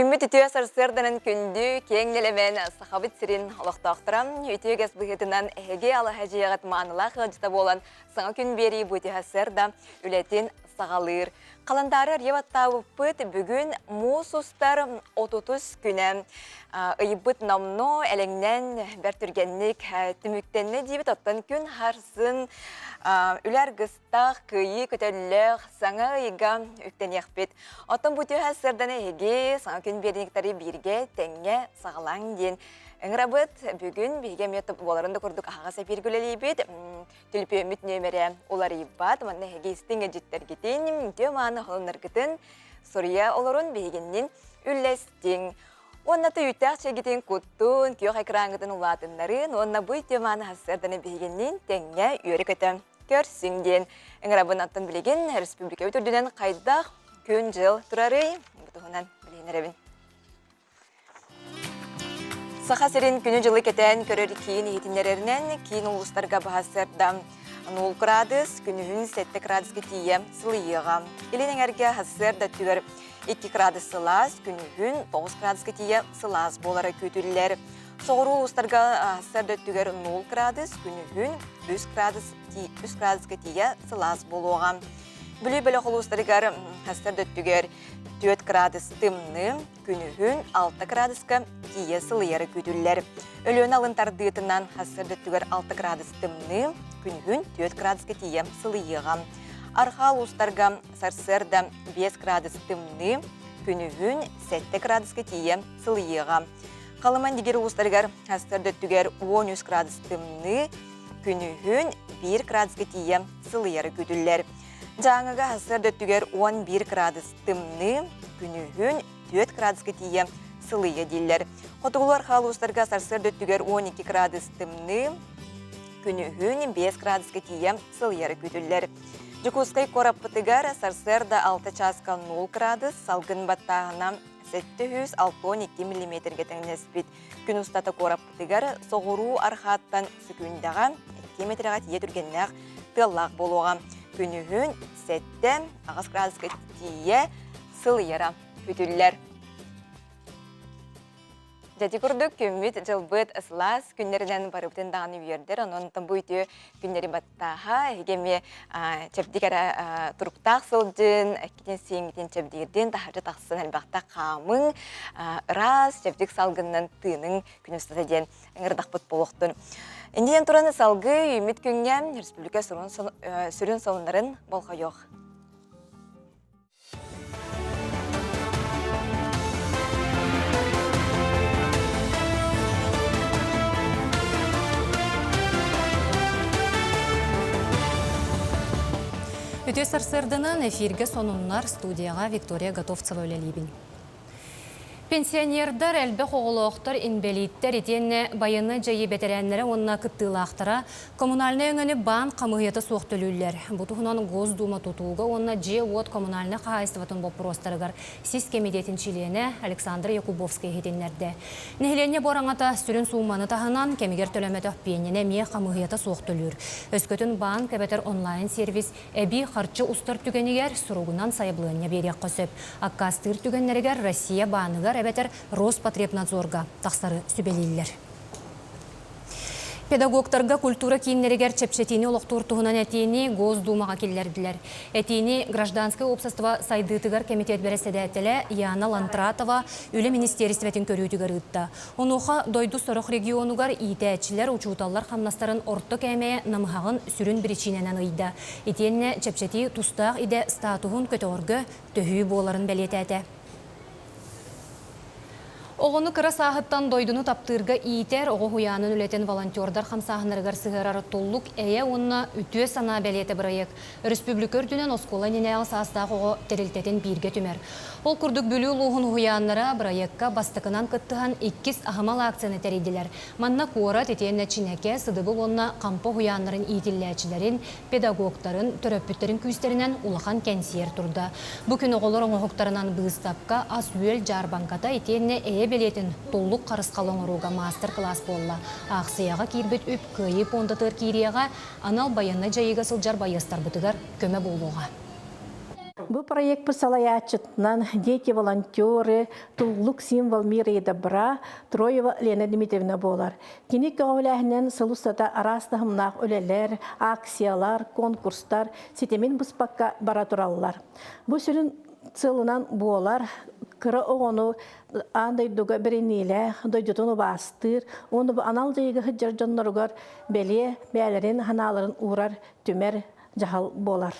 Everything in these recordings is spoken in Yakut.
Үүммүт үтүө сарсыарданан күндү, киэҥ нэлэмэн Сахабыт сирин олохтоохторо үтүө үгэс быһыытынан эһиги алаһа дьиэҕит маанылаах ыалдьыта буолан саҥа күн биэрии бу сарсыарда үлэтин саҕалыыр. Халандаары арыйа баттаабыппыт бүгүн муус устар отутус күнэ. Ыйбыт номнуо элэҥнэн бэрт түргэнник түмүктэннэ диибит. Оттон күн харсын үлэ аргыстаах, кыайыы көтөллөөх саҥа ыйга үктэниэхпит. Оттон бу түһэ сырдана эһиги саҥа күн биэриниктары бииргэ тэҥҥэ саҕалааҥ диэн ыҥырабыт. Бүгүн биһиги эмиэ буоларын да курдук аһаҕас эфиргэ үлэлиибит. Түлүпүөммүт нүөмэрэ уларыйбат. Манна эһиги истиҥ эдьиттэргитин, үтүө мааны холуннаргытын суруйа олорун биһигиннин үллэстиҥ. Уонна түүйтээх чэйгитин куттун, күөх экраҥҥытын улаатыннарын уонна бу үтүө мааны сарсыарданы биһигинниин тэҥҥэ үөрэ-көтө көрсүҥ диэн ыҥырабын. Оттон билигин республикабыт үрдүнэн хайдах күн-дьыл турарый? Бу туһунан билиһиннэрэбин. Саха сирин күнү-дьылы кэтээн көрөр киин иһитиннэрэринэн, киин улуустарга баһа 0 градус, күнүһүн 7 градуска тиийэ сылыйыаҕа. Илин эҥэргэ сарсыарда өттүгэр 2 градус сылаас, күнүһүн 9 градуска тиийэ сылаас буолара күүтүллэр. Соҕуруу улуустарга сарсыарда өттүгэр 0 градус, күнүһүн 3 градус 3 градуска тиийэ сылаас буолуоҕа. Бүлүү бөлөх улуустарыгар сарсыарда өттүгэр 4 градус тымныы, күнүһүн 6 градуска тиийэ сылыйара күүтүллэр. Өлүөнэ алын тардыытынан сарсыарда өттүгэр 6 градус тымныы, күнүһүн 4 градуска тиийэ сылыйыаҕа. Арҕаа улуустарга сарсыарда 5 градус тымныы, күнүһүн 7 градуска тиийэ сылыйыаҕа. Халыма Индигир улуустарыгар сарсыарда өттүгэр 13 градус тымныы, күнүһүн 1 градуска тиийэ сылыйара күүтүллэр. Дьааҥыга сарсыарда өттүгэр 11 градус тымныы, күнүһүн 4 градуска тиийэ сылыйа дииллэр. Хотугулуу-арҕаа улуустарга сарсыарда өттүгэр 12 градус тымныы, күнүһүн 5 градуска тиийэ сылыйара күүтүллэр. Дьокуускай куораппытыгар сарсыарда 6 чааска 0 градус, салгын баттааһына 762 миллиметргэ тэҥнэспит. Күн устата куораппытыгар соҕуруу арҕааттан сөкүүндэҕэ 2 метрэҕэ тиийэ түргэннээх тыаллаах буолуоҕа. Күнүһүн 7-8 градуска тиийэ сылыйара күтүллэр. Дьэ, курдук күммүт дьылбыт сылаас күннэринэн барыбытын даҕаны үөрдэр. Онон бу үтүө күннэри баттааһа, эһиги эмиэ чэбдик эрэ туруктаах сылдьын, эккитин сиэҥҥитин чэбдигирдин, таһырдьа тахсан элбэхтэ хаамыҥ, ыраас, чэбдик салгынынан тыыныҥ күн устата диэн ыҥырдахпыт буолуохтун. Иннинэн туран салгыы үүммүт күҥҥэ республика сүрүн сонуннарын болҕойуох. Үтүө сарсыарданан эфиргэ сонуннар студияҕа Виктория Готовцева үлэлиибин. Пенсионердар, элбэх оҕолоохтор, инбэлииттэр итиэннэ байыаннай дьайыы бэтэрээннэрэ уонна кыттыылаахтара коммунальнай өҥөнү баан хамыыһыйата суох төлүүллэр. Бу туһунан Госдума тутууга уонна дьиэ-уот коммунальнай хаһаайыстыбатын боппуруостарыгар сис кэмитиэтин чилиэнэ Александр Якубовский иһитиннэрдэ. Нэһилиэнньэ бу араҥата сүрүн суумманы таһынан, кэмигэр төлөмөтөх пиэнньэни эмиэ хамыыһыйата суох төлүүр. Өскөтүн баан эбэтэр онлайн-сервис Эбии харчы устар түгэнигэр суругунан сайабылыанньа биэриэххэ сөп. Аккаастыыр түгэннэригэр Россия бааныгар эбэтэр Роспотребнадзорга тахсары сүбэлииллэр. Педагогтарга культура кииннэригэр чэпчэтиини олохтуур туһунан этиини Госдумаҕа киллэрдилэр. Этиини Гражданскай уопсастыба сайдыытыгар кэмитиэт бэрэссэдээтэлэ Яна Лантратова Үлэ министиэристибэтин көрүүтүгэр ыытта. Онуоха дойду сорох регионугар иитээччилэр, учууталлар хамнастарын орто кээмэйэ намыһаҕын сүрүн биричиинэнэн ыйда. Итиэннэ чэпчэтии тустаах идэ статуһун көтөҕөргө төһүү буоларын бэлиэтээтэ. Оҕону кыра сааһыттан дойдуну таптыырга иитэр, оҕо уһуйаанын үлэтин волонтердар хамсааһыннарыгар сыһыарар Туллук эйэ уонна үтүө санаа бэлиэтэ бырайыак Өрөспүүбүлүкэ үрдүнэн оскуола иннинээҕи саастаах оҕо тэрилтэтин бииргэ түмэр. Ол курдук Бүлүү улууһун уһуйааннара бырайыакка бастакынан кыттыһан иккис аһымал акцияны тэрийдилэр. Манна куорат итиэннэ Чинэкэ, Сыдыбыл уонна Хампа уһуйааннарын иитиллээччилэрин, педагогтарын, төрөппүттэрин күүстэринэн улахан кэнсиэр турда. Бу күн оҕолор оҥоһуктарынан быыстапка, ас-үөл дьаарбаҥката итиэннэ эйэ бэлиэтин туллук харысхал оҥорууга маастар-кылаас буолла. Аахсыйаҕа киирбит үп Кыайыы пуондатыгар киириэҕэ, анал байыаннай дьайыыга сылдьар байыастарбытыгар көмө буолуоҕа. Бу проект салайааччытынан «Дети-волонтеры», «Туллук символ мира и добра» Троева Лена Дмитриевна буолар. Кини көҕүлээһинэн сыл устата араас таһымнаах үлэлэр, акциялар, конкурстар ситимин быспакка бара тураллар. Бу сүрүн сылынан буолар кыра оҕону аан дойдуга бэриниилээх, дойдутун убаастыыр уонна бу анал дьайыыга сылдьар дьонноругар бэлиэ бэйэлэрин санааларын уурар, түмэр дьаһал буолар.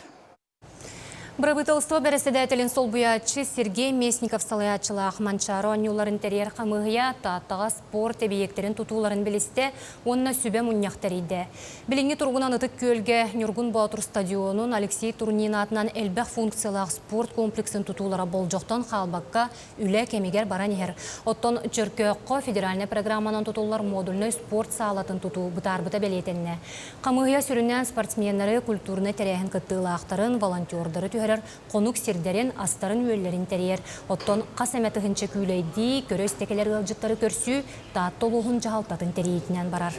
Бырабыыталыстыба бэрэссэдээтэлин солбуйааччы Сергей Местников салайааччылаах Манчаары оонньууларын тэрийэр хамыыһыйа Тааттаҕа спорт эбийиэктэрин тутууларын билистэ уонна сүбэ мунньах тэрийдэ. Билиҥҥи туругунан Ытык Күөлгэ Ньургун Боотур стадионун Алексей Турнин аатынан элбэх функциялаах спорт комплексын тутуулара болдьохтон хаалбакка үлэ кэмигэр баран иһэр. Оттон Чөркөөххө федеральнай программанан тутуллар модульнай спорт саалатын тутуу бытаарбыта бэлиэтэннэ. Хамыыһыйа сүрүннээн спортсменнары, культурнай тэрээһин кыттыылаахтарын, волонтердары түһэрэр хонук сирдэрин, астарын-үөллэрин тэрийэр. Оттон хас эмэ тыһыынча күүлэйдии, көрө-истэ кэлэр ыалдьыттары көрсүү Таатта улууһун дьаһалтатын тэрийиитинэн барар.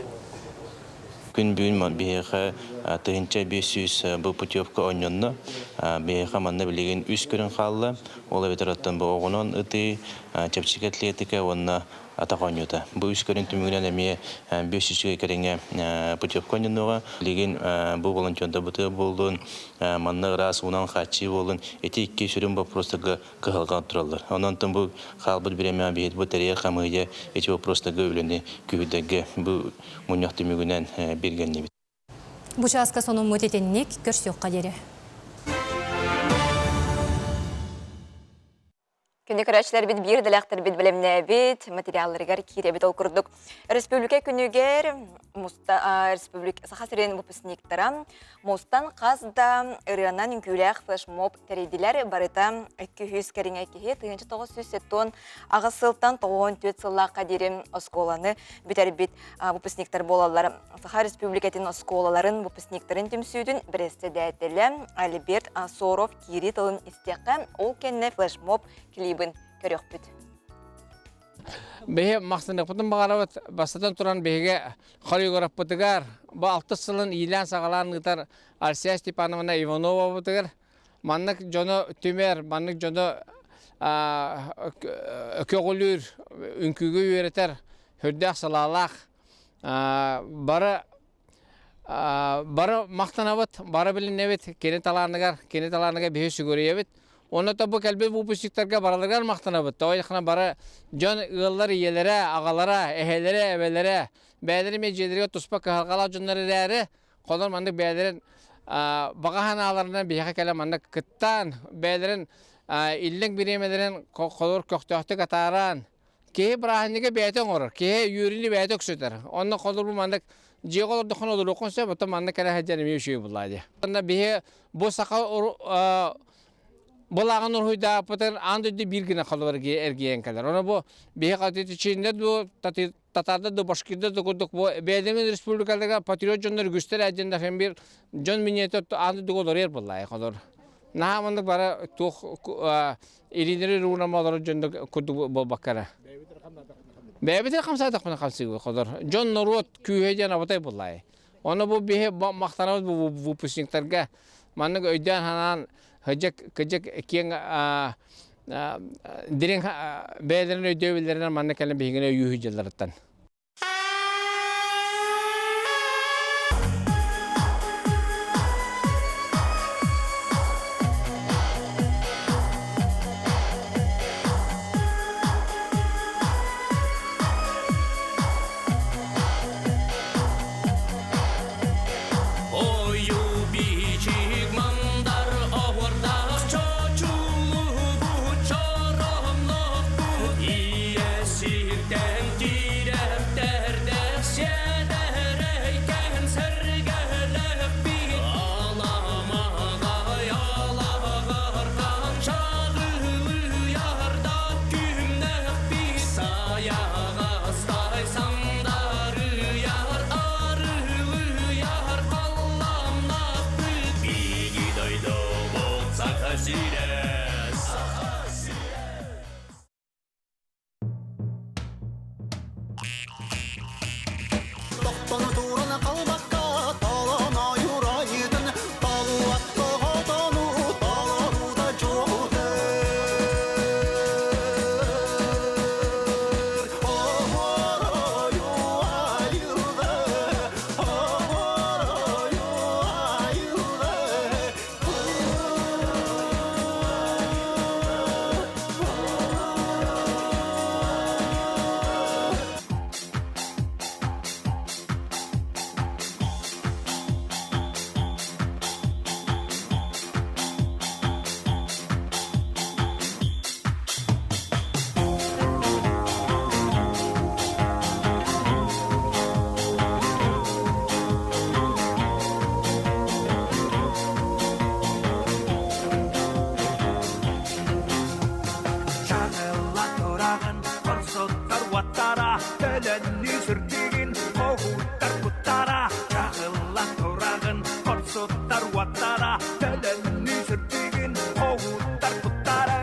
Күн бүгүн биһиэхэ 1500 бу путевка оонньонно. Биһиэхэ манна билигин үс көрүҥ хаалла. Ол эбэтэр оттон бу оҕунан ытыы, чэпчэки атлетика уонна атах оонньуута. Бу үс көрүҥ түмүгүнэн эмиэ 500 кэриҥэ путевка оонньонуоҕа. Билигин бу волонтердар бытыа буоллун, манна ыраас уунан хааччыы буоллун, ити икки сүрүн боппуруостарга кыһалҕа тураллар. Онон бу хаалбыт бириэмэҕэ биһиги бу тэрийэр хамыыһыйа ити боппуруостарга үлэни күүһүрдэргэ бу мунньах түмүгүнэн биргэннибит. Бу чааска сонуммут итинник көрсүөххэ диэри. Күнү көрөөччүлэрбит биир дэлэхтэрбит бэлэмнээбит материалларыгар киирэбит ол курдук. Республика күнүгэр муста республика Саха сирин выпускниктара мустан хас да ырыанан үҥкүүлээх флешмоб тэрийдилэр. Барыта 200 кэриҥэ киһи 1978 сылтан 94 сыллаахха диэри оскуоланы бүтэрбит выпускниктар буолаллар. Саха Республикатын оскуолаларын выпускниктарын түмсүүтүн бэрэссэдээтэлэ Альберт Соров киирии тылын истиэххэ, ол кэннэ флешмоб клибин көрүөхпүт. Биһи махсыныппытын баҕарабыт бастатан туран биһиги хореографпытыгар бу алтыс сылын иилээн-саҕалаан ыытар Альсия Степановна Ивановабытыгар маннык дьону түмэр, маннык дьону көҕүлүүр, үҥкүүгэ үөрэтэр сүрдээх салаалаах бары бары махтанабыт, бары билинэбит кини талааныгар, кини талааныгар биһи сүгүрүйэбит. Онно бу кэлбит выпускниктарга барыларыгар махтанабыт. Тоҕо бары дьон ыаллар ийэлэрэ, аҕалара, эһэлэрэ, эбэлэрэ бэйэлэрин эмиэ дьиэлэригэр туспа кыһалҕалаах дьоннор эрээри, холор маннык бэйэлэрин баҕа санааларынан биһиэхэ кэлэн маннык кыттаан, бэйэлэрин иллэҥ бириэмэлэрин холор көхтөөхтүк атааран, киһи бырааһынньыгы бэйэтэ оҥорор, киһи үөрүүнү бэйэтэ өксөтөр. Онно холор бу маннык дьиэҕэ олордоххуна олоруоххун сөп, оттон маннык кэлэ сылдьан эмиэ үчүгэй буоллаа дии. Онно биһи бу саха былааҕын уруһуйдаабыппытын аан дойду биир гына холобур эргийэн кэлэр. Ону бу биһи хатытычииннэр дуу, татаардар да башкирдар да курдук бу бэйэлэрин республикаларга патриот дьоннор үгүстэр эдьэннэр бир дьон миниэтэ аан дойдуга олоруйар буоллаа холор. Наһаа маннык бары туох илиилэри уунама олорор дьон курдук буолбаккара. Бэйэбитин хамсаатахпына хамсыыбы холор. Дьон норуот күүһэ диэн абатай буоллаа. Ону бу биһи махтанабыт бу выпускниктарга маннык өйдөөн санаан кыдьык кыдьык киэҥ дириҥ бэйэлэрин өйдөбүллэринэн манна кэлэн биһигини өйүүһү дьылларыттан. Ойуу-бичик мандар оһуордаах чочулуһубут чороһоннохпут ийэ сиртэн тирэхтэрдээх сиэдэрэй сэргэлэхпит аламаҕай алаҕархан чаҕылыйарда күннэхпит сайаҕастай сандарыйар арылыйар халлааннаахпыт биһиги дойдубут Саха сирэ Саха сирэ Тохтоно туран қалбаққа талан ойур айытын талуатты хотону таларуда. сүрдүгүн Хоһууттар куттара Чаҕылла тураҕын Хорсуттар уоттара Төлөннүү сүрдүгүн Хоһууттар куттара.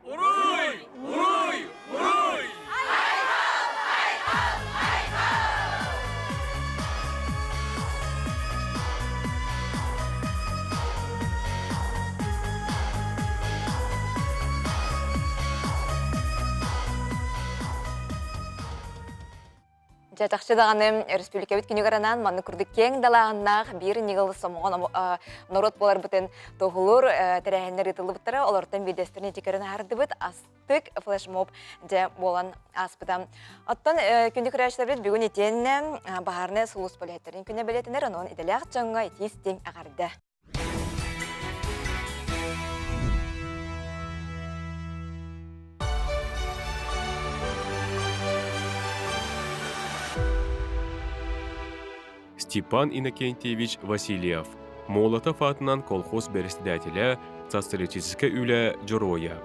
Уруй! Уруй! Уруй! Айхал! Айхал! Айхал! Дьэ, чахчы даҕаны өрөспүүбүлүкэбит күнүгэр анаан маннык курдук киэҥ далааһыннаах биир ньыгыл сомоҕо норуот буоларбытын туоһулуур тэрээһиннэр ыытыллыбыттара. Олортон биирдэстэрин ити көрөн аһардыбыт. Астык флешмоб дьэ буолан ааспыта. Оттон күндү көрөөччүлэрбит бүгүн итиэннэ баһаарынай сулууспа үлэһиттэрин күнэ бэлиэтэнэр, онон идэлээх дьоҥҥо итии-истиҥ эҕэрдэ. Степан Иннокентьевич Васильев, Молотов аатынан колхоз бэрэссэдээтэлэ, социалистическай үлэ дьоруойа.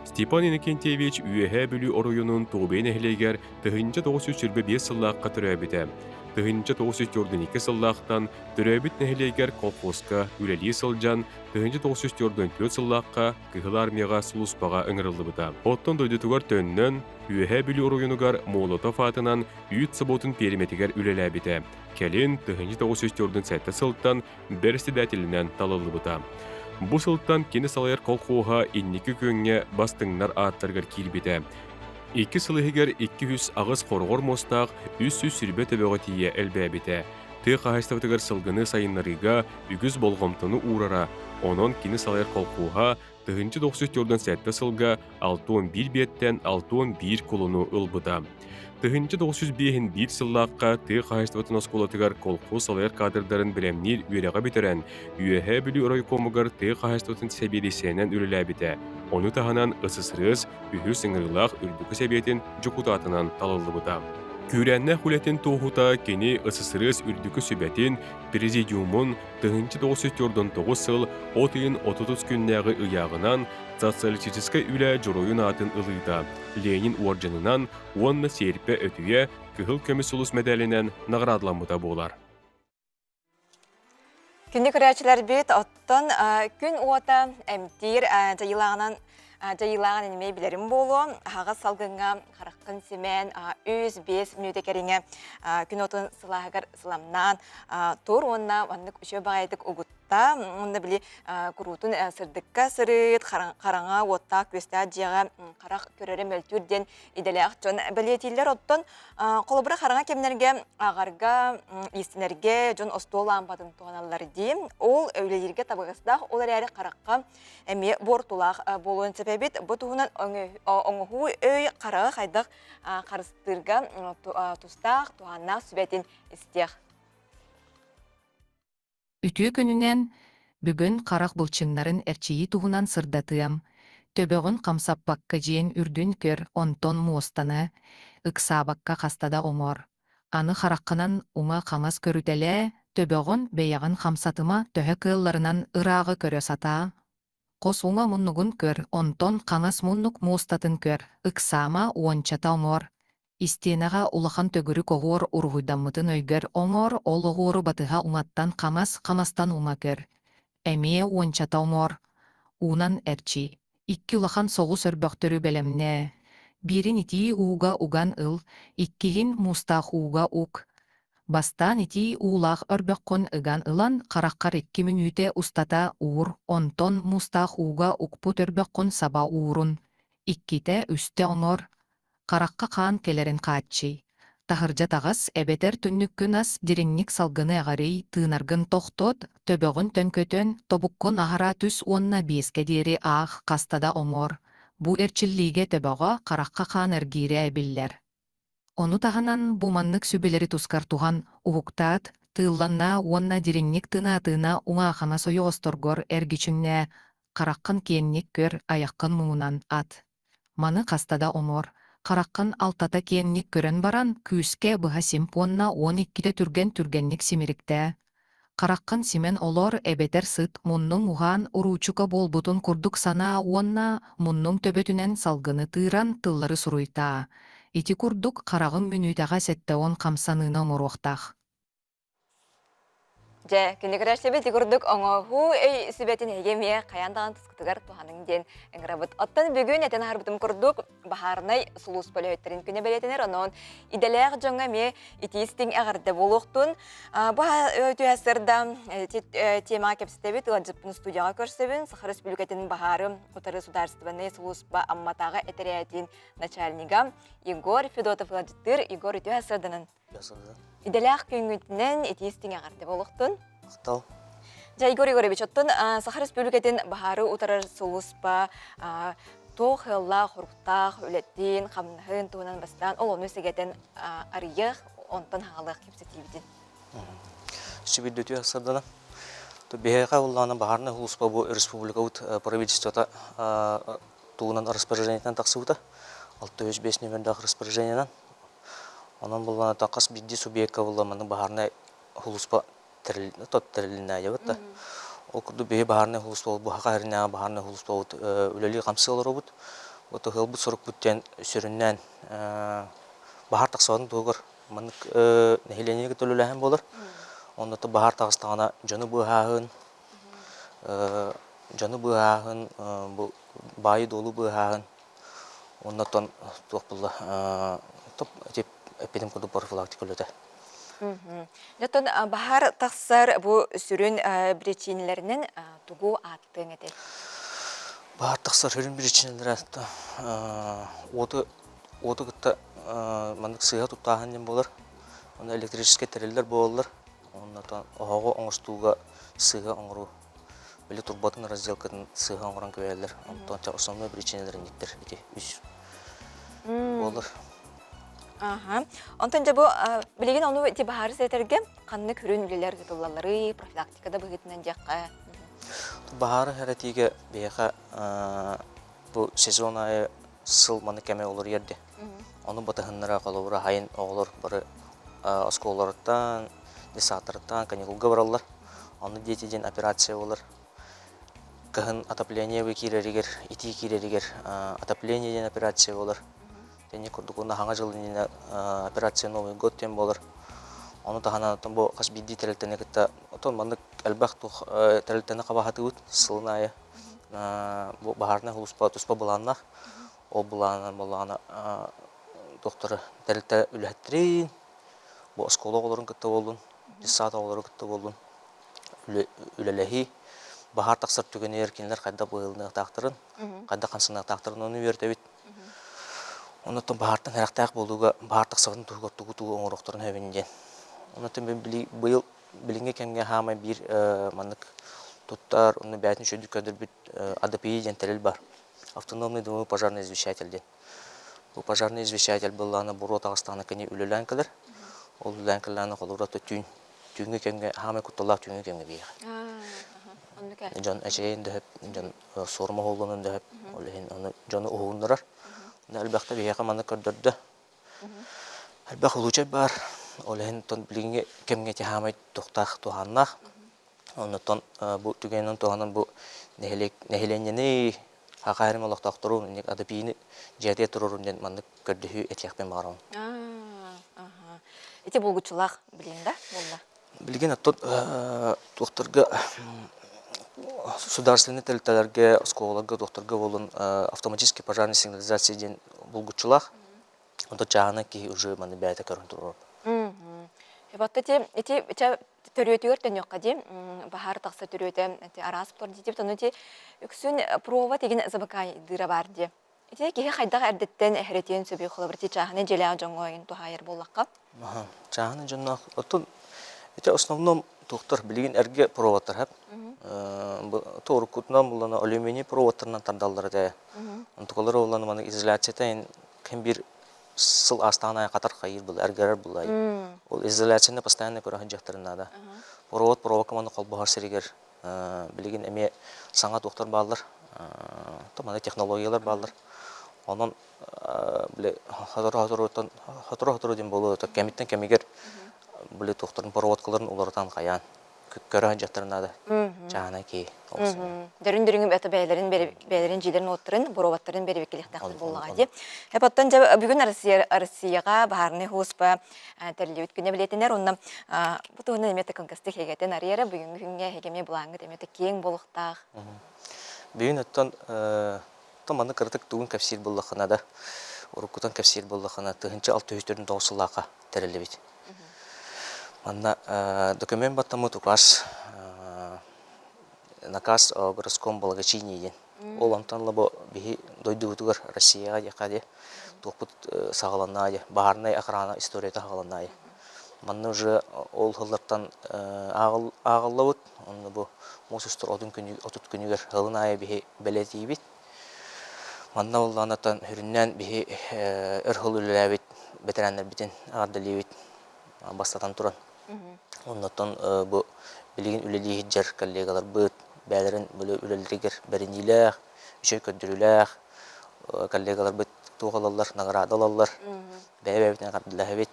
Степан Иннокентьевич Үөһээ Бүлүү оройуонун Туобуйа нэһилиэгэр 1925 сыллаахха төрөөбүтэ. 1942 сыллаахтан Төрөөбүт нэһилиэгэр колхозка үлэлии сылдьан, 1944 сыллаахха Кыһыл Армияҕа сулууспаҕа ыҥырыллыбыта. Оттон дойдутугар төннөн, Үөһээ Бүлүү оройуонугар Молотов аатынан үүт собуотун пиэримэтигэр үлэлээбитэ. Кэлин 1947 сылтан бэрэссэдээтэлинэн талыллыбыта. Бу сылтан кини салайар колхоһа инники күөҥҥэ бастыҥнар ааттарыгар киирбитэ. Икки сыл иһигэр 208 хороҕор муостаах 320 төбөҕө тиийэ элбээбитэ. Тыа хаһаайыстыбатыгар сылгыны сайыннарыыга үгүс болҕомтону уурара, онон кини салайар колхуоһа 1997 сылга 61 биэттэн 61 кулуну ылбыта. 1905 сыллаахха тыа хаһаайыстыбатын оскуолатыгар колхоз салайар кадрдарын бэлэмниир үөрэҕи бүтэрэн, Үөһээ Бүлүү райкомугар тыа хаһаайыстыбатын сэбиэдиссэйинэн үлэлээбитэ. Ону таһынан СССР үһүс ыҥырыылаах Үрдүкү Сэбиэтин дьокутаатынан талыллыбыта. Күүрээннээх үлэтин туоһута кини СССР Үрдүкү Сүбэтин Президиумун 1949 сыл от ыйын 30 күннээҕи ыйааҕынан социалистическай үлэ дьоруойун аатын ылыыта, Ленин уордьанынан уонна Сиэрпэ өтүйэ Кыһыл көмүс сулус мэдээлинэн наҕараадаламмыта буолар. Күндү көрөөччүлэрбит, оттон күн уота эмтиир дьайыылааҕынан дьайыылааҕын эмиэ билэрим буолуо. Аһаҕас салгыҥҥа хараххын симээн 3-5 мүнүүтэ кэриҥэ күн уотун сылааһыгар сыламнаан тур уонна маннык үчүгэй баҕайытык угутта. Уонна били куруутун сырдыкка сырыт, хараҥа уоттаах күөстээх дьиэҕэ харах көрөрө мөлтүүр диэн идэлээх дьон бэлиэтииллэр. Оттон холобура хараҥа кэмнэргэ ааҕарга, иистэнэргэ дьон остуол лаампатын туһаналлар дии. Ол үлэлииргэ табыгастаах, ол эрээри харахха эмиэ буортулаах буолуон сөп эбит. Бу туһунан оҥоһуу өй хараҕы хайдах харыстыырга тустаах, туһааннаах сүбэтин истиэх. Үтүө күнүнэн! Бүгүн харах былчыҥнарын эрчийии туһунан сырдатыам. Төбөҕүн хамсаппакка дьиэҥ үрдүн көр, онтон муостаны, ыксаабакка хаста да оҥор. Аны хараххынан уҥа-хаҥас көрүтэлээ, төбөҕүн бэйэҕин хамсатыма, төһө кыалларынан ырааҕы көрө сатаа. Хос уҥа муннугун көр, онтон хаҥас муннук муостатын көр, ыксаама, уончата оҥор. Истиэнэҕэ улахан төгүрүк оһуор уруһуйдаммытын өйгөр оҥор, ол оһуору батыһа уҥаттан хаҥас, хаҥастан уҥа көр. Эмиэ уончата оҥор. Уунан эрчий. Икки улахан соҕус өрбөхтөрү бэлэмнээ. Биирин итии ууга уган ыл, иккиһин муустаах ууга ук. Бастаан итии уулаах өрбөххүн ыган ылан хараххар икки мүнүүтэ устата уур, онтон муустаах ууга укпут өрбөххүн саба уурун. Иккитэ, үстэ оҥор, Харахха хаан кэлэрин хааччый. Таһырдьа таҕыс эбэтэр түннүккүн ас, дириҥник салгыны эҕэрий, тыынаргын тохтот, төбөҕүн төҥкөтөн, тобуккун аһара түс уонна биэскэ диэри аах, хаста да оҥор. Бу эрчиллиигэ төбөҕө, харахха хаан эргиирэ эбиллэр. Ону таһынан бу маннык сүбэлэри тускар туһан, уһуктаат, тыылланнаа уонна дириҥник тыына-тыына уҥа-хаҥас ойоҕосторгор эргичиҥнээ, хараххын киэҥник көр, айаххын муҥунан ат. Маны хаста да оҥор, хараххын алтата киэҥник көрөн баран, күүскэ быһа симп уонна 12-тэ түргэн-түргэнник симириктээ. Хараххын симэн олор эбэтэр сыт, муннуҥ уһаан уруучука буолбутун курдук санаа уонна муннуҥ төбөтүнэн салгыны тыыран тыллары суруйтаа. Ити курдук хараҕыҥ мүнүүтэҕэ 70 хамсаныыны оҥоруохтаах. Дьэ, күнү көрөөччүбүт ити курдук оҥоһуу өй сүбэтин эһиги эмиэ хайаан даҕаны тускутугар туһаныҥ диэн ыҥырабыт. Оттон бүгүн этэн аһарбытым курдук баһаарынай сулууспа үлэһиттэрин күнэ бэлиэтэнэр, онон идэлээх дьоҥҥо эмиэ итии-истиҥ эҕэрдэ буолуохтун. Бу түһэ сырда темаҕа кэпсэтэбит, ыалдьыппын студияҕа көрсөбүн. Саха Республикатын баһаары утары судаарыстыбаннай сулууспа Амматааҕы этэрээтин начальнига Егор Федотов ыалдьыттыыр. Егор үтүө сырданын. Идэлээх күҥҥүтүнэн итии-истиҥ эҕэрдэ буолуохтун. Махтал. Дьэ, Егор Егорович, оттон Саха Республикатын баһаары утарар сулууспа туох ыаллаах, хоруктаах үлэтин, хамнаһын туһунан бастаан ол ону сэгэтэн арыйыах, онтон хаалыах кэпсэтиибитин. Сүбүрдүтү сардана. Биһиэхэ уллаана баһаарнай сулууспа бу республикабыт правительствота тугунан распоряжениетынан тахсыбыта. 605 номердаах распоряжениенан Онон булланата хас биирдии субъекка булла маннык баһаарынай сулууспа тэрилиннээйэбит да. Ол курдук биһи баһаарынай сулууспабыт бу Саха сиринээҕи баһаарынай сулууспабыт үлэлии-хамсыы олоробут. Вот ыһыалбыт сорукпут диэн сүрүннээн баһаар тахсыбатын туһугар маннык нэһилиэнньэни кытта үлэлээһин буолар. Онно баһаар таҕыстаҕына дьону быыһааһын, дьону быыһааһын, бу баайы-дуолу быыһааһын Оннотон туох булла топ эппитим курдук профилактика үлэтэ. Оттон баһаар тахсар бу сүрүн биричиинэлэринэн тугу ааттыаҥ этэй? Баһаар тахсар сүрүн биричиинэлэрэ уоту уоту кытта маннык сыыһа туттааһын диэн буолар. Онно электрическэй тэриллэр буолаллар. Оннотон оһоҕу оҥостууга сыыһа оҥоруу Били турбатын разделкатын сыыһа оҥорон кэбиһэллэр. Онтон основной причиналар инниктэр ити үс буолар. Аха. Онтон дьэ бу билигин ону ити баһаары сэтэргэ ханнык үрүн үлэлэр ыытыллалларый, профилактика да быһыытынан диэххэ. Баһаары хэрэтиигэ биһиэхэ бу сезон аайы сыл маны кэмэ уларыйар дии. Ону батыһыннара холобура хайын оҕолор бары оскуолаларыттан, детсадтарыттан каникулга бараллар. Ону дети диэн операция буолар. Кыһын отопление киирэригэр, итии киирэригэр отопление диэн операция буолар. Тэнни курдук уонна хаҥа дьыл иннинэ операция Новый год диэн буолар. Ону таһынан бу хас биирдии тэрилтэни кытта отон маннык элбэх туох тэрилтэни хабаһатыбыт сылын аайы бу баһаарынай сулууспа туспа былааннаах. Ол былаанынан буоллаҕына туохтары тэрилтэ үлэһиттэрин, бу оскуола оҕолорун кытта буоллун, детсад оҕолору кытта буоллун үлэлэһии, баһаар тахсар түгэнигэр кинилэр хайдах быһыыланыахтаахтарын, хайдах хамсаныахтаахтарын ону үөрэтэбит. Оннуттан баһаартан сэрэхтээх буолууга баһаар тахсыбатын туһугар тугу-тугу оҥоруохтарын сөбүн диэн. Оннуттан быйыл билиҥҥи кэмҥэ хаамай биир маннык туттар, онно бэйэтин үчүгэйдик көрдөрбүт АДПИ диэн тэрил бар. Автономный дымовой пожарный извещатель диэн. Бу пожарный извещатель буоллаҕына буруо таҕыстаҕына кини үлэлээн кэлэр. Ол үлэлээн кэллэҕинэ холобура түүн түүҥҥү кэмҥэ хаамай кутталлаах түүҥҥү кэмҥэ биэҕэ. Дьон эчэйин да сөп, дьон суорума уһуллунун да сөп. Ол иһин ону дьону уһугуннарар. Элбэхтэ биһиэхэ маннык көрдөрдө. Элбэх улуучай баар. Ол иһин билиҥҥи кэмҥэ ити хаамай туохтаах туһааннаах. Оннуттан бу түгэнинэн туһанан бу нэһилиэк нэһилиэнньэни Саха сирин олохтоохторун инник АДПИ-ни дьиэтигэр туруорун диэн маннык көрдөһүү этиэхпин баҕарабын. Ити булгуччулаах билигин да буолла? Билигин оттон туохтарга судаарственнай тэрилтэлэргэ, оскуолаларга, туохтарга буолун автоматический пожарная сигнализация диэн булгуччулаах. Онтон чааһынай киһи уже маны бэйэтэ көрөн турар. Ебатта ити ити төрүөтүгэр төнүөххэ дии баһаар тахса төрүөтэ ити араас буолар диэтибит ону ити үксүн провод игин замыкайдыыра баар дии. Ити киһи хайдах эрдэттэн эһэрэтиэн сөбүй холобур ити чааһынай дьиэлээх дьоҥҥо ойун туһаайар буоллахха? Чааһынай дьонноох оттон ити основном туохтар билигин эргэ проводтар хап уруккутунан буллана алюминий проводтарынан тардаллар этэ. Онтукалары уллана маны изоляцията ким бир сыл астаан айа хатар хайыр был эргэрэр булай. Ол изоляцияны постоянно көрө сылдьыахтарын наада. Провод проводка маны холбоһор сиригэр билигин эмиэ саҥа туохтар бааллар, маны технологиялар бааллар. Онон били сотору-соторуттан сотору-сотору диэн буолуо кэмиттэн кэмигэр били туохтарын проводкаларын уларытан хайаан көрө сылдьыахтарын наада. Чааһынай киһи. Дөрүн-дөрүҥү это бэйэлэрин бэйэлэрин дьиэлэрин уоттарын, боруобаттарын бэрэбиэркэлиэхтээхтэр буоллаҕа дии. Эп оттон дьэ бүгүн Россия Россияҕа баһаарынай һууспа тэриллибит күнэ билиэтинэр онно бу туһунан эмиэ кылгастык хэгэтин арыйара бүгүҥҥү күҥҥэ эһиги эмиэ былааҥҥыт эмиэ киэҥ буолуохтаах. Бүгүн оттон оттон маннык кыратык тугун кэпсиир буоллаххына да уруккутун кэпсиир буоллаххына 1649 сыллаахха тэриллибит. Манна документ баттаммыт указ наказ о городском благочинии диэн. Ол онтон ыла бу биһи дойдубутугар Россияҕа диэххэ диэ туохпут саҕаланна диэ баһаарынай охрана историята саҕаланна диэ. Манна уже ол сыллартан ааҕыллыбыт. Онно бу муус устар отут күнүгэр сылын аайы биһи бэлиэтиибит. Манна буоллаҕына сүрүннээн биһи өр сыл үлэлээбит бэтэрээннэрбитин эҕэрдэлиибит бастатан туран. Оннуттан бу билигин үлэлии сылдьар коллегаларбыт бэйэлэрин үлэлэригэр бэриниилээх, үчүгэй көрдөрүүлээх коллегаларбыт туох ылаллар, награда ылаллар, бэйэ-бэйэбитин эҕэрдэлэһэбит.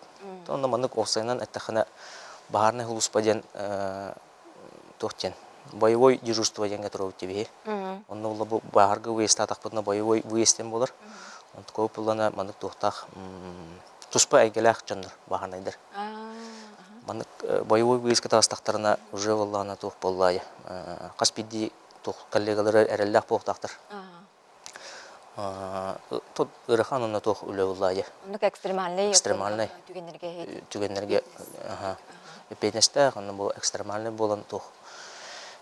Онно маннык уопсайынан эттэххинэ баһаарынай сулууспа диэн туох диэн боевой дежурство диэҥҥэ туруорбут биһи. Онно буолла бу бааһарга выездтаатахпытына боевой выезд диэн буолар. Онтукабыт буоллана маннык туохтаах туспа эйгэлээх дьоннор бааһынайдар. Маннык боевой выездка таҕыстахтарына уже буоллаҕына туох буоллаайы хас биирдии туох коллегалара эрэллээх буолуохтаахтар. Тут ыарахан онно туох үлэ буоллаайы. Оннук экстремальный экстремальный түгэннэргэ түгэннэргэ эппиэтинэстээх онно бу экстремальный буолан туох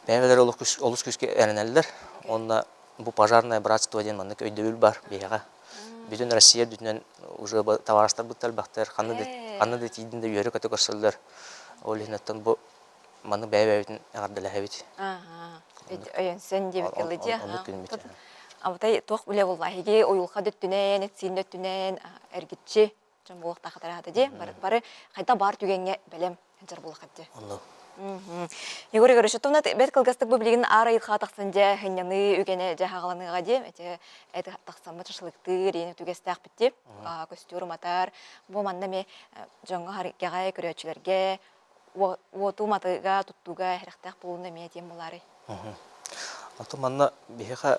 бэйэлэрэ олус күүскэ эрэнэллэр. Онно бу пожарное братство диэн маннык өйдөбүл бар биһиэхэ. Бүтүн Россия үрдүнэн уже табаарыстарбыт элбэхтэр, ханна да ханна да тиийдин да үөрэ-көтө көрсөллөр. Ол иһин оттон бу маны бэйэ-бэйэбитин эҕэрдэлэһэбит. Өйөнсөн диэбит кэллэ дии. Оннук күнмүт. Абытай туох үлэ буолла? Эһиги уйулҕа дөттүнэн, эт-сиин дөттүнэн эргиччи дьон буолуохтаахтара дии. Бары хайда баар түгэҥҥэ бэлэм сылдьар буоллаххыт дии. Онно. Егор Егорович, оттон бэрт кылгастык бу билигин аар айылҕа тахсан дьэ сынньаныы үгэнэ дьэ хаҕаланыаҕа дии. Эти эти тахсаммыт шашлыктыыр, иини түгэстээхпит дии. Көстүүр уматар. Бу манна эмиэ дьоҥҥо харгыга, көрөөччүлэргэ уоту уматыыга, туттууга эрэхтээх буолууну эмиэ этиэм буолаарай? Ото манна биһиэхэ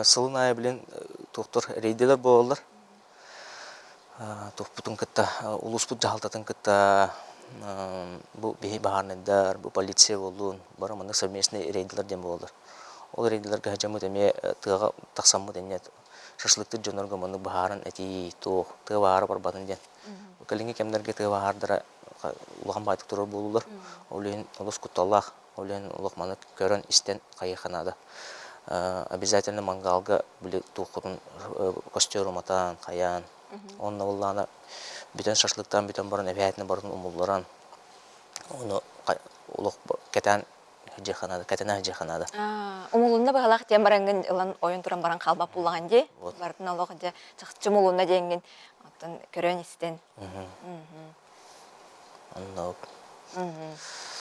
сылын аайы билин туохтар рейдэлэр буолаллар. Туохпутун кытта, улууспут дьаһалтатын кытта бу биһи баһаарынайдар, бу полиция буоллун, бары маннык совместный рейдэлэр диэн буолаллар. Ол рейдэлэргэ сылдьаммыт эмиэ тыаҕа тахсаммыт эмиэ шашлыктыыр дьоннорго маннык быһааран этии, туох, тыа баһаара барбатын диэн. Кэлиҥҥи кэмнэргэ тыа баһаардара улахан баайтык турар буолулар. Ол иһин олус кутталлаах. Ол иһин олох маны көрөн, истэн хайыахха наада. Обязательно мангаалга били туоххутун костер уматан, хайаан. Онно буоллаҕына бүтэн шашлыктаан бүтэн баран эбээтинэ барытын умулларан ону олох кэтээн сылдьыахха наада, кэтэнэ сылдьыахха наада. Умулунна быһалаах диэн бараҥҥын ылан ойон туран баран хаалбат буоллаҕын дии. Барытын олох дьэ чахчы умулунна диэҥҥин оттон көрөн истэн. Оннук.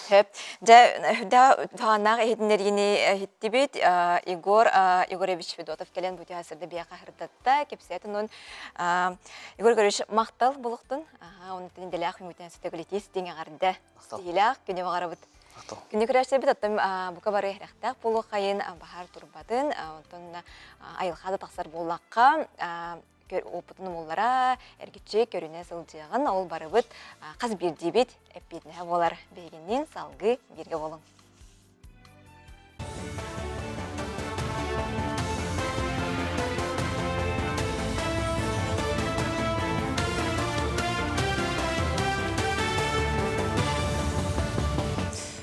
Сөп. Дьэ, да туһааннаах иһитиннэриини иһиттибит. Егор Егорович Федотов кэлэн бу сырда биэхэ сырдатта, кэпсээтин он Егор Егорович махтал булуктун. Аха, онтон дэлээх үҥүтэн сөтөгүлэтиис диҥ эҕэрдэ. Ситиһиилээх күнү баҕарабыт. Күнү көрөөччүлэрбит оттон бука бары эрэхтээх буолуоххайын, баһаар турбатын, онтон айылҕа да тахсар буоллахха, опытын умуллара, эргиччи көрүнэ сылдьыаҕын, ол барыбыт хас биирдиибит эппиэтинэһэ буолар. Биһигинниин салгыы бииргэ буолуҥ.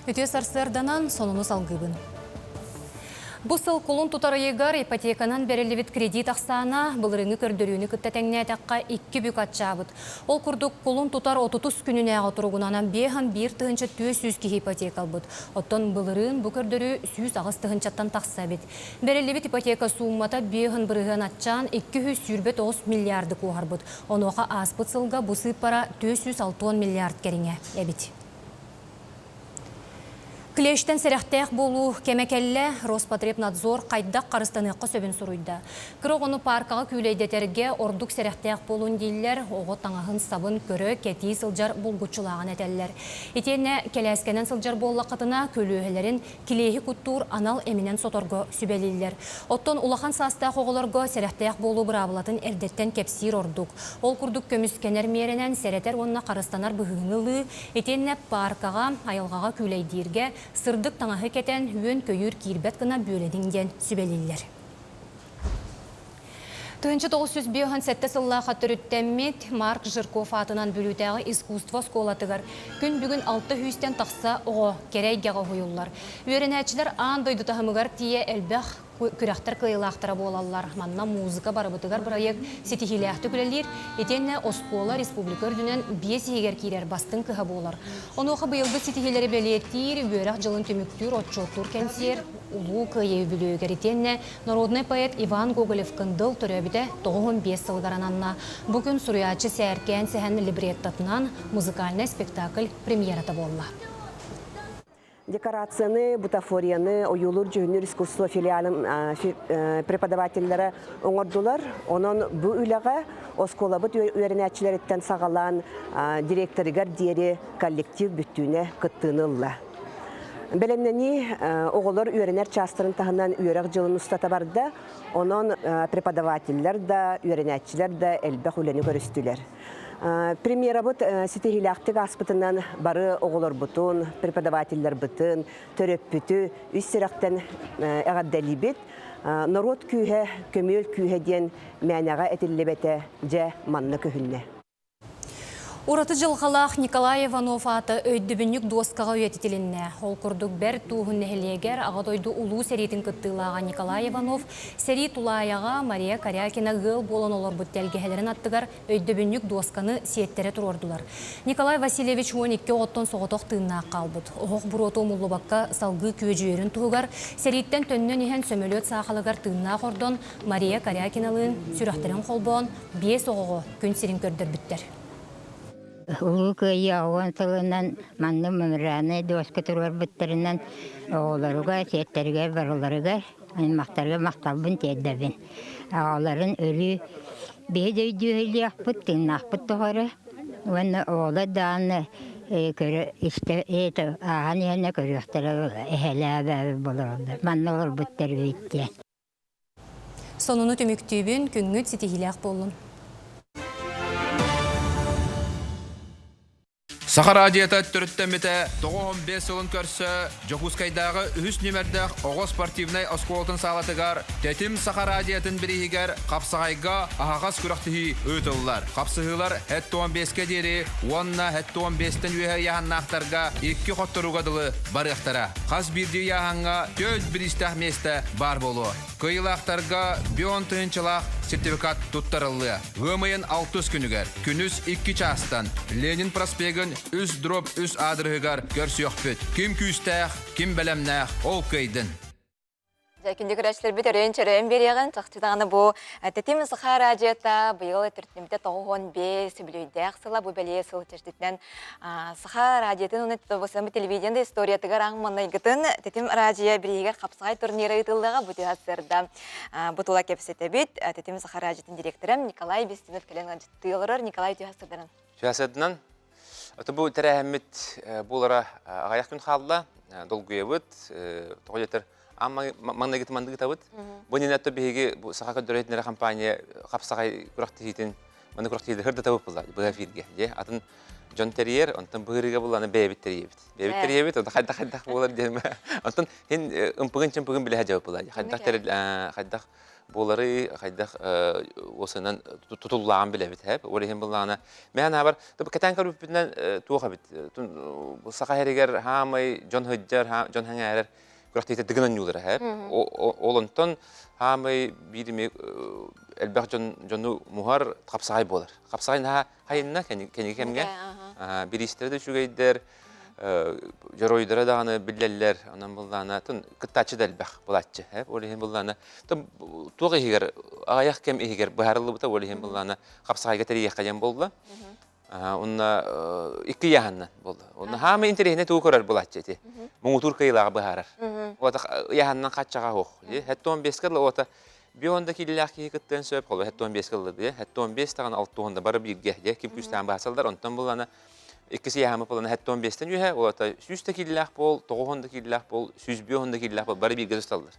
Үтүө сарсыарданан сонуну салгыыбын. Бу сыл кулун тутар ыйыгар ипотеканан бэриллибит кредит ахсаана былырыыҥҥы көрдөрүүнү кытта тэҥнээтэххэ икки бүк аччаабыт. Ол курдук, кулун тутар отутус күнүнээҕи туругунан 51 400 киһи ипотека ылбыт. Оттон былырыын бу көрдөрүү 108 тыһыынчаттан тахса эбит. Бэриллибит ипотека сууммата 5 бырыһыан аччаан 229 миллиарды куоһарбыт. Онуоха ааспыт сылга бу сыыппара 460 миллиард кэриҥэ эбит. Клещтэн сэрэхтээх буолуу кэмэ кэллэ, Роспотребнадзор хайдах харыстаныахха сөбүн суруйда. Кыра оҕону пааркаҕа күүлэйдэтэргэ ордук сэрэхтээх буолун дииллэр, оҕо таҥаһын сабын көрө, кэтии сылдьар булгуччулааҕын этэллэр. Итиэннэ кэлээскэнэн сылдьар буоллаххытына, көлүөһэлэрин килиэһи куттуур анал эминэн соторго сүбэлииллэр. Оттон улахан саастаах оҕолорго сэрэхтээх буолуу быраабылатын эрдэттэн кэпсиир ордук. Ол курдук көмүскэнэр миэрэнэн сэрэтэр уонна харыстанар быһыыны ылыы, итиэннэ пааркаҕа, айылҕаҕа күүлэйдииргэ сырдык таҥаһы кэтэн, үөн-көйүүр киирбэт гына бүөлэниҥ диэн сүбэлииллэр. 1957 сыллаахха төрүттэммит Марк Жирков аатынан Бүлүүтээҕи искусство оскуолатыгар күн бүгүн алта сүүстэн тахса оҕо кэрэ эйгэҕэ уһуйуллар. Үөрэнээччилэр аан дойду таһымыгар тиийэ элбэх күрэхтэр кыайыылаахтара буолаллар. Манна музыка барыбытыгар бырайыак ситиһиилээхтик үлэлиир, итиэннэ оскуола республика үрдүнэн биэс иһигэр киирэр бастыҥ кыһа буолар. Онуоха быйылгы ситиһиилэри бэлиэтиир, үөрэх дьылын түмүктүүр отчуоттуур кэнсиэр Улуу Кыайыы үбүлүөйүгэр итиэннэ народнай поэт Иван Гоголев-Кындыл төрөөбүтэ 95 сылыгар ананна. Бу күн суруйааччы Сээркээн сэһэн либреттотынан музыкальнай спектакль премьерата буолла. Декорацияны, бутафорияны ойуулуур-дьүһүннүүр искусство филиалын преподавателлэрэ оҥордулар. Онон бу үлэҕэ оскуолабыт үөрэнээччилэриттэн саҕалаан директорыгар диэри коллектив бүттүүнэ кыттыыны ылла. Бэлэмнэнии оҕолор үөрэнэр чаастарын таһынан үөрэх дьылын устата барда. Онон преподавателлэр да, үөрэнээччилэр да элбэх үлэни көрүстүлэр. Премьерабыт ситиһиилээхтик ааспытынан бары оҕолорбутун, преподавателлэрбитин, төрөппүтү үс сүрэхтэн эҕэрдэлиибит. Норуот күүһэ, көмүөл күүһэ диэн мээнэҕэ этиллибэтэ дьэ манна көһүннэ. Ураты дьылҕалаах Николай Иванов аата өйдөбүнньүк дуоскаҕа үйэтитилиннэ. Ол курдук Бэрт Ууһун нэһилиэгэр Аҕа дойду Улуу сэриитин кыттыылааҕа Николай Иванов сэрии тулаайаҕа Мария Корякина ыал буолан олорбут тэлгэһэлэрин аттыгар өйдөбүнньүк дуосканы сиэттэрэ туруордулар. Николай Васильевич 12 оҕоттон соҕотох тыыннаах хаалбыт. Оһох буруота умуллубакка салгыы күөдьүйэрин туһугар сэрииттэн төннөн иһэн сөмөлүөт саахалыгар тыыннаах ордон Мария Корякиналыын сүрэхтэрин холбоон биэс оҕоҕо күн сирин көрдөрбүттэр. Улуу Кыайыы аҕыс сылынан манна мемориальнай дуоска туруорбуттарынан оҕолоругар, сиэттэригэр барыларыгар аймахтарга махталбын тиэрдэбин. Аҕаларын өлүү биһи да өйдүүһүлүөхпүт, тыыннаахпыт тухары уонна оҕолор даҕаны көрө истэ ааһан иһэнэ көрүөхтэрэ эһэлээ болороллор. Манна олорбуттар эбит диэн. Сонуну түмүктүүбүн, күҥҥүт ситиһиилээх буоллун. Саха радиота төрүттэммитэ 95 сылын көрсө Дьокуускайдааҕы үһүс нүмердээх оҕо спортивнай оскуолатын саалатыгар Тэтим Саха радиотын бирииһигэр хапсаҕайга аһаҕас күрэхтэһии ыытыллар. Хапсыһыылар 75-кэ диэри уонна 75-тэн үөһэ ыйааһыннаахтарга икки хотторууга дылы барыахтара. Хас биирдии ыйааһыҥҥа түөрт бириистээх миэстэ баар буолуо. Кыайыылаахтарга бион тыһыынчалаах сертификат туттарыллыа. Ыам ыйын алтыс күнүгэр күнүс икки чаастан Ленин проспегын үс дробь үс аадырыһыгар көрсүөхпүт. Ким күүстээх, ким бэлэмнээх, ол кыайдын. Дьэ, күндү көрөөччүлэрбит өрөйөн-чөрөйөн биэриэҕин. Чахчы даҕаны бу Тэтим Саха радиота быйыл төрүттэммитэ 95 үбүлүөйдээх сыла бу бэлиэ сыл чэрчитинэн Саха радиотын уонна телевидение да историятыгар аҥ маннайгытын Тэтим радио бирииһигэр хапсаҕай турнира ыытыллыаҕа бу түһэ сырда. Бу тула кэпсэтэбит. Тэтим Саха радиотын директора Николай Бестинов кэлэн ыалдьыттыы олорор. Николай түһэ сырданан. Түһэ сырданан. Ото бу тэрээһиммит буолара аҕыйах күн хаалла. Долгуйабыт. Тоҕо диэтэр маҥнайгыты мандыгытабыт. Бу иннинэ биһиги бу Саха көрдөрөр компания хапсаҕай күрэхтэһиитин манна күрэхтэһиитин хырдатабыт буолла быһа эфиргэ. Дьэ атын дьон тэрийэр, онтон быһырыыга булланы бэйэбит тэрийэбит. Бэйэбит тэрийэбит, онтон хайдах хайдах буолар диэн. Онтон хин ымпыгын-чымпыгын билэ сылдьабыт буолла. Хайдах хайдах буолары хайдах уосанан тутуллааҕын билэбит һэп. Ол иһин буллаҕына мэһэн аабар кэтээн көрбүппүтүнэн туох эбит саха иһэригэр хаамай дьон сылдьар дьон сэҥээрэр күрэхтэһиитэ дыгын оонньуулара һэп. Ол онтон хаамай биир эми элбэх дьон дьону муһар хапсаҕай буолар. Хапсаҕай наһаа хайынна кэнники кэмҥэ бириистэрэ да үчүгэйдэр дьоруойдара даҕаны биллэллэр, онон буллаана кыттааччы да элбэх булааччы. Ол иһин буллаана туох иһигэр аҕыйах кэм иһигэр быһаарыллыбыта, ол иһин буллаана хапсаҕайга тэрийиэххэ диэн буолла. Онно икки ыйааһыннан буолла. Онно хаамай интэриэһинэй тугу көрөр булааччы ити. Муҥутуур кыайыылааҕы быһаарар. Ота ыйааһыннан хаччаҕа суох. Хэттон бескэ ота Бион да киилэлээх киһи кыттыан сөп, холобур, хэттон бескэ ылла хэттон бес даҕаны алтуон да бары бииргэ, дьэ ким күүстээн баасаллар, онтон буллана Иккис ыйааһыммыт буолан 75-тэн үөһэ, ол аата 100 да киилэлээх буол, 90 да киилэлээх буол, 105 да киилэлээх буол, бары бииргэ тусталлар.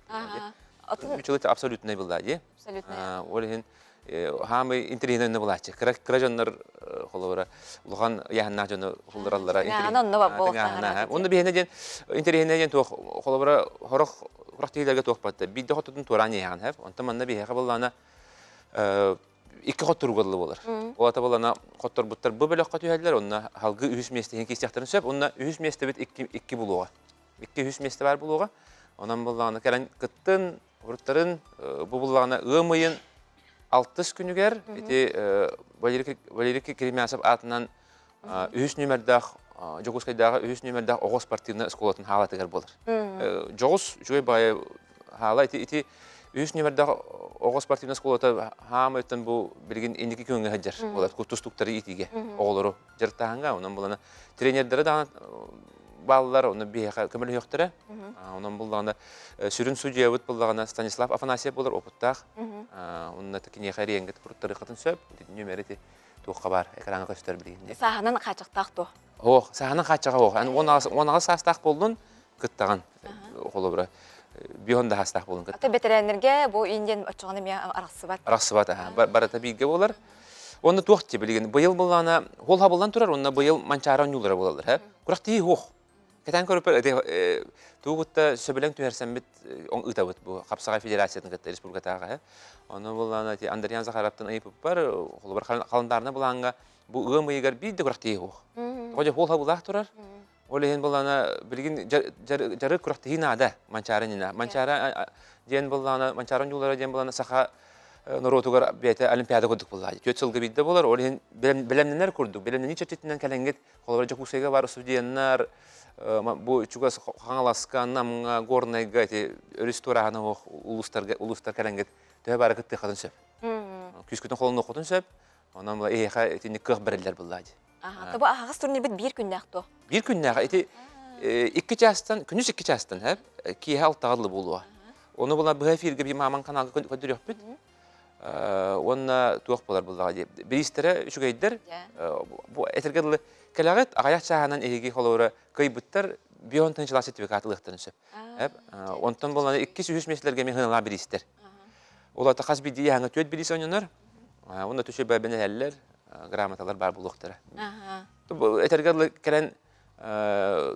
Үчүгэй абсолютнай былаа дии. Ол иһин хаамый интэриэһинэй онно булааччы. Кыра кыра дьоннор холобура улахан ыйааһыннаах дьону хуллараллара интэриэһинэй. Онно биһиэнэ диэн интэриэһинэй диэн туох холобура хорох хорох тиһилэргэ туох батта. Биирдэ хотутун туораан иһэҕин хэп. Онтон манна биһиэхэ буоллаҕына икки хотторууга дылы буолар. Ол ата буолана хотторбуттар бу бөлөххө түһэллэр, онно халгы үһүс миэстэһин киирсиэхтэрин сөп, онно үһүс миэстэбит икки, икки булуоҕа. Икки үһүс миэстэ баар булуоҕа. Онон буллаҕына кэлэн кыттын, уруттарын бу буллаҕына ыам ыйын алтыс күнүгэр ити Валерий, Валерий Керемясов аатынан үһүс нүмердээх Дьокуускайдааҕы үһүс нүмердээх оҕо спортивнай оскуолатын хаалатыгар буолар. Дьоҕус үчүгэй баайы хаала ити ити үһүс нүмердээх оҕо спортивнай оскуолата хаамыттан бу билигин инники күөҥҥэ сылдьар буолар тустуктары иитиигэ оҕолору дьарыктааһыҥҥа онон булана тренердэрэ даҕаны бааллар онно биһиэхэ көмөлөһүөхтэрэ онон буллаҕына сүрүн судьуйабыт буллаҕына Станислав Афанасьев буолар опыттаах онно киниэхэ эриэҥҥэ туруттарыаххытын сөп нүмер ити туохха баар экраҥҥа көстөр билигин дии. Сааһынан хааччахтаах дуо? Ох, сааһынан хааччаҕа ох. Эн 18 саастаах буоллун кыттаҕын. Холобура, бион да саастаах буоллун кыттаҕын. Ата бэтэрээннэргэ бу индиан оччоҕуна эмиэ арахсыбат. Арахсыбат, аха. Барыта бииргэ буолар. Онно туох ти билигин быйыл буллаана хол хабыллан турар, онно быйыл манчаары оонньуулара буолаллар, һэ. Күрэхтии хуох. Кэтээн көрүппэр ити тугу кытта сөбүлэҥ түһэрсэммит ыытабыт бу Хапсаҕай федерациятын кытта республикатааҕы. Ону буллаана ити Андриан Захаровтан ыйыппыппар, холобур халандаарына былааҥҥа бу ыам ыйыгар биир да күрэхтэһии суох. Тоҕо дьэ хуол хабылаах турар. Ол иһин буллаана билигин дьарык күрэхтэһии наада Манчаары иннинэ. Манчаары диэн буллаана Манчаары оонньуулара диэн буллаана саха норуотугар бэйэтэ олимпиада курдук буллаа. Түөрт сылга биирдэ буолар. Ол иһин бэлэмнэнэр курдук, бэлэмнэнии чэрчитинэн кэлэҥҥит Холобура, Дьокуускайга баар студеннар бу чугас Хаҥаласка, Намҥа, Горнайга ити өрүс туорааһына суох улуустарга улуустар кэлэҥҥит төһө баара кыттыаххытын сөп. Күүскүтүн холонуоххутун сөп. Онон эһиэхэ итинник кыах бэриллэр буоллаа дии. Тобу аһаҕас турнирбит биир күннээх дуо? Биир күннээх. Ити икки чаастан, күнүс икки чаастан, киэһэ алтаҕа дылы буолуо. Ону була быһа эфиргэ биир мааман каналга көрдөрүөхпүт. Уонна туох буолар буоллаҕа дии. Бириистэрэ үчүгэйдэр. Бу этэргэ дылы кэлэҕит аҕыйах чааһынан эһиги холобура кыайбыттар бион тыһыынчалаах сертификат ылыахтарын сөп. Онтон буоллаҕына иккис үһүс миэстэлэргэ эмиэ сыаналаах бириистэр. Ол аата хас биирдии ыйааһыҥҥа түөрт бириис оонньонор. Уонна түсү бэбэнэһэллэр, грамоталар баар буолуохтара. Этэргэ дылы кэлэн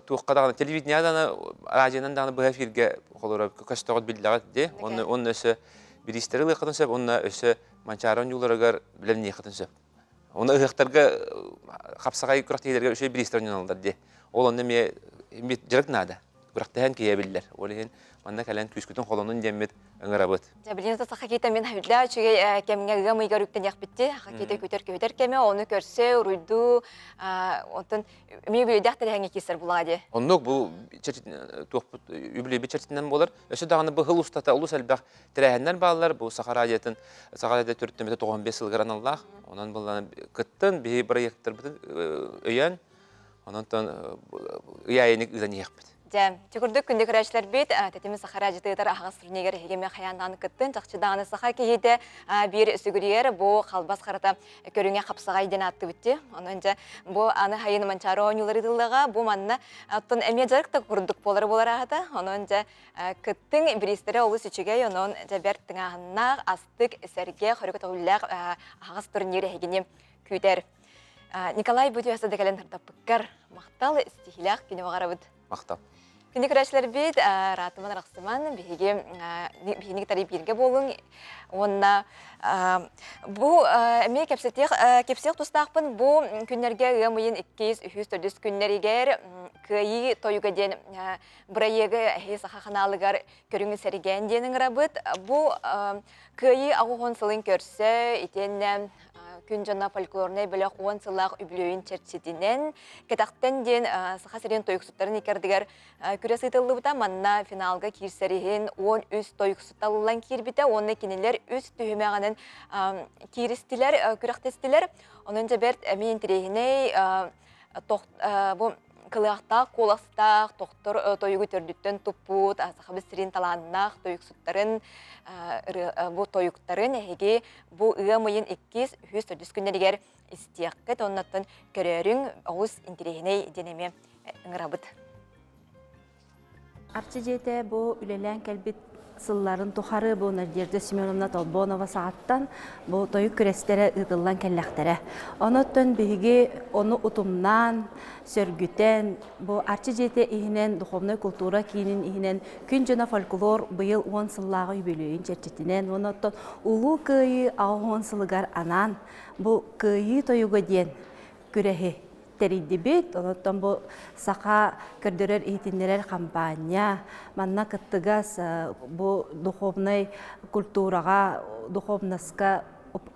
туохха даҕаны телевидение даҕаны радионан даҕаны быһа эфиргэ холоро көстөҕүт биллэҕит дии онно онно өссө бириистэри ылыаххытын сөп уонна өссө Манчаары оонньууларыгар билэмниэххитин сөп онно ыһыахтарга хапсаҕай күрэхтэһиилэргэ үчүгэй бириистэр оонньонуллар дии ол онно эмиэ дьарык наада күрэхтэһэн киһи эбиллэр ол иһин манна кэлэн күүскүтүн холонун диэммит ыҥырабыт. Дьэ, билигин саха киһитэ мин үрдээх үчүгэй кэмҥэ ыам ыйыгар үктэниэхпитти. Саха киһитэ күтэр көһүтэр кэмэ, ону көрсө, уруйдуу, онтон эмиэ үбүлүйдээх тэрээһиҥҥэ киирсэр булаҕа дии. Оннук бу туохпут үбүлүйбүт чэрчитинэн буолар. Өссө даҕаны бу сыл устата олус элбэх тэрээһиннэр бааллар. Бу Саха радиотын Саха радио төрүттэммитэ 95 сылыгар аналлаах. Онон буллан кыттын, биһи бырайыактарбытын өйөөн, онон ый айыник ыытан иһиэхпит. Дьэ, чукурдук күндү көрөөччүлэрбит, тэтими саха радиотыгар аһаҕас турнигар эһиги эмиэ хайаан кыттын, чахчы даҕаны саха киһитэ биир сүгүрүйэр бу халбас харата көрүҥэ хапсаҕай диэн ааттыбыт дии. Онон дьэ, бу аны хайын Манчаары оонньуулары ыытыллыаҕа, бу манна оттон эмиэ дьарык да курдук буолара буолар аата. Онон дьэ, кыттыҥ бириистэрэ олус үчүгэй, онон дьэ бэрт тыҥааһыннаах, астык, сэргэх, өрө көтөҕүллээх аһаҕас турнир эһигини күүтэр. Николай Будьяса да кэлэн тардаппыккар махтал, стихилээх күнү баҕарабыт. Махтал. Күнү көрөөччүлэрбит Ратыман Рахсыман биһиги биһини кытары бииргэ буолуҥ уонна бу эмиэ кэпсэтиэх кэпсиэх тустаахпын бу күннэргэ ыам ыйын иккис, үһүс, төрдүс күннэригэр Кыайыы тойуга диэн бырайыагы эһи саха ханаалыгар көрүҥү сэргээн диэн ыҥырабыт. Бу Кыайыы аҕыс сылын көрсө итиэннэ Күн дьоно фольклорнай бөлөх уон сыллаах үбүлүөйүн чэрчитинэн Кэтэхтэн диэн Саха сирин тойуксуттарын иккардыгар күрэс ыытыллыбыта. Манна финалга киирсэр иһин 13 тойуксут талыллан киирбитэ уонна кинилэр үс түһүмэҕинэн кииристилэр, күрэхтэстилэр. Онон дьэ бэрт эмиэ интэриэһинэй бу кылыахтаах куоластаах тохтор тойугу төрдүттэн туппут сахабыт сирин талааннаах тойуксуттарын бу тойуктарын эһиги бу ыам ыйын иккис үһүс төрдүс күннэригэр истиэххит оннуттан көрөөрүҥ олус интэриэһинэй диэн эмиэ ыҥырабыт. Арчы дьиэтэ бу үлэлээн кэлбит сылларын тухары бу Надежда Семеновна Толбонова саҕаттан бу тойук күрэстэрэ ыытыллан кэллэхтэрэ. Онуттан биһиги ону утумнаан, сөргүтэн, бу Арчы дьиэтэ иһинэн духовнай култуура киинин иһинэн Күн дьоно фольклор быйыл уон сыллааҕы үбүлүөйүн чэрчитинэн уонна оттон Улуу Кыайыы 80 сылыгар анаан бу Кыайыы тойуга диэн күрэһи тэрийдибит. Онуттан бу саха көрдөрөр-иһитиннэрэр хампаанньа манна кыттыгас бу духовнай культураҕа, духовноска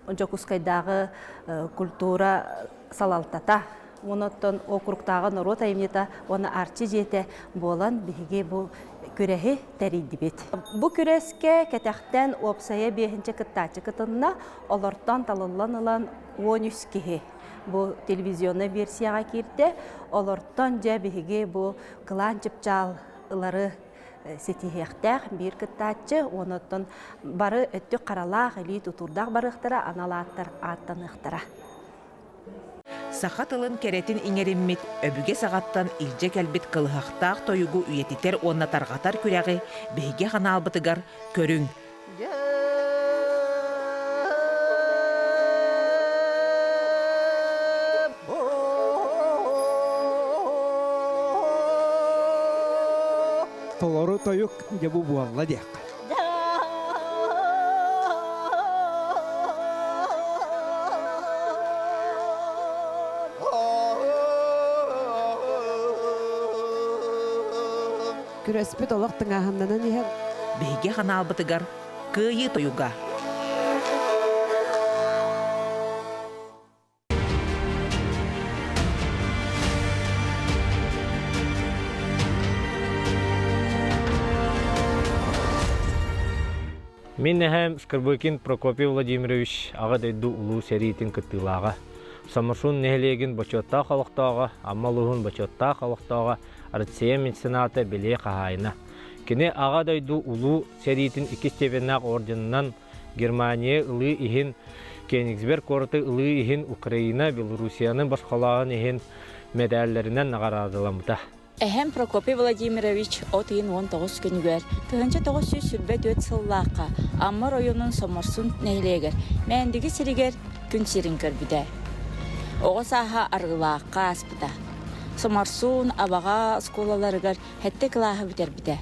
Дьокуускайдааҕы культура салалтата онуттан округтааҕы норуот айымньыта уонна Арчы дьиэтэ буолан биһиги бу күрэһи тэрийдибит. Бу күрэскэ кэтэхтэн уопсайа биэһинчэ кыттааччы кытынна, олортон талыллан ылан 13 киһи бу телевизионнай версияҕа киирдэ. Олортон дьэ биһиги бу кылаан чыпчаал ылары ситиһиэхтээх биир кыттааччы, онуттан бары өттүк харалаах, илии тутуурдаах барыахтара, анал ааттар ааттаныахтара. Саха тылын кэрэтин иҥэриммит, өбүгэ саҕаттан илдьэ кэлбит кылыһахтаах тойугу үйэтитэр уонна тарҕатар күрэҕи биһиги ханаалбытыгар көрүҥ. Толору тойук дьэ бу буолла диэххэ. Күрэспит олох тыҥааһыннанан иһэр. Биһиги ханаалбытыгар Кыайыы тойуга. Мин эһэм Скорбыкин Прокопий Владимирович Аҕа дойду Улуу сэриитин кыттыылааҕа, Самаршун нэһилиэгин бочуоттаах олохтооҕо, Амма улууһун бочуоттаах олохтооҕо, Россия мецената бэлиэ хаһаайына. Кини Аҕа дойду Улуу сэриитин иккис степеннээх орденынан Германия ылыы иһин, Кенигсберг куораты ылыы иһин Украина, Белоруссияны босхолооһун иһин мэдээллэринэн наҕараадаламмыта. Эһэм Прокопий Владимирович от ыйын 19 күнүгэр 1924 сыллаахха Амма оройуонун Соморсун нэһилиэгэр Мээндиги сиригэр күн сирин көрбүтэ. Оҕо сааһа Арыылаахха ааспыта. Соморсун, Абаҕа оскуолаларыгар сэттэ кылааһы бүтэрбитэ.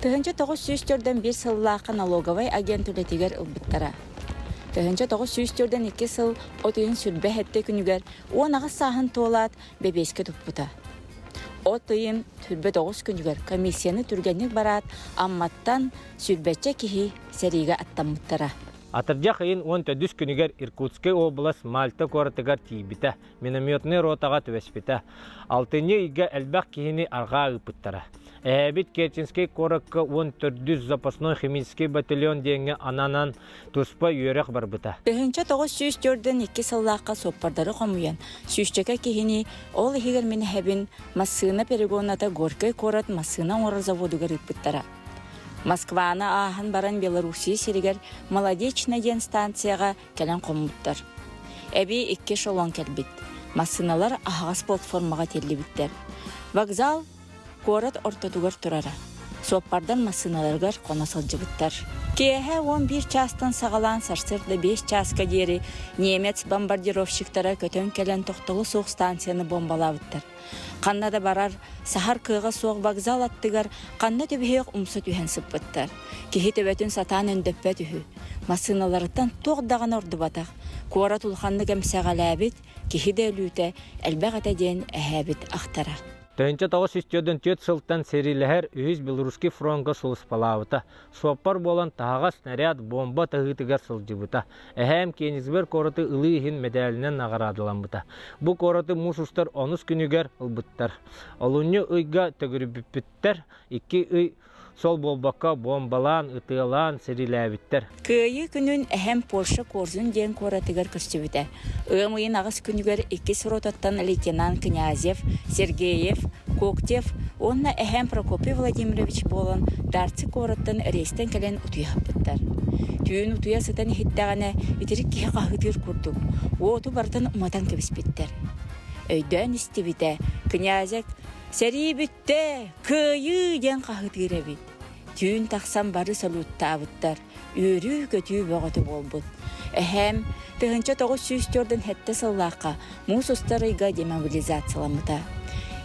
1941 сыллаахха налоговай агент үлэтигэр ылбыттара. 1942 сыл от ыйын сүрбэ сэттэ күнүгэр 18 сааһын туолаат бэбиэскэ туппута. От ыйын сүрбэ тоҕус күнүгэр комиссияны түргэнник бараат Амматтан сүүрбэччэ киһи сэриигэ аттаммыттара. Атырдьах ыйын уон төрдүс күнүгэр Иркутскай область Мальта куоратыгар тиийбитэ, минометнай ротаҕа түбэспитэ. Алтынньы ыйга элбэх киһини арҕаа ыыппыттара. Эһээбит Керченскэй куоракка 14 запасной химический батальон диэҥҥэ ананан туспа үөрэх барбыта. 1942 сыллаахха суоппардары хомуйан, сүүсчэкэ киһини, ол иһигэр мин эһэбин, массыына перегонната Горькай куорат массыына оҥорор заводугар ыыппыттара. Москваны ааһан баран Белоруссия сиригэр Молодечно диэн станцияҕа кэлэн хоммуттар. Эбии икки эшелон кэлбит. Массыыналар аһаҕас платформаҕа тиэллибиттэр. Вокзал куорат ортотугар турара. Суоппардар массыыналарыгар хоно сылдьыбыттар. Киэһэ 11 чаастан саҕалаан сарсыарда 5 чааска диэри немец бомбардировщиктара көтөн кэлэн тохтоло суох станцияны бомбалаабыттар. Ханна да барар, саһар кыаҕа суох вокзал аттыгар ханна түбэһиэх умса түһэн сыппыттар. Киһи төбөтүн сатаан өндөппөт үһү. Массыыналарыттан туох даҕаны ордубатах. Куорат улаханнык эмсэҕэлээбит, киһи да өлүүтэ элбэх этэ диэн эһээбит ахтара. 1944 сылтан сэриилэһэр Үһүс Белорусский фронтга сулууспалаабыта. Суоппар буолан таһаҕас, снаряд, бомба таһыытыгар сылдьыбыта. Эһээм Кенигсберг куораты ылыы иһин мэдээлинэн наҕараадаламмыта. Бу куораты муус устар онус күнүгэр ылбыттар. Олунньу ыйга төгүрүппүттэр, икки ый сол буолбакка буомбалаан, ытыалаан сэриилээбиттэр. Кыайыы күнүн эһэм Польша Корзун диэн куоратыгар көрсүбүтэ. Ыам ыйын аҕыс күнүгэр иккис ротаттан лейтенант Князев, Сергеев, Коктев уонна эһээм Прокопий Владимирович буолан Дарци куораттан рейстэн кэлэн утуйа сыппыттар. Түүн утуйа сытан иһиттэҕинэ итирик киһи хаһыытыыр курдук, уоту барытын уматан кэбиспиттэр. Өйдөөн истибитэ, Князев «Сэрии бүттэ! Кыайыы!» диэн хаһыытыыр эбит. Түүн тахсан бары салюттаабыттар, үөрүү-көтүү бөҕөтө буолбут. Эһээм 1947 сыллаахха муус устар ыйга демобилизацияламмыта.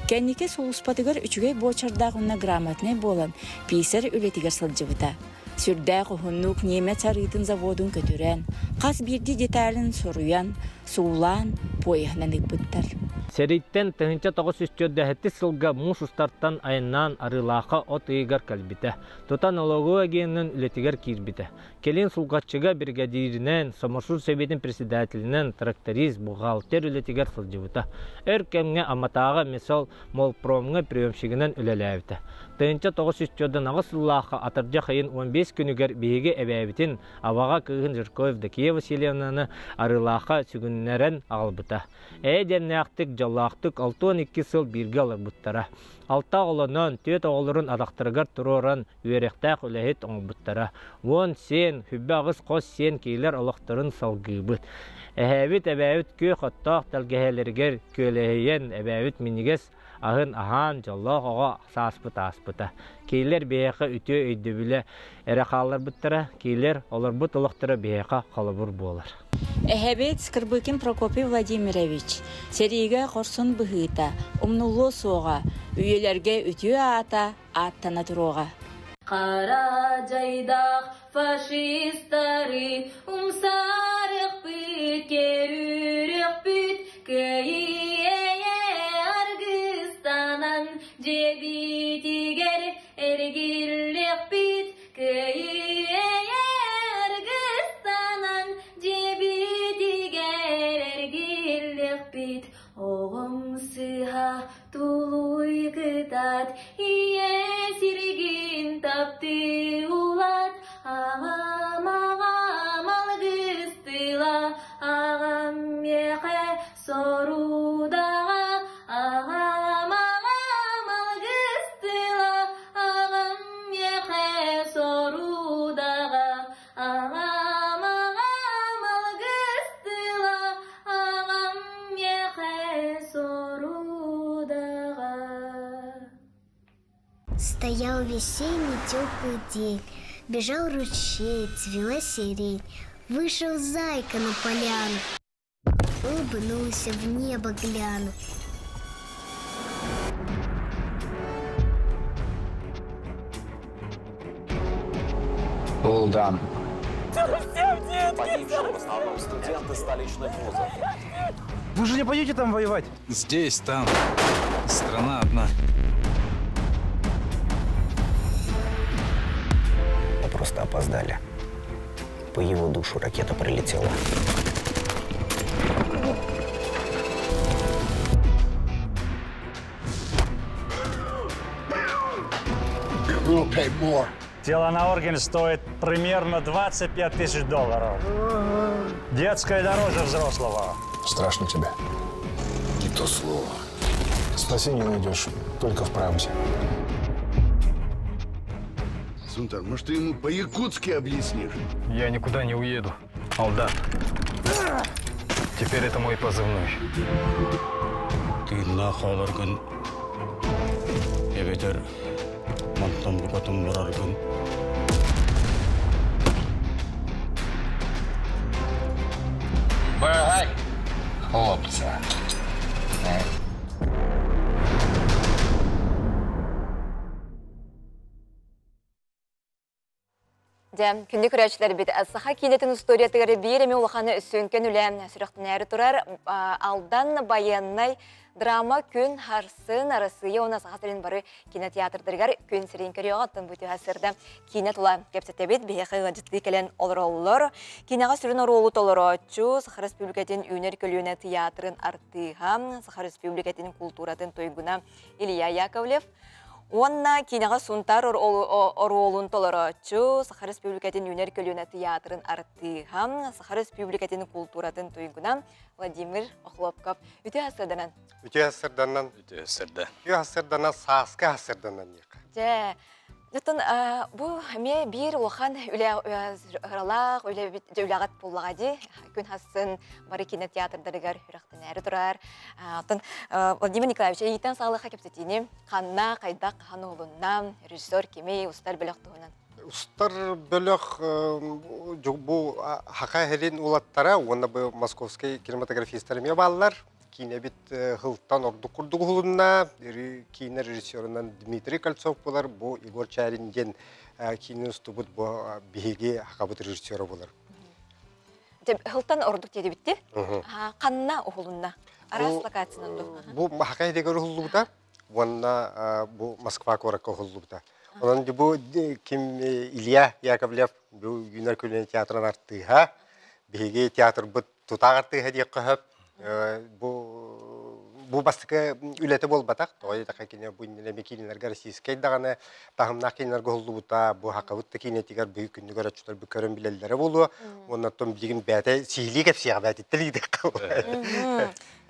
Кэнники сулууспатыгар үчүгэй буочардаах уонна грамотнай буолан, писарь үлэтигэр сылдьыбыта. Сүрдээх уһуннук немец арыытын заводун көтүрэн, хас биирдии деталын суруйан, суулаан, поеһынан ыыппыттар. Сэрииттэн 1947 сылга муус устартан айаннаан Арыылаахха от ыйыгар кэлбитэ. Тута налоговой агенын үлэтигэр киирбитэ. Кэлин Сулҕаччыга бригадиринэн, Соморсун сэбиэтин председателинэн, тракторист, бухгалтер үлэтигэр сылдьыбыта. Өр кэмҥэ Амматааҕы Месол Молпромҥа приемщигынан үлэлээбитэ. 1948 сыллаахха атырдьах ыйын 15 күнүгэр биһиги эбээбитин Абаҕа кыыһын Жиркова Евдокия Васильевнаны Арыылаахха сүгүннэрэн аҕалбыта. Эйэ дэмнээхтик, дьоллоохтук 62 сыл бииргэ олорбуттара. Алта оҕолонон, түөрт оҕолорун атахтарыгар туруоран, үөрэхтээх үлэһит оҥорбуттара. Уон сиэн, хүббэ аҕыс хос сиэн киилэр олохторун салгыыбыт. Эһээбит, эбээбит күөх оттоох тэлгэһэлэригэр күөлэһийэн, эбээбит минньигэс аһын аһаан, дьоллоох оҕо сааспыт ааспыта. Киилэр биһиэхэ үтүө өйдөбүлэ эрэ хаалларбыттара, киилэр олорбут олохторо биһиэхэ холобур буолар. Эһэбит Скрыбыкин Прокопий Владимирович сэриигэ хорсун быһыыта, умнуллуо суоҕа, үйэлэргэ үтүө аата ааттана туруоҕа. Хара дьайдаах фашистары умсарыахпыт, керүрүөхпүт, кыайыы аргыстанан дьиэбитигэр эргиллиэхпит, кыайыы аргыстанан дьиэбитигэр эргиллиэхпит. Оҕом сыыһа тулуй кытаат, ийэ сиригин таптыы улаат, аҕам аҕам алгыстыла, аҕам миэхэ сорудаҕа, аҕам аҕам алгыстыла, аҕам миэхэ сорудаҕа, Аҕам, аҕам алгыстыла, аҕам миэхэ сорудаҕа. Стоял весенний теплый день, Бежал ручей, цвела сирень. Вышел зайка на поляну, Улыбнулся в небо глянув. Булдан. Погибшие в основном студенты столичных вузов. Вы же не пойдете там воевать? Здесь, там. Страна одна. Мы просто опоздали. По его душу ракета прилетела. We'll pay more. Тело на органе стоит примерно 25 тысяч долларов. Детское дороже взрослого. Страшно тебе? Не то слово. Спасение найдешь только в правде. Сунтар, может, ты ему по-якутски объяснишь? Я никуда не уеду, Алдан. Теперь это мой позывной. Тыыннаах хааларгын эбэтэр мантан букатын бараргын Быһай, хлопца. Дьэ, күндү көрөөччүлэрбит, саха киинэтин историятыгар биир эмэ улахан сүҥкэн үлэ сүрэхтэнээри турар Алдан байыаннай драма күн харсын Арассыыйа уонна Саха сирин бары кинотеатрдарыгар күн сирин көрүөҕэ оттон бу түһэ сырда киинэ тула кэпсэтэбит биһиэхэ ыалдьыттыы кэлэн олороллор. Киинэҕэ сүрүн оруолу толорооччу Саха Республикатын үүнэр көлүөнэ тыйаатырын артыыһа, Саха Республикатын култууратын туйгуна Илья Яковлев, Уонна киинэҕэ Сунтаар оруолун толорооччу, Саха Республикатын үүнэр көлүөнэ тыйаатырын артыыһа, Саха Республикатын култууратын туйгуна Владимир Охлопков. Үтүө сырданан. Үтүө сырданан. Үтүө сырда. Үтүө сырданан, сааскы сырданан диэххэ. Дьэ, Оттон бу эмиэ биир улахан үлэ ыралаах үлэҕит буллаҕа дии. Күн хассын бары кинотеатрдарыгар үрэхтэнээри турар. Оттон Владимир Николаевич эйиитэн саҕалыахха кэпсэтиини ханна, хайдах, хаһан уһулунна, режиссер кимий, устар бөлөх туһунан. Устар бөлөх бу Хаха Херин улаттара уонна бу московскай кинематографистар эмиэ бааллар. Киинэбит хылтан ордук курдук уһулунна. Киинэ режиссерунан Дмитрий Кольцов буолар. Бу Егор Чарин диэн киинэ устубут бу биһиги хакабыт режиссера буолар. Хылтан ордук диэбитти. Ханна уһулунна? Араас локациянан ду? Бу Хака Херигер уһуллубута уонна бу Москва куоракка уһуллубута. Онон бу ким Илья Яковлев бу Юнар көлүөнэ театрын артыыһа биһиги театрбыт тутаах артыыһа диэххэ сөп. Бу бу бастакы үлэтэ буолбатах. Тоҕо диэтэххэ кини бу иннинэ киинэлэргэ российскай даҕаны таһымнаах киинэлэргэ уһуллубута. Бу хакабыт да киинэтигэр бу күннүгэр оччолор бу көрөн билэллэрэ буолуо. Уонна оттон билигин бэйэтэ сиһилии кэпсиэҕэ бэйэтиттэн ыйытыахха.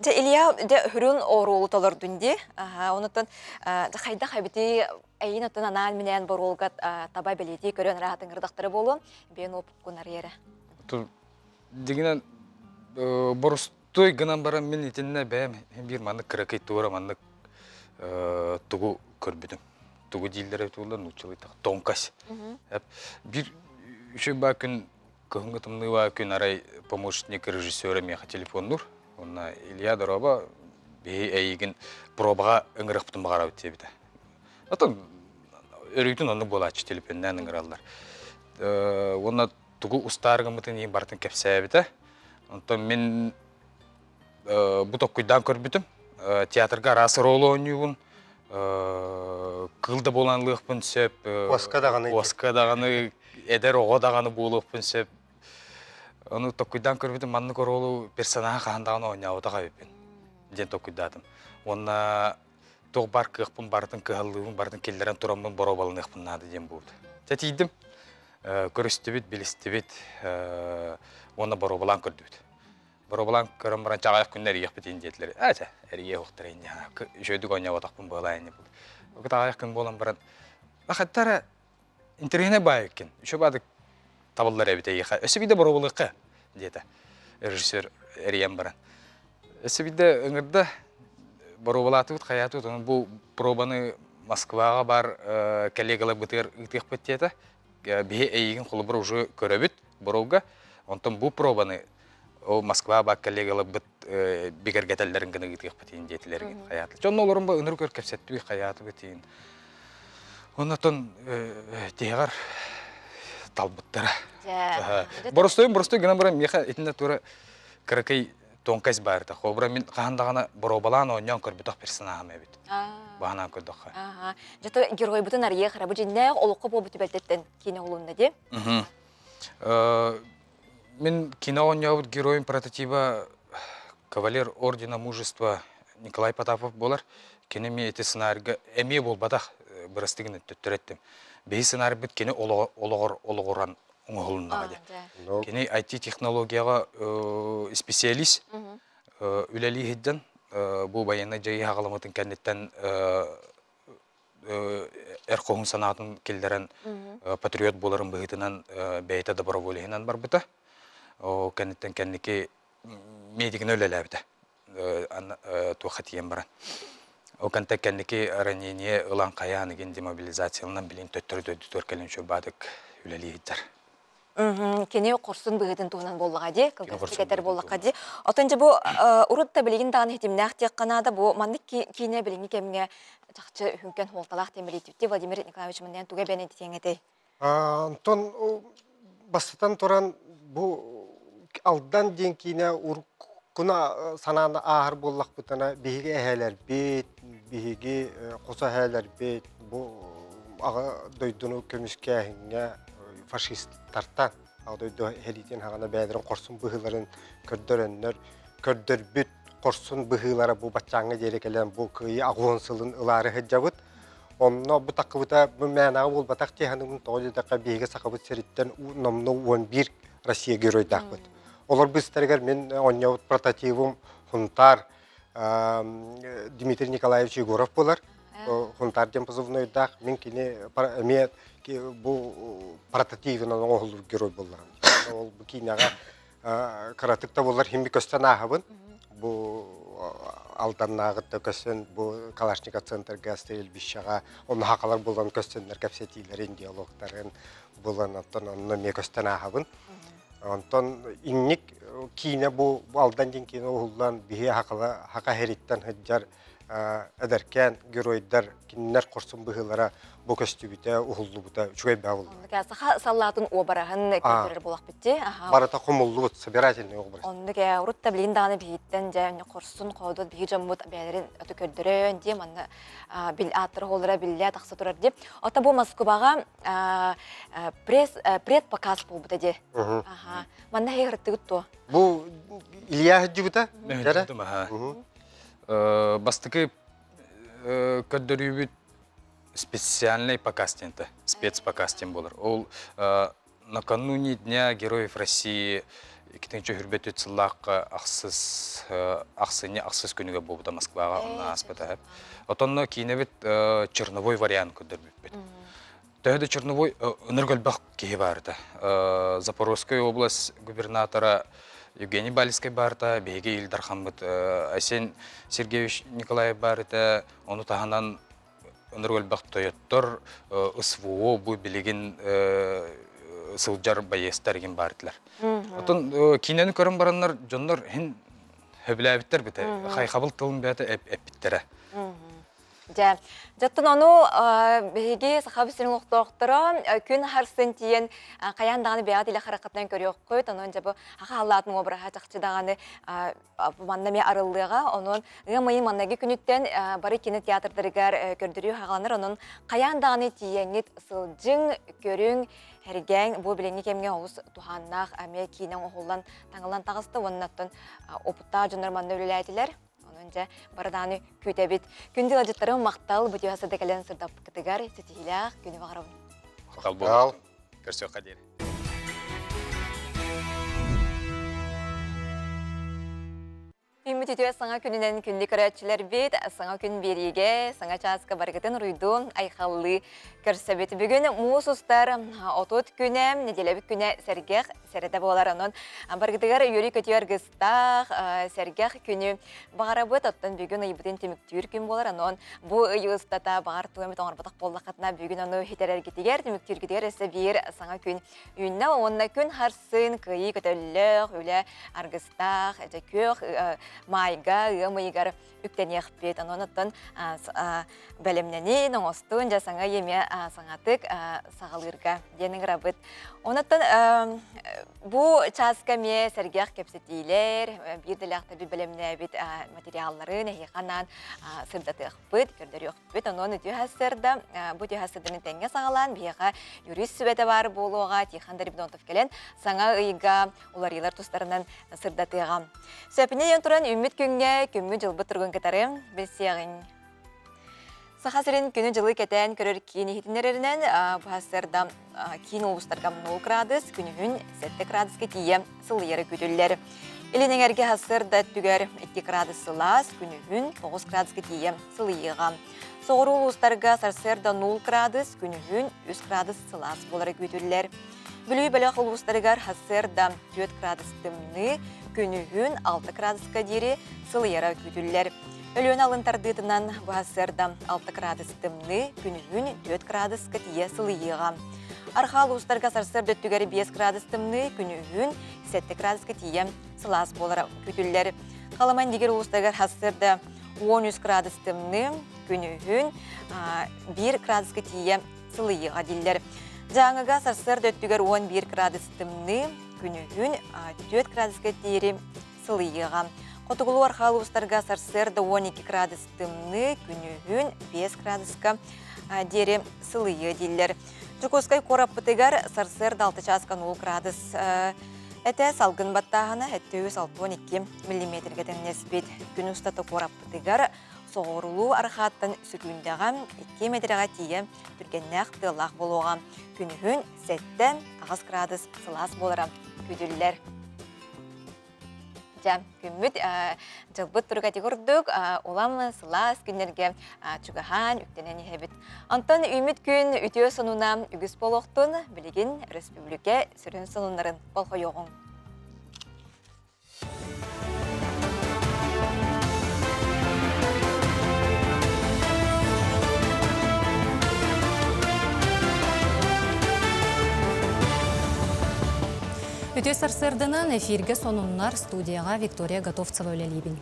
Дьэ Илья дьэ хүрүн оруолу толордун дии. Онуттан хайдах эбити эйин оттон анаан-минээн боруолга таба бэлиэтии көрөн ыраатын ырдахтара буолуо. Бэйэн опуккун арыйара. Дьиҥинэн, боростуой гынан баран мин итиннэ бэйэм биир маннык кыракый туора маннык тугу көрбүтүм. Тугу дииллэрэ туолла нууччалыы тонкость. Биир үчүгэй баа күн кыһыҥҥы тымныы баа күн арай помощник режиссера миэхэ телефоннуур. Уонна Илья дорообо биһи эйигин пробаҕа ыҥырыахпытын баҕарабыт диэбитэ. Оттон өрүүтүн оннук буолааччы телефоннаан ыҥыраллар. Уонна тугу устаар гыммытын иһин барытын кэпсээбитэ. Онтон мин бу токкуйдаан көрбүтүм. Театрга араас оруолу оонньуубун. Кыыл да буолан ылыахпын сөп. Куоска даҕаны. Куоска даҕаны, эдэр оҕо даҕаны буолуохпун сөп. Ону токкуйдаан көрбүтүм, маннык оруолу персонаһа хаһан даҕаны оонньообутах эбиппин диэн токкуйдаатым. Уонна туох баар кыахпын барытын кыһаллыыбын барытын киллэрэн тураммын боруобаланыахпын наада диэн буолбут. Дьэ тиийдим. Көрүстүбүт, билистибит уонна боруобалаан көрдүбүт. Боруобалаан көрөн баран чаҕайах күннэ эрийиэхпит иһин диэтилэр. Ээ чэ, эрийиэ уохтара инньэ. Үчүгэйдик оонньооботохпун буолаа инньэ. Аҕыйах күн буолан баран, хаттара интэриэһинэй баай эккин. Үчүгэй баадык табыллар эбит эйиэхэ. Өссө биирдэ боруобалыахха диэтэ режиссер эрийэн баран. Өссө биирдэ ыҥырда, боруобалаатыбыт, хайаатыбыт, онон бу пробаны Москваҕа баар коллегаларбытыгар ыытыахпыт диэтэ. Биһи эйигин холобур уже көрөбүт боруобга. Онтон бу пробаны ол Москва баар коллегаларбыт бигэргэтэллэрин гына ыытыахпыт иин диэтилэр хайаатылар. Дьонно олорон ба ынырык өр кэпсэттибит хайаатыбыт иин. Оннотон тиһэҕэр талбыттара. Боростуойун боростуой гынан баран миэхэ итиннэ тура кыракый тонкость баар этэ. Холобура мин хаһан даҕаны боруобалаан оонньоон көрбөтөх персонаһым эбит. Баһанаан көрдөххө. Дьэ геройбутун арыйыах бу дьиннээх олоххо буолбут түбэлтэттэн киинэ уһулунна дии. Мин кино оонньообут геройум прототиба кавалер ордена мужества Николай Потапов буолар. Кини эмиэ ити сценарийга эмиэ буолбатах бырастыгын төттөрү эттим. Биһи сценарийбыт кини олоҕор олоҕуран оҥоһулуннаҕа дии. Кини IT-технологияҕа специалист үлэлии сылдьан бу байыаннай дьайыы хаҕаламмытын кэнниттэн эр хоһун санаатын киллэрэн патриот буоларын быһыытынан бэйэтэ доброволеһынан барбыта. Ол кэнниттэн кэнники медигинэ үлэлээбитэ. Туохха тиийэн баран. Ол кэнтэ кэнники ранение ылан хайаан игин демобилизацияланан билин төттөрү дойдутугар кэлин үчүгэй үлэлии сылдьар. Кини хорсун быһыытын туһунан буоллаҕа дии, кылгастык этэр буоллахха дии. Оттон дьэ бу урут да билигин даҕаны хитимнээх диэххэ наада, бу маннык киинэ билиҥҥи кэмҥэ чахчы үһүҥкэн суолталаах диэн бэлиэтиибит. Владимир Николаевич маннык тугу эбэн этиэҥ этэй? Онтон бастатан туран бу Алдан диэн киинэ уруккуна санаан ааһар буоллахпытына биһиги эһээлэрбит, биһиги хос эһээлэрбит бу аҕа дойдуну көмүскээһиҥҥэ фашистартан аҕа дойду сэриитин хаҕана бэйэлэрин хорсун быһыыларын көрдөрөннөр көрдөрбүт хорсун быһыылара бу баччааҥҥа диэри кэлэн бу кыайыы аҕыс сылын ылаары сылдьабыт. Онно бу таккыбыта бу мээнэҕэ буолбатах дии саныыбын тоҕо диэтэххэ биһиги Сахабыт сириттэн номнуо 11 Россия геройдаахпыт. Олор быыстарыгар мин оонньообут прототивым Хунтаар Дмитрий Николаевич Егоров буолар. Хунтаар диэн позывнойдаах. Мин кини эмиэ бу прототивынан оҥоһуллубут герой буоллаҕым. Ол бу киинэҕэ кыратык да буоллар химми көстөн ааһабын. Бу Алданнааҕытта көстөн бу Калашников центрга стрельбищеҕа онно хахалар булан көстөннөр кэпсэтиилэрин, диалогтарын булан оттон онно эмиэ көстөн ааһабын. Онтон инник киинэ бу Алдан диэн киинэ уһуллан биһи хакала хака хериттэн сылдьар эдэркээн геройдар кинилэр хорсун быһыылара бу көстүбүтэ, уһуллубута үчүгэй баа буолла. Оннук саха саллаатын уобараһын көрдөрөр буолахпыт дии. Барыта хомуллубут, собирательный образ. Оннук ээ, урут да билигин даҕаны биһиттэн дьэ хорсун хоодуот биһи дьоммут бэйэлэрин өтө көрдөрөн дии манна бил ааттара хооллара биллэ тахса турар дии. Ота бу Москваҕа пресс предпоказ буолбута дии. Аха. Манна хейхырттыгыт туо? Бу Илья сылдьыбыта. Бастакы көрдөрүүбүт специальный показ диэнтэ, спецпоказ диэн буолар. Ол накануне Дня Героев России 2024 сыллаахха ахсыс ахсынньы ахсыс күнүгэр буолбута Москваҕа онно ааспыта. Отонно киинэбит черновой вариант көрдөрбүппүт. Төһө да черновой ынырык элбэх киһи баарыта. Запорожская область губернатора Евгений Балицкай баарыта, биһиги Ил Дархаммыт Айсен Сергеевич Николаев баарыта, ону таһынан ынырык элбэх тойоттор СВО бу билигин сылдьар байыастар игин баардылар. Отон киинэни көрөн бараннар дьоннор хин хөбүлээбиттэр бите хайхабыл тылын бэйэтэ эппиттэрэ. Дьэ, дьоттон ону биһиги Саха сирин олохтоохторо күн харсын тиийэн хайаан даҕаны бэйэҕит илэ хараххытынан көрүөххүт, онон дьэ бу хаха халлаатын уобараһа чахчы даҕаны манна эмиэ арыллыаҕа. Онон ыам ыйын манныгы күнүттэн бары кинотеатрдарыгар көрдөрүү хаҕаланар. Онон хайаан даҕаны тиийэҥҥит сылдьыҥ, көрүҥ, эргээҥ. Бу билиҥҥи кэмҥэ олус туһааннаах эмиэ киинэ оҥоһуллан таҥыллан таҕыста уонна оттон опыттаах дьоннор манна үлэлээтилэр. Онон дьэ барыдааны күүтэбит. Күндү ыалдьыттарым махтал бу түһэ сырда кэлэн сырдаппыкытыгар ситиһиилээх күнү баҕарабын. Махтал буолуохтун. Көрсүөххэ диэри. Үүммүт үтүө саҥа күнүнэн күндү көрөөччүлэрбит, саҥа күн биэриигэ, саҥа чааска барыгытын уруйдуу, айхаллыы көрсөбүт. Бүгүн муус устар 30 күнэ, нэдиэлэбит күнэ сэргэх сэрэдэ буолар. Онон барыгытыгар үөрүү-көтүү аргыстаах, сэргэх күнү баҕарабыт. Оттон бүгүн ыйбытын түмүктүүр күн буолар. Онон бу ый устата баҕар тугу эмит оҥорботох буоллаххытына, бүгүн ону хитэрэргитигэр, түмүктүүргүтүгэр өссө биир саҥа күн үүннэ уонна күн харсын кыайыы көтөллөөх, үлэ аргыстаах, дьэ күөх маайга, ыам ыйыгар үктэниэхпит. Онон оттон бэлэмнэнин, оҥостун, дьэ саҥа эмиэ саҥатык саҕалыырга диэн ыҥырабыт. Онон бу чааска эмиэ сэргэх кэпсэтиилэр, биир дэлээхтэрбит бэлэмнээбит материалларын эһиэхэ анаан сырдатыахпыт, көрдөрүөхпүт. Бүт онон үтүө сарсыарда бу үтүө сарсыарданы тэҥҥэ саҕалаан биһиэхэ юрист сүбэтэ баар буолуоҕа Тихон Дорибдонтов кэлэн саҥа ыйга уларыйыылар тустарынан сырдатыаҕа. Сөпүнэ диэн туран үүммүт күҥҥэ күммүт дьылбыт туругун кытары билсиэҕиҥ. Саха сирин күнү-дьылы кэтээн көрөр киин иһитиннэрэринэн, быһа киин улуустарга 0 градус, күнүһүн 7 градуска тиийэ сылыйары күүтүллэр. Илин эҥэргэ сарсыарда өттүгэр 2 градус сылаас, күнүһүн 9 градуска тиийэ сылыйыаҕа. Соҕуруу улуустарга сарсыарда 0 градус, күнүһүн 3 градус сылаас буолара күүтүллэр. Бүлүү бөлөх улуустарыгар сарсыарда 4 градус тымныы, күнүһүн 6 градуска диэри сылыйара күүтүллэр. Өлүөнэ алын тардыытынан быһа 6 градус тымныы, күнүһүн 4 градуска тиийэ сылыйыаҕа. Арҕаа улуустарга сарсыарда өттүгэр 5 градус тымныы, күнүһүн 7 градуска тиийэ сылаас буолара күүтүллэр. Халыма Индигир улуустарыгар сарсыарда 13 градус тымныы, күнүһүн 1 градуска тиийэ сылыйыаҕа дииллэр. Дьааҥыга сарсыарда өттүгэр 11 градус тымныы, күнүһүн 4 градуска диэри сылыйыаҕа. Хотугулуу-арҕаа улуустарга сарсыарда 12 градус тымныы, күнүһүн 5 градуска диэри сылыйыа дииллэр. Дьокуускай куораппытыгар сарсыарда 6 чааска 0 градус этэ салгын баттааһына 762 миллиметргэ тэҥнэспит. Күн устата куораппытыгар соҕурулуу арҕааттан сүкүүндэҕэ 2 метрэҕэ тиийэ түргэннээх тыаллаах буолуоҕа. Күнүһүн 7-8 градус сылаас буолара күүтүллэр. Дьэ, күммүт дьылбыт туруга ити курдук улам сылаас күннэргэ чугаһаан үктэнэн иһэбит. Онтон үүммүт күн үтүө сонуна үгүс буолуохтун, билигин өрөспүүбүлүкэ сүрүн сонуннарын болҕойуоҕуҥ. Үтүө сарсыарданан эфиргэ сонуннар студияҕа Виктория Готовцева үлэлиибин.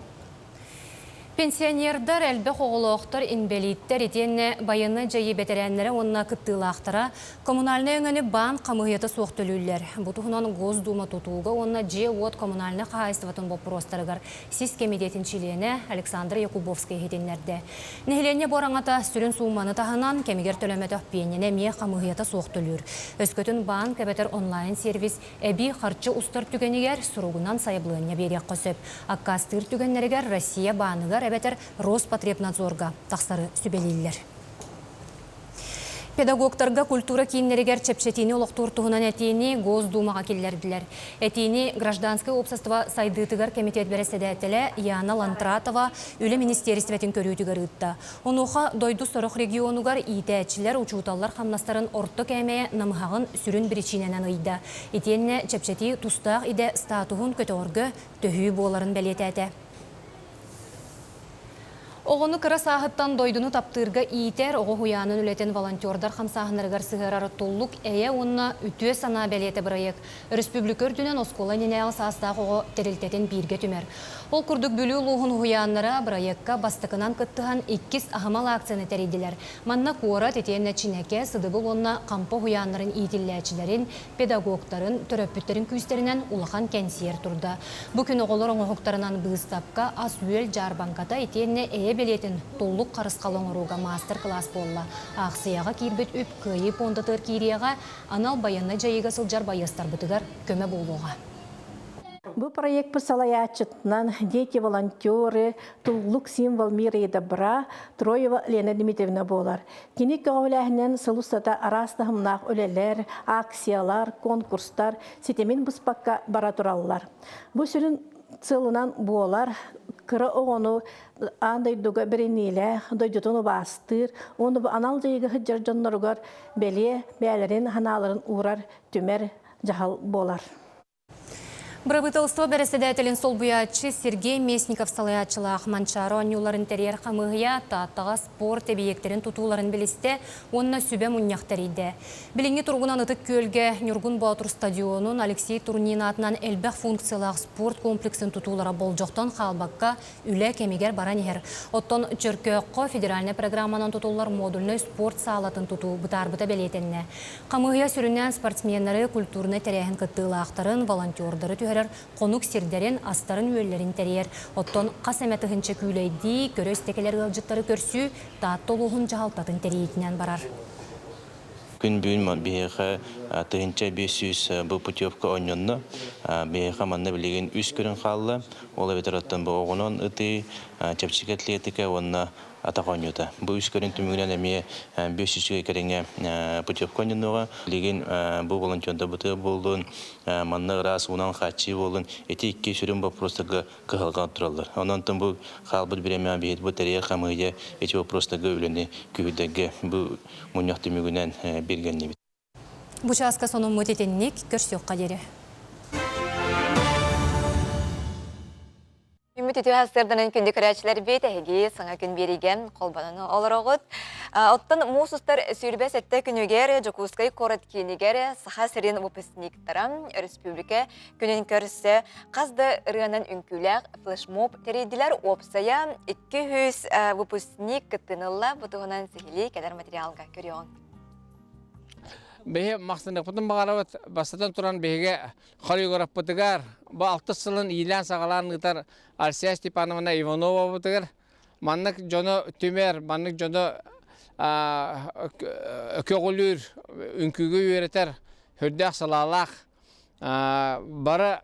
Пенсионердар, элбэх оҕолоохтор, инбэлииттэр итиэннэ байыаннай дьайыы бэтэрээннэрэ уонна кыттыылаахтара коммунальнай өҥөнү баан хамыыһыйата суох төлүүллэр. Бу туһунан Госдума тутууга уонна дьиэ-уот коммунальнай хаһаайыстыбатын боппуруостарыгар сис кэмитиэтин чилиэнэ Александр Якубовский иһитиннэрдэ. Нэһилиэнньэ бу араҥата сүрүн суумманы таһынан, кэмигэр төлөмөтөх пиэнньэни эмиэ хамыыһыйата суох төлүүр. Өскөтүн банк эбэтэр онлайн-сервис эбии харчы устар түгэнигэр суругунан сайабылыанньа биэриэххэ сөп. Аккаастыыр түгэннэригэр Россия бааныгар эбэтэр Роспотребнадзорга тахсары сүбэлииллэр. Педагогтарга культура кииннэригэр чэпчэтиини олохтуур туһунан этиини Госдумаҕа киллэрдилэр. Этиини гражданскай уопсастыба сайдыытыгар кэмитиэт бэрэссэдээтэлэ Яна Лантратова Үлэ министиэристибэтин көрүүтүгэр ыытта. Онуоха дойду сорох регионугар иитээччилэр, учууталлар хамнастарын орто кээмэйэ намыһаҕын сүрүн биричиинэнэн ыйда. Итиэннэ чэпчэтии тустаах идэ статуһун көтөҕөргө төһүү буоларын бэлиэтээтэ. Оҕону кыра сааһыттан дойдуну таптыырга иитэр, оҕо уһуйаанын үлэтин волонтердар хамсааһыннарыгар сыһыарар Туллук эйэ уонна үтүө санаа бэлиэтэ бырайыак өрөспүүбүлүкэ үрдүнэн оскуола иннинээҕи саастаах оҕо тэрилтэтин бииргэ түмэр. Ол курдук Бүлүү улууһун уһуйааннара бырайыакка бастакынан кыттыһан иккис аһымал акцияны тэрийдилэр. Манна куорат итиэннэ Чинэкэ, Сыдыбыл уонна Хампа уһуйааннарын иитиллээччилэрин, педагогтарын, төрөппүттэрин күүстэринэн улахан кэнсиэр турда. Бу күн оҕолор оҥоһуктарынан быыстапка, ас-үөл дьаарбаҥката итиэннэ эйэ бэлиэтин туллук харысхал оҥорууга маастар-кылаас буолла. Аахсыйаҕа киирбит үп Кыайыы пуондатыгар киириэҕэ, анал байыаннай дьайыыга сылдьар байыастарбытыгар көмө буолуоҕа. Бу проекпыт салайааччытынан дети-волонтеры, Туллук символ мира и добра Троева Лена Дмитриевна буолар. Кини көҕүлээһинэн сыл устата араас таһымнаах үлэлэр, акциялар, конкурстар ситимин быспакка бара тураллар. Бу сүрүн сылынан буолар кыра оҕону аан дойдуга бэриниилээх, дойдутун убаастыыр уонна бу анал дьайыыга сылдьар дьонноругар бэлиэ бэйэлэрин санааларын уурар, түмэр дьаһал буолар. Бырабыыталыстыба бэрэссэдээтэлин солбуйааччы Сергей Местников салайааччылаах Манчаары оонньууларын тэрийэр хамыыһыйа Тааттаҕа спорт эбийиэктэрин тутууларын билистэ уонна сүбэ мунньах тэрийдэ. Билиҥҥи туругунан Ытык Күөлгэ Ньургун Боотур стадионун Алексей Турнин аатынан элбэх функциялаах спорт комплексын тутуулара болдьохтон хаалбакка үлэ кэмигэр баран иһэр. Оттон Чөркөөххө федеральнай программанан тутуллар модульнай спорт саалатын тутуу бытаарбыта бэлиэтэннэ. Хамыыһыйа сүрүннээн спортсменнары, культурнай тэрээһин кыттыылаахтарын, волонтердары түһэрэр хонук сирдэрин, астарын-үөллэрин тэрийэр. Оттон хас эмэ тыһыынча күүлэйдии, көрө-истэ кэлэр ыалдьыттары көрсүү Таатта улууһун дьаһалтатын тэрийиитинэн барар. Күн бүгүн биһиэхэ 1500 бу путевка оонньонно. Биһиэхэ манна билигин үс көрүҥ хаалла. Ол эбэтэр оттон бу оҕунан ытыы, чэпчэки атлетика уонна атах оонньуута. Бу үс көрүн түмүгүнэн эмиэ 500 кэриҥэ путевка оонньонуоҕа. Билигин бу волонтердар бытыа буоллун, манна ыраас уунан хааччыы буоллун, ити икки сүрүн боппуруостарга кыһалҕа тураллар. Онон бу хаалбыт бириэмэҕэ биһиги бу тэрийэр хамыыһыйа ити боппуруостарга үлэни күүһүрдэргэ бу мунньах түмүгүнэн билгэннибит. Бу чааска сонуммут итинник көрсүөххэ диэри. Үмүт үтүө сарсыарданан күндү көрөөччүлэрбит эһиги саҥа күн биэригэ холбонон олороҕут. Оттон муус устар 27 күнүгэр Дьокуускай куорат киинигэр Саха сирин выпускниктара өрөспүүбүлүкэ күнүн көрсө хас да ырыанан үҥкүүлээх флешмоб тэрийдилэр. Уопсайа 200 выпускник кыттыынылла. Бу туһунан сиһилии кэлэр материалга көрүөҕүҥ. Биһи махсыныппытын баҕарабыт бастатан туран биһиги хореографпытыгар бу алтыс сылын иилээн-саҕалаан ыытар Альсия Степановна Ивановабытыгар маннык дьону түмэр, маннык дьону көҕүлүүр, үҥкүүгэ үөрэтэр сүрдээх салаалаах бары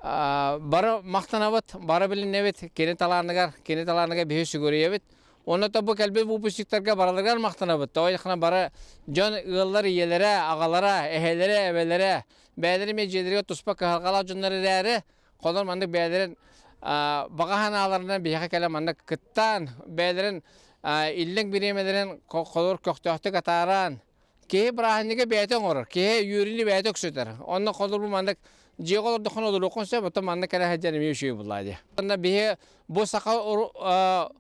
бары махтанабыт, бары билинэбит кини талааныгар, кини талааныгар биһи сүгүрүйэбит. Онно бу кэлбит выпускниктарга барыларыгар махтанабыт. Тоҕо бары дьон ыаллар ийэлэрэ, аҕалара, эһэлэрэ, эбэлэрэ, бэйэлэрин эмиэ дьиэлэригэр туспа кыһалҕалаах дьоннор эрээри, холор маннык бэйэлэрин баҕа санааларынан биһиэхэ кэлэн маннык кыттаан, бэйэлэрин иллэҥ бириэмэлэрин холор көхтөөхтүк атааран, Киһи бырааһынньыгы бэйэтэ оҥорор, киһи үөрүүнү бэйэтэ өксөтөр. Онно холобур маннык дьиэҕэ олордоххуна олоруоххун сөп, оттон маннык кэлэ сылдьан эмиэ үчүгэй буоллаа дии. Онно биһи бу саха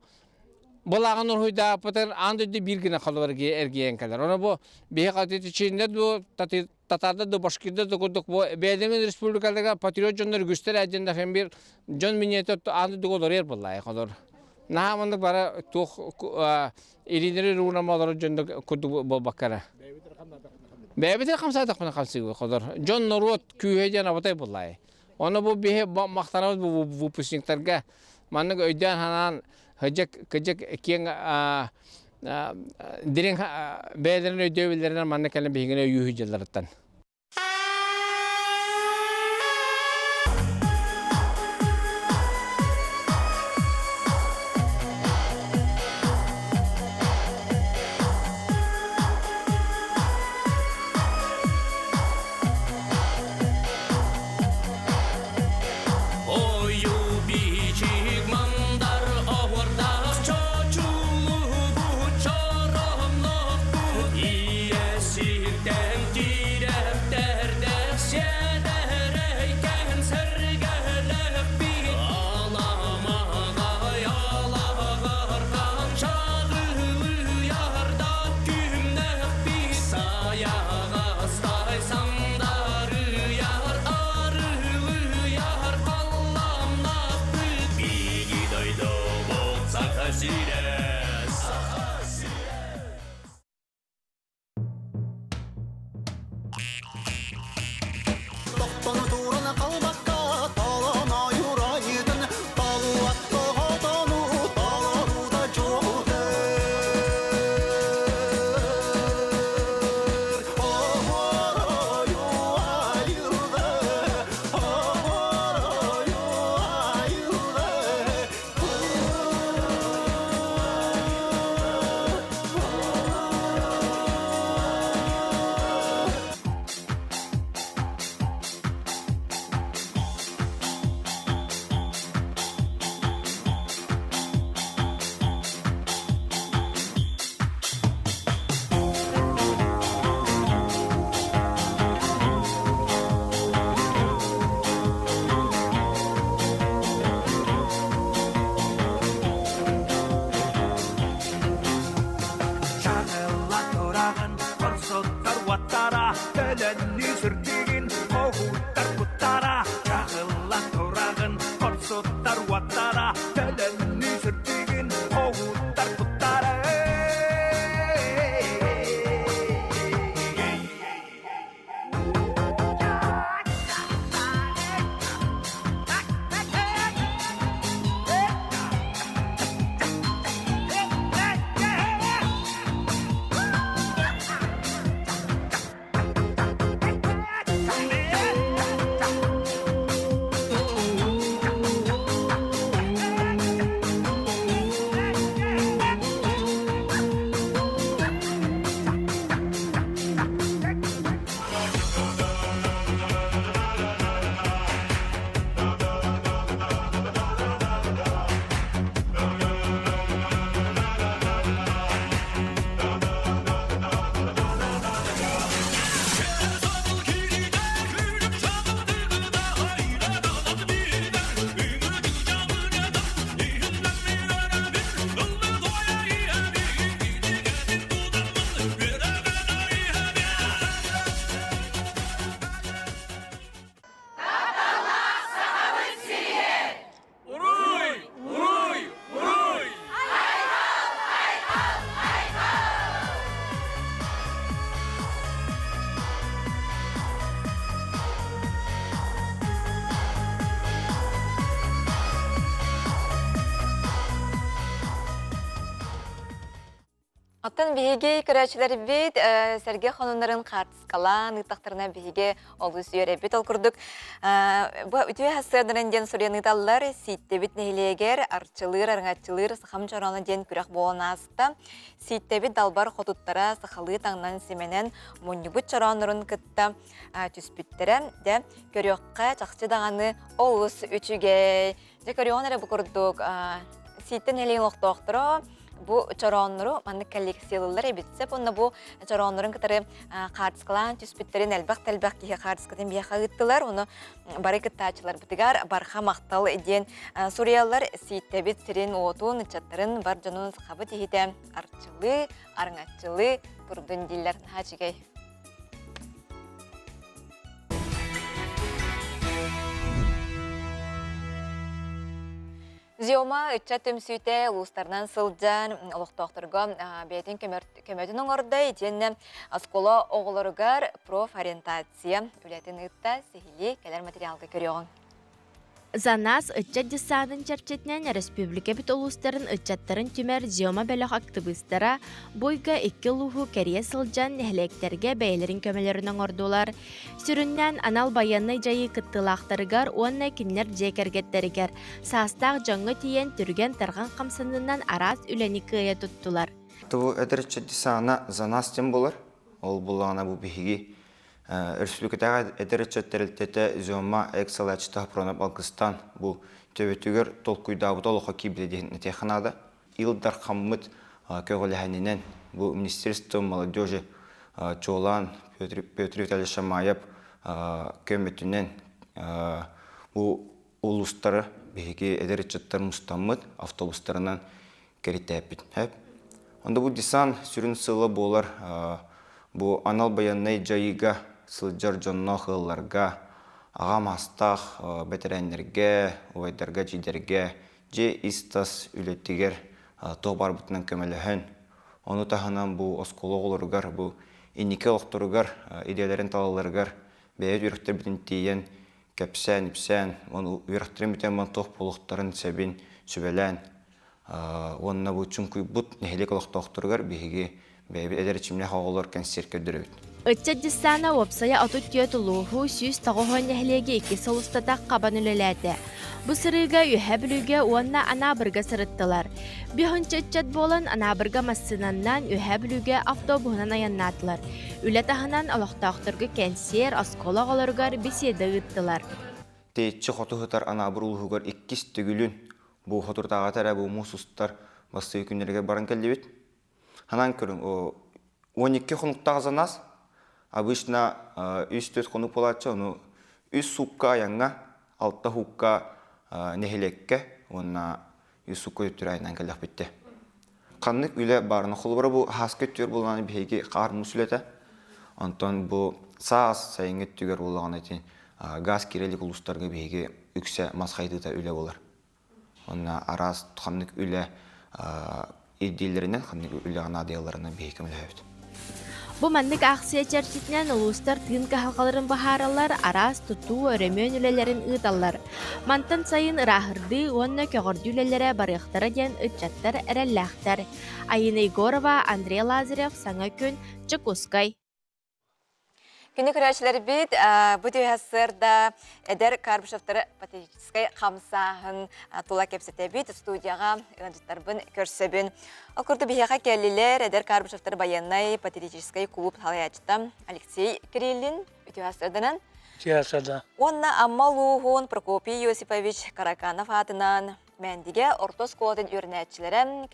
былааҕын уруһуйдаабыппытын аан дойду биир гына холобур эргийэн кэлэр. Ону бу биһи хатытычииннэр дуу, татаардар дуу, башкирдар да курдук бу бэйэлэрин республикаларыгар патриот дьоннор үгүстэр эдьэннэр биир дьон миниэтэ аан дойдуга олоруйар буоллаа холобур. Наһаа маннык бары туох илиилэри уунама олорор дьон курдук буолбакка эрэ. Бэйэбитин хамсаатахпына хамсыыбыт ходор. Дьон норуот күүһэ диэн абатай буллаай. Ону бу биһи махтанабыт бу выпускниктарга маннык өйдөөн санаан кыдьык кыдьык киэҥ дириҥ бэйэлэрин өйдөбүллэринэн маннык кэлэн биһигини өйүүһү дьылларыттан. Тохтону туран қалбаққа талан айырайдын талуатты ғатану таларуда жоғытыр Чаҕылла тураҕын, хорсуттар уоттара, төлөннүү сүрдүгүн, хоһууттар куттара. Чаҕылла тураҕын, хорсуттар уоттара, төлөннүү сүрдүгүн, хоһууттар куттара. Оттон биһиги көрөөччүлэрбит сэргэ хонуннарын хаартыскалаан ыыттахтарына биһиги олус үөрэбит. Ол курдук бу үтүө сарсыарданан диэн суруйан ыыталлар. Сииттэбит нэһилиэгэр арчылыыр, арыҥаччылыыр сахам чорооно диэн күрэх буолан ааста. Сииттэбит далбар хотуттара сахалыы таҥнан симэнэн мунньубут чорооннорун кытта түспүттэрэ. Дьэ, көрүөххэ чахчы даҕаны олус үчүгэй. Дьэ көрүөҕүн эрэ бу курдук Сииттэ нэһилиэгин олохтоохторо бу чорооннору маннык коллекциялыыллар эбит сөп уонна бу чорооннорун кытары хаартыскалаан түспүттэрин элбэх да элбэх киһи хаартыскатын биһиэхэ ыыттылар. Ону бары кыттааччыларбытыгар барха махтал диэн суруйаллар. Сииттэбит сирин-уотун, ыччаттарын бар дьонун сахабыт иһитэ арчылыы, арыҥаччылыы турдун дииллэр. Наһаа үчүгэй. Зиома ыччат түмсүүтэ улуустарынан сылдьан олохтоохторго бэйэтин көмөтүн оҥордо итиэннэ оскуола оҕолоругар профориентация үлэтин ыытта сиһилии кэлэр материалга көрүөҕүҥ. За нас ыччат десанын чэрчитинэн өрөспүүбүлүкэбит улуустарын ыччаттарын түмэр Зиома бөлөх актыбыыстара бу ыйга икки улууһу кэрийэ сылдьан нэһилиэктэргэ бэйэлэрин көмөлөрүн оҥордулар. Сүрүннээн анал байыаннай дьайыы кыттыылаахтарыгар уонна кинилэр дьиэ кэргэттэригэр саастаах дьоҥҥо тиийэн түргэн-тарҕан хамсаныынан араас үлэни кыайа туттулар. Бу эдэр ыччат десана За нас диэн буолар. Ол буллаҕына бу биһиги Өрөспүүбүлүкэтээҕи эдэр ыччат тэрилтэтэ Зёма экс-салайааччыта Хапронов Алгыстаан бу төбөтүгэр толкуйдаабыта олоххо киирбитэ диэн этиэххэ наада. Ил Дархаммыт көҕүлэһэнинэн бу Министерство молодежи чуолаан Петр, Петр Витальевич Шамаев көмөтүнэн бу улуустары биһиги эдэр ыччаттар мустаммыт автобустарынан кэритээппит. Онда бу десант сүрүн сыала буолар бу анал байыаннай дьайыыга сылдьар дьонноох ыалларга, аҕа маастаах бэтэрээннэргэ, убайдарга, дьиидэргэ дьиэ ис-тас үлэтигэр туох барбытынан көмөлөһөн, ону таһынан бу оскуола оҕолоругар, бу инники олохторугар, идиэлэрин талалларыгар бэйэ үөрэхтэрбитин тиийэн кэпсээн-ипсээн, ону үөрэхтэрин бүтэн баран туох буолуохтарын сөбүн сүбэлээн уонна бу чуҥкуйбут нэһилиэк олохтоохторугар биһиги бэйэбит эдэр эрчимнээх оҕолор кэнсиэр көрдөрөбүт. Ыччат десана уопсайа 34 улууһу 190 нэһилиэги икки сыл устата хабан үлэлээтэ. Бу сырыыга Үөһээ Бүлүүгэ уонна Анаабырга сырыттылар. Биһонча ыччат буолан Анаабырга массыынаннан Үөһээ Бүлүүгэ автобуһунан айаннаатылар. Үлэ таһынан олохтоохторго кэнсиэр, оскуола оҕолоругар беседа ыыттылар. Тэйиччи хоту сытар Анаабыр улууһугар иккис төгүлүн Бу хотурдааҕыта эрэ бу муус устар бастыы күннэригэр баран кэллибит. Ханан көрүҥ, 12 хонуктаах занас, обычно үс-төрт хонук буолааччы, ону үс суукка айаҥҥа, алта хуукка нэһилиэккэ уонна үс суукка өттүр айаннаан кэллэхпиттэ. Ханнык үлэ баарына холобура бу хааска өттүгэр буоллаҕына биһиги хаар муус үлэтэ. Онтон бу саас сайыҥҥы өттүгэр буоллаҕына ити газ киирэ илик улуустарга биһиги үксэ мас хайдыыта үлэ буолар. Онно араас ханнык үлэ ирдииллэринэн, ханнык үлэҕэ наадыйалларынан биһиги көмөлөһөбүт. Бу маннык аахсыйа чэрчитинэн улуустар тыын кыһалҕаларын быһаараллар, араас тутуу, өрөмүөн үлэлэрин ыыталлар. Мантан сайын ырааһырдыы уонна көҕөрдүү үлэлэрэ барыахтара диэн ыччаттар эрэллээхтэр. Айыына Егорова, Андрей Лазарев, Саҥа күн, Дьокуускай. Күнү көрөөччүлэрбит бу түһэ сырда эдэр Карбышевтары патриотическай хамсааһын тула кэпсэтэбит. Студияҕа ыалдьыттарбын көрсөбүн. Ол курдук биһиэхэ кэллилэр эдэр Карбышевтары байыаннай патриотическай клуб салайааччыта Алексей Кириллин үтүө сырданан. Үтүө сырда. Уонна Амма улууһун Прокопий Иосифович Караканов аатынан Мээндигэ орто оскуолатын үөрэнээччилэрэ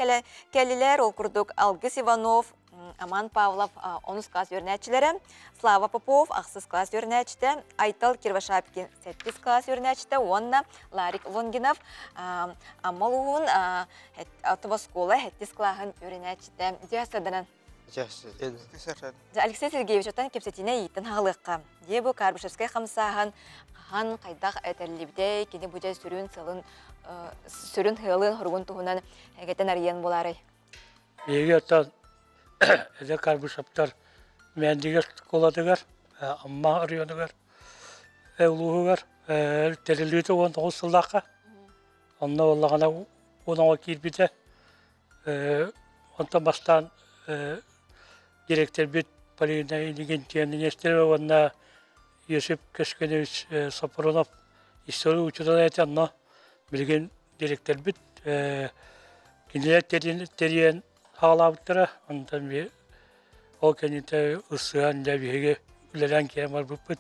кэллилэр. Ол курдук Алгыс Иванов, Аман Павлов онус класс үөрэнээччилэрэ, Слава Попов ахсыс класс үөрэнээччитэ, Айтал Кирвашапкин сэттис класс үөрэнээччитэ уонна Ларик Лонгинов Амма улууһун автобоскуола сэттис классын үөрэнээччитэ. Дьэ, саданан. Алексей Сергеевич, оттон кэпсэтиинэ ииттэн хаалыахха. Дьэ, бу Карбышевскай хамсааһын хаһан хайдах этэллибитэй, кини бу дьэ сүрүн сылын сүрүн сыалын хоругун туһунан эгэтэн арыйан буолаарай? Биһиги оттон эдэр Карбышевтар Мээндигэ оскуолатыгар, Амма оройуонугар, улууһугар тэриллибитэ 19 сыллаахха. Онно буоллаҕына уон оҕо киирбитэ. Онтон бастаан директорбит Полина Иннокентьевна Нестерова уонна Иосип Көскөнович Сопрунов история учуутала этэ онно билигин директорбит кинилэр тэрийэн хаалаабыттара онтон ол кэнниттэн ылсыһан дьэ биһиги үлэлээн киирэн барбыппыт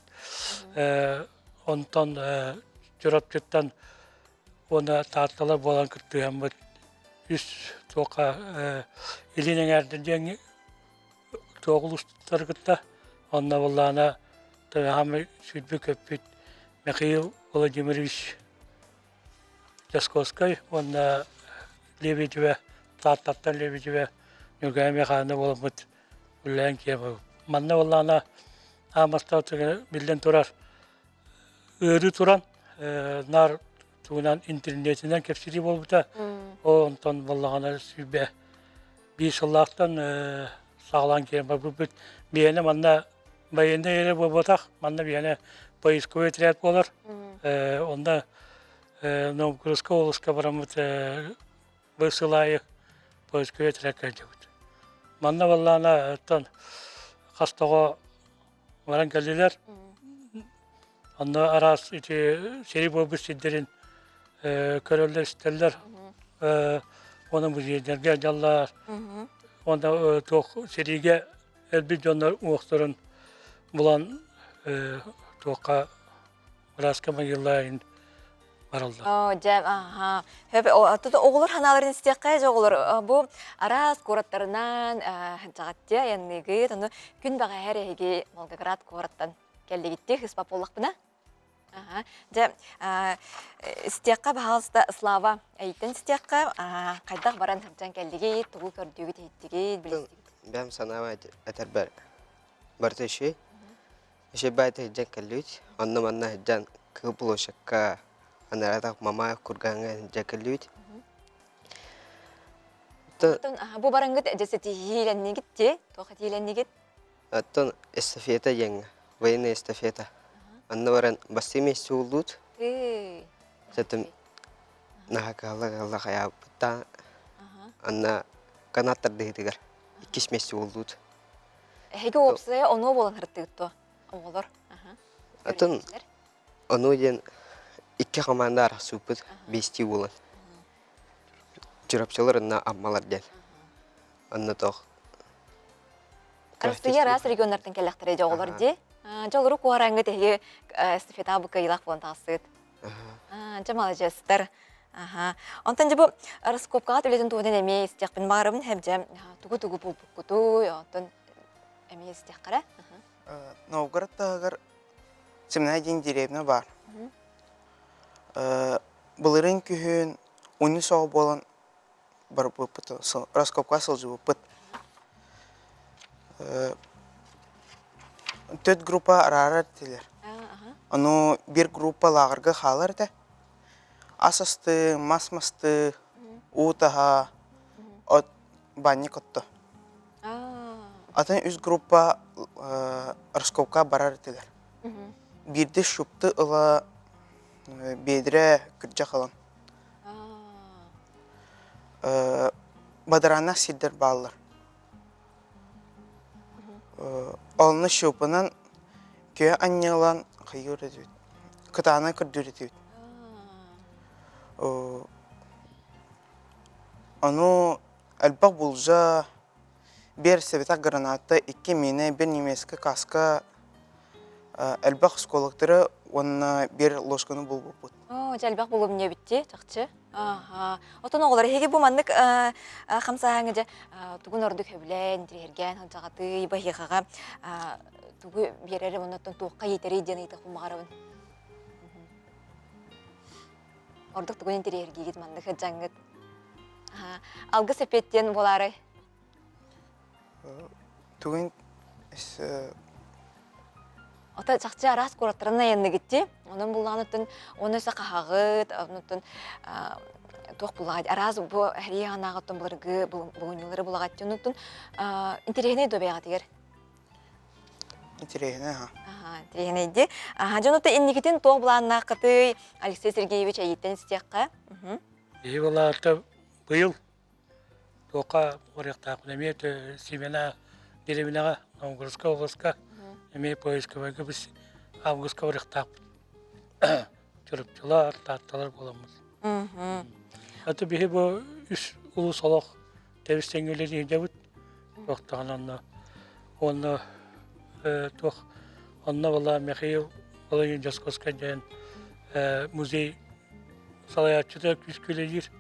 онтон Чурапчыттан уонна Таатталар буолан кыттыһаммыт үс туохха илин эҥээрдэр диэҥҥи туох улуустары кытта онно буоллаҕына хаамай сүүрбүт-көппүт Михаил Владимирович Дьосковскай уонна Лебедева Тааттаттан Лебедева Ньургуйа Михайловна буоламмыт үлэлээн киирэн Манна буоллаҕына аан бастаан биллэн турар ыарыы туран наар тугунан интернетинэн кэпсэтии буолбута. Ол онтон буоллаҕына 101 сыллаахтан саҕалаан киирэн барбыппыт. Биһиэнэ манна военный эрэ буолбатах, манна биһиэнэ поисковый отряд буолар. Онно Новгородскай областка бараммыт бу сыл аайы поисковый отрядка илдьибит. Манна буоллаҕына оттон хас тоҕо баран кэллилэр. Онно араас ити сири буолбут сирдэрин көрөллөр-истэллэр. Уонна музейдарга дьаллар. Уонна туох сэриигэ өлбүт дьоннор уҥуохтарын булан туохха бырааска могилаайын бараллар. Оо, дьэ, аха. Хөп, оҕолор ханааларын истиэххэ, дьэ, оҕолор бу араас куораттарынан дьаҕаттыа айанныыгыт, ону күн бэҕэһэр эһиги Волгоград куораттан кэллигиттии хыспап буоллахпына. Аха. Дьэ, истиэххэ, баһаалыста, Слава, эйиттэн истиэххэ, хайдах баран сылдьан кэллигит, тугу көрдүгүт, иһиттигит, билистигит? Бэм санаама этэрбэр барыта үчүгэй. Үчүгэй баайта сылдьан кэллибит. Онно-манна сылдьан Кыһыл площадка анараатах Мамаев кургаҥҥа сылдьан кэллибит. Оттон бу бараҥҥыт дьэ ситиһиилэннигит дии? Туох этиилэннигит? Оттон эстафета диэҥҥэ, военная эстафета. Онно баран бастыы миэстэ буллубут. Сэтим наһаа кыһалла-кыһалла хайаабыттаан анна канат тардыһыытыгар иккис миэстэ буллубут. Эһиги уопсайа онуо буолан сырыттыгыт дуо? Оҕолор. Атын ону диэн икки команда арахсыыппыт биэстии буолан. Чурапчылар уонна Аммалар диэн. Онно туох Россия араас регионнартан кэллэхтэрэ дьэ оҕолор дии. Дьэ олору куораҥҥыт эһиги эстафета бу кыайыылаах буолан таҕыстыгыт. Дьэ маладьыастар. Аха. Онтон дьэ бу раскопкаҕа үлэтин туһунан эмиэ истиэхпин баҕарабын һэм дьэ тугу-тугу булбуккутуй, онтон эмиэ истиэххэрэ. Новгород таһыгар Семная диэн деревня баар. Былырыын күһүн уни соҕу буолан барбыппыт, раскопка сылдьыбыппыт. Төрт группа араарар этилэр. Ону биир группа лааҕырга хаалар этэ. Ас асты, мас масты, уу таһа, от банньык отто. Атын үс группа раскопка барар этилэр. Биирдэ щупты ыла биэдирэ күрдьэх ылан. Бадарааннаах сирдэр бааллар. Онно щупунан күө анньыалаан хайыыр этибит. Кытаанах көрдүүр этибит. Ону элбэх булжа, биэр сэбэтэх граната, икки миинэ, биир немецкэй каска, элбэх оскуолактары уонна биир ложканы булбуппут. Оо, дьэ элбэх булум диэбиттии, чахчы. Аха. Отон оҕолор эһиги бу маннык хамсааһыҥҥа дьэ тугун ордук сөбүлээн, интириэһиргээн сылдьаҕытый, баһыйхаҕа тугу биэрэр уонна туохха иитэрий диэн ыйытыахпын баҕарабын. Ордук тугун интириэһиргиигит маннык сылдьаҥҥыт? Алгыс эпиэт диэн буолаарай? Тугун Ото чахчы араас куораттарын айанныгыт дии. Онон буллаҕын оны өссө хаһаҕыт, оннуттан туох буллаҕыт араас бу хэрийэ анаҕыттан былыргы булунньулары булаҕат дии. Оннуттан интэриэһинэй дуо бэйэҕитигэр? Интэриэһинэй аха. Интэриэһинэй дии. Дьон инникитин туох былааннааххытый? Алексей Сергеевич эйиттэн истиэххэ. Биһи былаата быйыл. Туохха барыахтаахпын эмиэ Семена дэриэбинэҕэ Новгородскай областка эмиэ поисковайга біз августка барыахтаахпыт. Чурапчылар, Таатталар буоламмыт. Аты биһи бу үс улус олох тэбис тэҥҥэ үлэлиир Туохтаҕына онно уонна туох онно была Михаил Владимирович Дьоскоскай диэн музей салайааччыта күүскэ үлэлиир.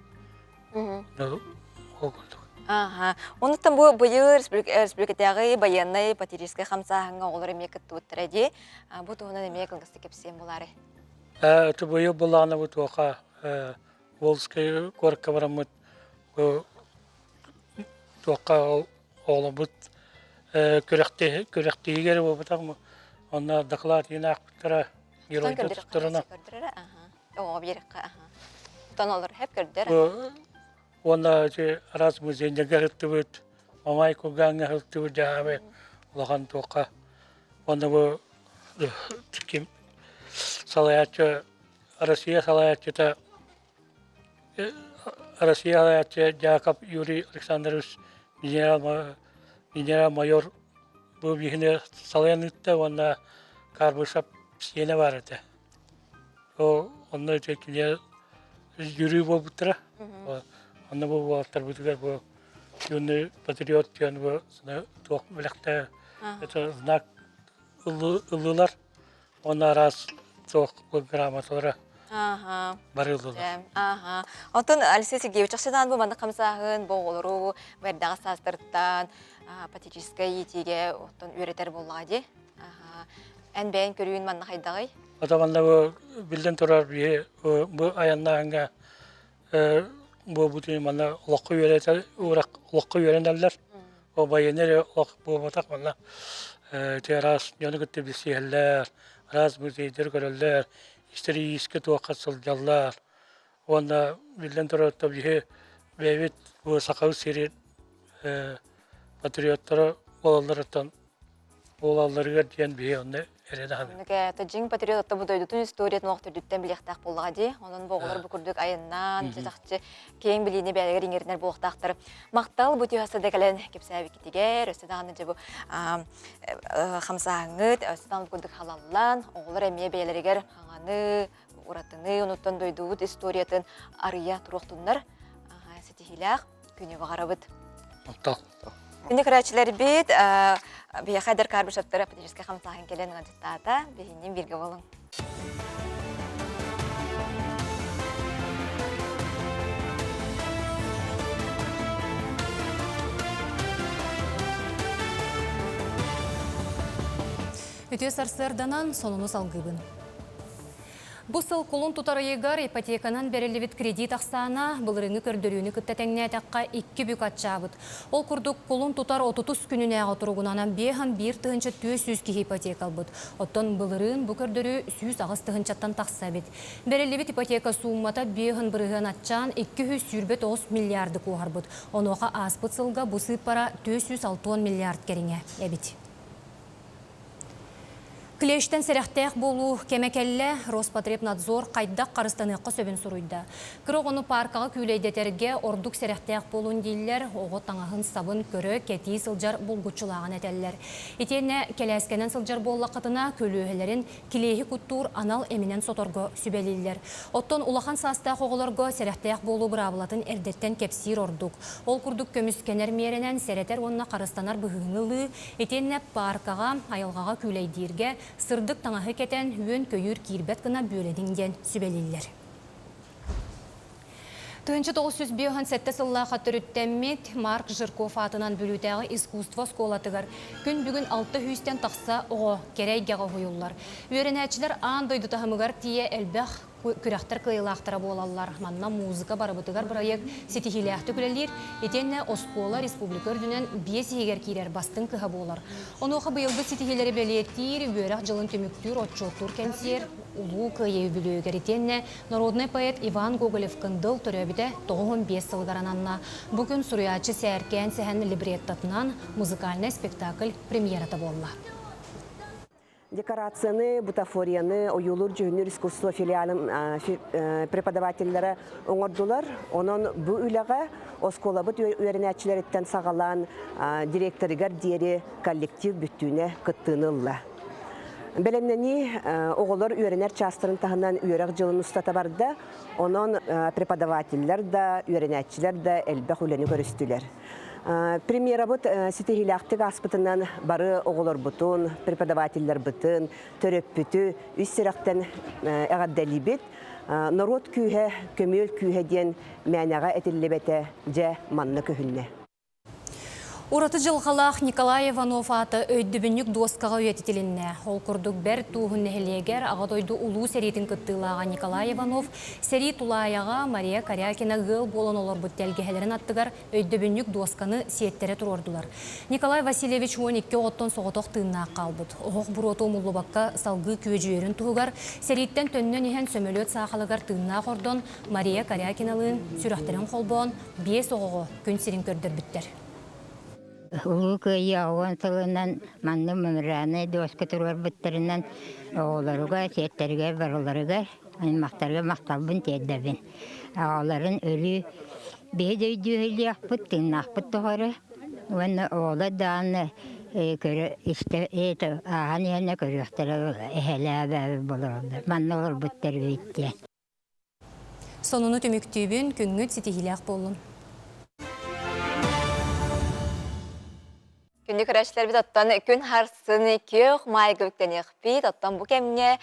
Ол курдук. Аха. Онуттан бу быйыл республикатааҕы байыаннай патриотическай хамсааһыҥҥа оҕолор эмиэ кыттыбыттара дии. Бу туһунан эмиэ кылгастык кэпсиэм булаары. Аты быйыл былаана бу туоха Волжскай куоракка бараммыт бу туохха оҕолорбут күрэхтэһиигэр буолбатах онно доклад иин аахпыттара геройдар тустарына Оҕо биэрэххэ Тон олор хэп көрдөр. Уонна ити араас музейдарга сыттыбыт, Мамай кургааҥҥа сыттыбыт дьаһабы улахан туохха. Уонна бу ким салайааччы Россия салайааччыта Россия салайааччы Яков Юрий Александрович генерал генерал-майор бу биһини салайан ыытта уонна Карбышев сиэнэ баар этэ. Ол онно ити кинилэр жюри буолбуттара. Онно бу уолаттарбытыгар бу юный патриот диэн бу туох бэлэхтэ это знак ыллылар. Онно араас туох грамоталара бары ыллылар. Аха. Онтон Алексей Сергеевич чахчыдан бу маннык хамсааһын бу оҕолору бэрдэҕэ саастарыттан патриотическай иитиигэ оттон үөрэтэр буоллаҕа дии. Эн бэйэн көрүүн манна хайдаҕый? Ата манна бу биллэн турар биһи бу айаннааһыҥҥа буолбутун манна олоххо үөрэтэр олоххо үөрэнэллэр. Ол байыаннай эрэ олох буолбатах манна ити араас дьону кытта билсиһэллэр, араас музейдары көрөллөр, историческай туохха сылдьаллар. Уонна биллэн турар биһи бэйэбит бу Сахабыт сирин патриоттара буолалларыттан буолалларыгар диэн биһи онно эрэнэ саныыбын. Оннук дьиҥ патриот отто бу дойдутун историятын олох төрдүттэн билиэхтээх буоллаҕа дии. Онон бу оҕолор бу курдук айаннаан, чахчы киэҥ билиини бэйэлэригэр иҥэринэр буолуохтаахтар. Махтал бу түһэ сада кэлэн кэпсээбиккитигэр, өссө даҕаны дьэ бу хамсааһыҥҥыт, өссө даҕаны бу курдук халаллан, оҕолор эмиэ бэйэлэригэр хаҥаны, уратыны, онуттан дойдубут историятын арыйа туруохтуннар. Ситиһиилээх күнү баҕарабыт. Махтал. Күнү көрөөччүлэрбит биһиэхэ эдэр Карбышевтар политическай хамсааһын кэлэн ыалдьыттаата. Биһиннин бииргэ буолуҥ. Үтүө сарсыарданан сонуну салгыыбын. Бу сыл кулун тутар ыйыгар ипотеканан бэриллибит кредит ахсаана былырыыҥҥы көрдөрүүнү кытта тэҥнээтэххэ икки бүк аччаабыт. Ол курдук кулун тутар отутус күнүнээҕи туругунан 51 400 киһи ипотека ылбыт. Оттон былырыын бу көрдөрүү 108 тыһыынчаттан тахса эбит. Бэриллибит ипотека сууммата 5 бырыһыан аччаан 229 миллиарды куоһарбыт. Онуоха ааспыт сылга бу сыыппара 460 миллиард кэриҥэ эбит. Клещтэн сэрэхтээх буолуу кэмэ кэллэ, Роспотребнадзор хайдах харыстаныахха сөбүн суруйда. Кыра оҕону пааркаҕа күүлэйдэтэргэ ордук сэрэхтээх буолун дииллэр, оҕо таҥаһын-сабын көрө, кэтии сылдьар булгуччулааҕын этэллэр. Итиэннэ кэлээскэнэн сылдьар буоллаххытына, көлүөһэлэрин килиэһи куттуур анал эминэн соторго сүбэлииллэр. Оттон улахан саастаах оҕолорго сэрэхтээх буолуу быраабылатын эрдэттэн кэпсиир ордук. Ол курдук көмүскэнэр миэрэнэн сэрэтэр уонна харыстанар быһыыны ылыы, итиэннэ пааркаҕа, айылҕаҕа күүлэйдииргэ сырдык таҥаһы кэтэн, үөн-көйүүр киирбэт гына бүөлэниҥ диэн сүбэлииллэр. 1957 сыллаахха төрүттэммит Марк Жирков аатынан Бүлүүтээҕи искусство оскуолатыгар күн бүгүн алта сүүстэн тахса оҕо кэрэ эйгэҕэ уһуйуллар. Үөрэнээччилэр аан дойду таһымыгар тиийэ элбэх күрэхтэр кыайыылаахтара буолаллар. Манна музыка барыбытыгар бырайыак ситиһиилээхтик үлэлиир, итиэннэ оскуола республика үрдүнэн биэс иһигэр киирэр бастыҥ кыһа буолар. Онуоха быйылгы ситиһиилэри бэлиэтиир, үөрэх дьылын түмүктүүр отчуоттуур кэнсиэр Улуу Кыайыы үбүлүөйүгэр итиэннэ народнай поэт Иван Гоголев-Кындыл төрөөбүтэ 95 сылыгар ананна. Бу күн суруйааччы Сээркээн Сэһэн либреттотынан музыкальнай спектакль премьерата буолла. Декорацияны, бутафорияны ойуулуур-дьүһүннүүр искусство филиалын преподавателлэрэ оҥордулар. Онон бу үлэҕэ оскуолабыт үөрэнээччилэриттэн саҕалаан директорыгар диэри коллектив бүттүүнэ кыттыыны ылла. Бэлэмнэнии оҕолор үөрэнэр чаастарын таһынан үөрэх дьылын устата барда. Онон преподавателлэр да, үөрэнээччилэр да элбэх үлэни көрүстүлэр. Премьерабыт ситиһиилээхтик ааспытынан бары оҕолорбутун, преподавателлэрбитин, төрөппүтү үс сүрэхтэн эҕэрдэлиибит. Норуот күүһэ, көмүөл күүһэ диэн мээнэҕэ этиллибэтэ дьэ манна көһүннэ. Ураты дьылҕалаах Николай Иванов аата өйдөбүнньүк дуоскаҕа үйэтитилиннэ. Ол курдук Бэрт Тууһун нэһилиэгэр Аҕа дойду Улуу сэриитин кыттыылааҕа Николай Иванов сэрии тулаайаҕа Мария Корякина ыал буолан олорбут тэлгэһэлэрин аттыгар өйдөбүнньүк дуосканы сиэттэрэ туруордулар. Николай Васильевич 12 оҕоттон соҕотох тыыннаах хаалбыт. Оһох буруота умуллубакка салгыы күөдьүйэрин туһугар сэрииттэн төннөн иһэн сөмөлүөт саахалыгар тыыннаах ордон Мария Корякиналыын сүрэхтэрин холбоон биэс оҕоҕо күн сирин көрдөрбүттэр. Улуу Кыайыы 80 сылынан манна мемориальнай дуоска туруорбуттарынан оҕолоругар, сиэттэригэр барыларыгар, аймахтарга махталбын тиэрдэбин. Аҕаларын өлүү биһи да өйдүүһүлүөхпүт, тыыннаахпыт тухары уонна оҕолор даҕаны көрө истэ ааһан иһэнэ көрүөхтэрэ эһэлээ болороллор. Манна олорбуттар эбит диэн. Сонуну түмүктүүбүн, күҥҥүт ситиһиилээх буоллун. Күндү көрөөччүлэрбит оттон күн харсын күөх маайга үктэниэхпит. Оттон бу кэмҥэ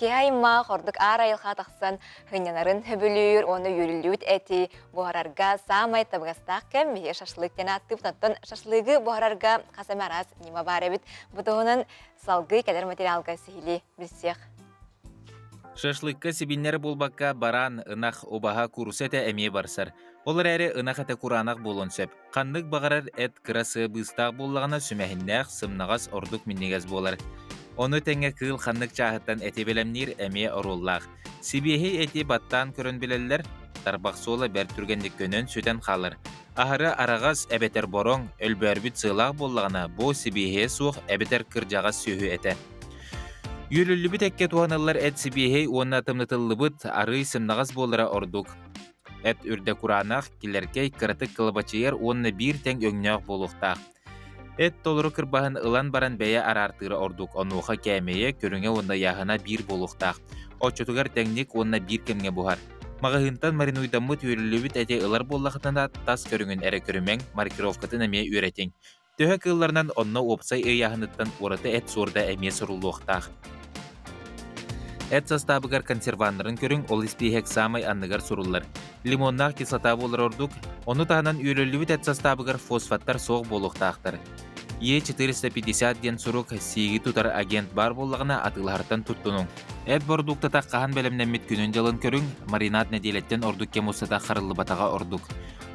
киһи аймах ордук аар айылҕа тахсан сынньанарын сөбүлүүр уонна үөрүллүбүт эти буһарарга саамай табыгастаах кэм биһиги шашлык диэн ааттыыбыт. Оттон шашлыгы буһарарга хас эмэ араас ньыма баар эбит. Бу туһунан салгыы кэлэр материалга сиһилии билсиэх. Шашлыкка сибиннэр буолбакка бараан, ынах, убаһа, куурусса этэ эмиэ барсар. Ол эрээри ынах этэ кураанах буолуон сөп. Ханнык баҕарар эт кыра сыа быыстаах буоллаҕына сүмэһиннээх, сымнаҕас, ордук минньигэс буолар. Ону тэҥэ кыыл ханнык чааһыттан эти бэлэмниир эмиэ оруоллаах. Сибиэһэй эти баттаан көрөн билэллэр, тарбах суола бэрт түргэнник көнөн сүтэн хаалар. Аһары араҕас эбэтэр бороҥ, өлбөөрбүт сыалаах буоллаҕына, бу сибиэһэйэ суох эбэтэр кырдьаҕас сүөһү этэ. Үөлүллүбүт эккэ туһаныллар эт сибиэһэй уонна тымнытыллыбыт арыый сымнаҕас буолара ордук. Эт үрдэ кураанах, килэркэй, кыратык кылабачыйар уонна биир тэҥ өҥнөөх буолуохтаах. Эт толору кырбаһын ылан баран бэйэ араартыыра ордук, онуоха кээмэйэ, көрүҥэ уонна ыйааһына биир буолуохтаах. Оччотугар тэҥник уонна биир кэмҥэ буһар. Маҕаһыынтан маринуйдаммыт үөрүллүбүт эти ылар буоллаххытына тас көрүҥүн эрэ көрүмэҥ, маркировкатын эмиэ үөрэтиҥ. Төһө кыылларынан онно уопсай ыйааһыныттан ураты эт суорда эмиэ суруллуохтаах. Эт састаабыгар консерваннарын көрүҥ, ол испииһэк саамай анныгар суруллар. Лимоннаах кислота буолар ордук, ону таһынан үөлүллүбүт эт састаабыгар фосфаттар суох буолуохтаахтар. Е450 диэн сурук сииги тутар агент баар буоллаҕына атыылаһартан туттунуҥ. Эт бородууктата хаһан бэлэмнэммит күнүн-дьылын көрүҥ, маринад нэдиэлэттэн ордук кэм устата харыллыбатаҕа ордук.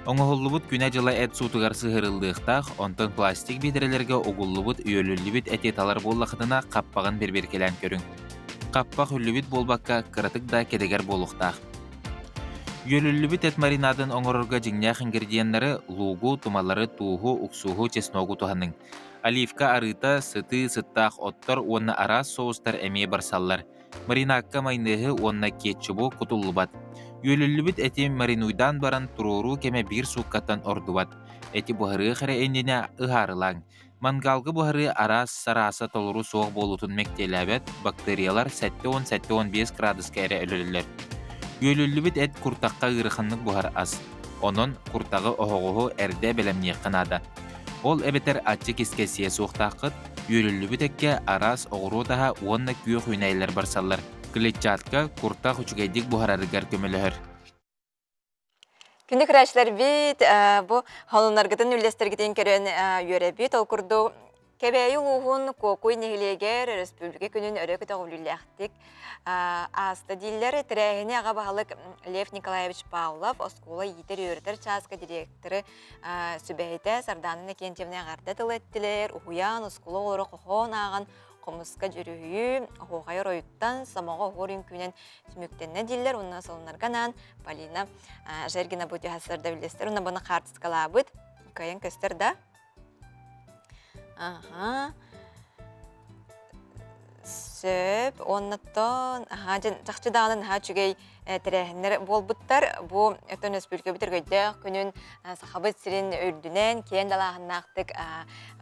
Оҥоһуллубут күнэ-дьыла эт суутугар сыһыарыллыахтаах, онтон пластик биэдэрэлэргэ угуллубут, үөлүллүбүт эти талар буоллахытына хаппаҕын бирбиэркэлээн көрүҥ. Хаппах үллүбүт буолбакка, кыратык да кэдэгэр буолуохтаах. Үөлүллүбүт эт маринадын оҥорорго дьиҥнээх ингредиеннары луугу, тумалары, тууһу, уксуһу, чесногу туһаныҥ. Оливка арыыта, сытыы сыттаах оттор уонна араас соустар эмиэ барсаллар. Маринадка майонеһы уонна кетчубу кутуллубат. Үөлүллүбүт эти маринуйдаан баран туруоруу кэмэ биир сууккаттан ордубат. Эти буһарыах эрэ иннинэ ыһаарылааҥ. Мангалга буһарыы араас сарааса толору суох буолуутун мэктиэлээбэт, бактериялар 70-75 градуска эрэ өлөрөллөр. Үөлүллүбүт эт куртахха ыараханнык буһар ас. Онон куртаҕы оһоҕоһу эрдэ бэлэмниэххэ наада. Ол эбэтэр аччык искэ сиэ суохтааххыт, үөрүллүбүт эккэ араас оҕуруот аһа уонна күөх үүнээйилэр барсаллар. Клетчатка куртах үчүгэйдик буһарарыгар көмөлөһөр. Күндү көрөөччүлэрбит, бу холуннаргытын үллэстэргитин көрөн үөрэбит. Ол курдук Кэбээйи улууһун Куокуй нэһилиэгэр Өрөспүүбүлүкэ күнүн өрө көтөҕүлүүлээхтик ааста дииллэр. Тэрээһини аҕа баһылык Лев Николаевич Павлов, оскуола иитэр-үөрэтэр чааска директоры сүбэһитэ Сардаана Иннокентьевна эҕэрдэ тыл эттилэр, уһуйаан, оскуола оҕолоро хоһоон ааҕан хомуска дьүрүһүйүү, оһуохай оройуттан сомоҕо оһуор үҥкүүнэн түмүктэннэ дииллэр уонна солуннарга анаан Полина Жергина бу түһасырда үллэстэр уонна бұны хаартыскалаабыт кыайан көстөр да Аха. Сөп. Оннуттан аһаа дьэн чахчы даҕаны наһаа үчүгэй тэрээһиннэр буолбуттар. Бу өтөн өрөспүүбүлүкэбит өргөйдөөх күнүн Сахабыт сирин үрдүнэн киэн далааһыннаахтык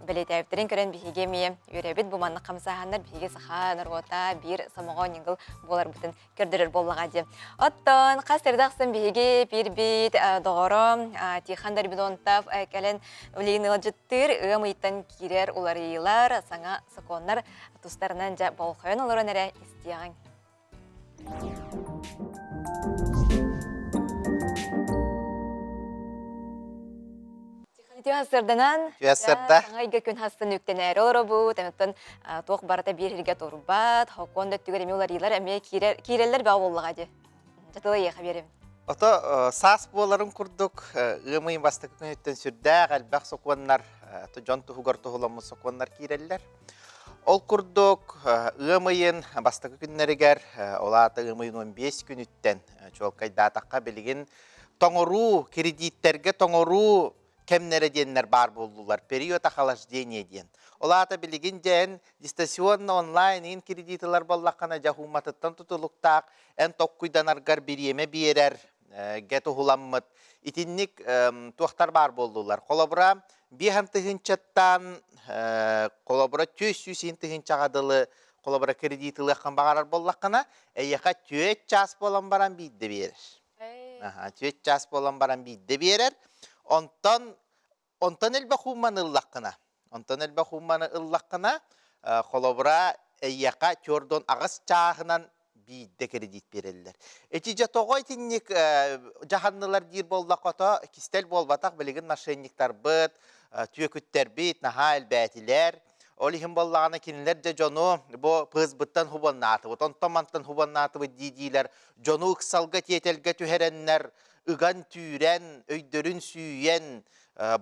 бэлиэтээбиттэрин көрөн биһиги эмиэ үөрэбит. Бу маннык хамсааһыннар биһиги саха норуота биир сомоҕо ньыгыл буоларбытын көрдөрөр буоллаҕа дии. Оттон хас эрдэ ахсын биһиги пиирбит доҕоро Тихон Дорбидонтов кэлэн билигин ыалдьыттыыр ыам ыйтан киирэр уларыйыылар, саҥа сокуоннар тустарынан дьэ болҕойон олорон эрэ истиэҕиҥ. Үтүө сарсыарданан Үтүө сарсыарда. Саҥа ыйга күн хастан үктэнээри олоробут. Онтон туох барыта биир сиргэ турбат, хокуон да өттүгэр эмиэ уларыйыылар эмиэ киирэллэр бөҕө буоллаҕа дии. Дьэ ыйыаха биэрэбин. Ото саас буоларын курдук ыам ыйын бастакы күнүттэн сүрдээх элбэх сокуоннар, дьон туһугар туһуламмыт сокуоннар киирэллэр. Ол курдук ыам ыйын бастакы күннэригэр, ол аата ыам ыйын 15 күнүттэн чуолкайдаатахха билигин тоҥоруу, кредиттэргэ тоҥоруу кэмнэрэ диэннэр баар буоллулар. Период охлаждения диэн. Ол аата билигин дьэ дистанционно онлайн ин кредит ылар буоллаххына дьэ хууматыттан тутулуктаах эн токкуйданаргар бириэмэ биэрэр гэ туһуламмыт итинник туохтар баар буоллулар. Холобура, биэһэн тыһыынчаттан холобура 400 тыһыынчаҕа дылы холобура кредит ылыаххын баҕарар буоллаххына, эйиэхэ түөрт чаас буолан баран биирдэ биэрэр. Түөрт чаас буолан баран биирдэ биэрэр. Онтон онтон элбэх уумманы ыллаххына, онтон элбэх уумманы ыллаххына, холобура, эйиэхэ түөрт аҕыс чааһынан биирдэ кредит биэрэллэр. Ити дьэ тоҕо итинник дьаһаннылар диир буоллаххото, кистэл буолбатах, билигин мошенниктарбыт, түөкүттэрбит наһаа элбээтилэр. Ол иһин буоллаҕына кинилэр дьэ дьону бу ПСБ-ттан хубаннаатыбыт, онтон-мантан хубаннаатыбыт дии-диилэр дьону ыксалга тиэтэлгэ түһэрэннэр ыган-түүрэн, өйдөрүн сүүйэн,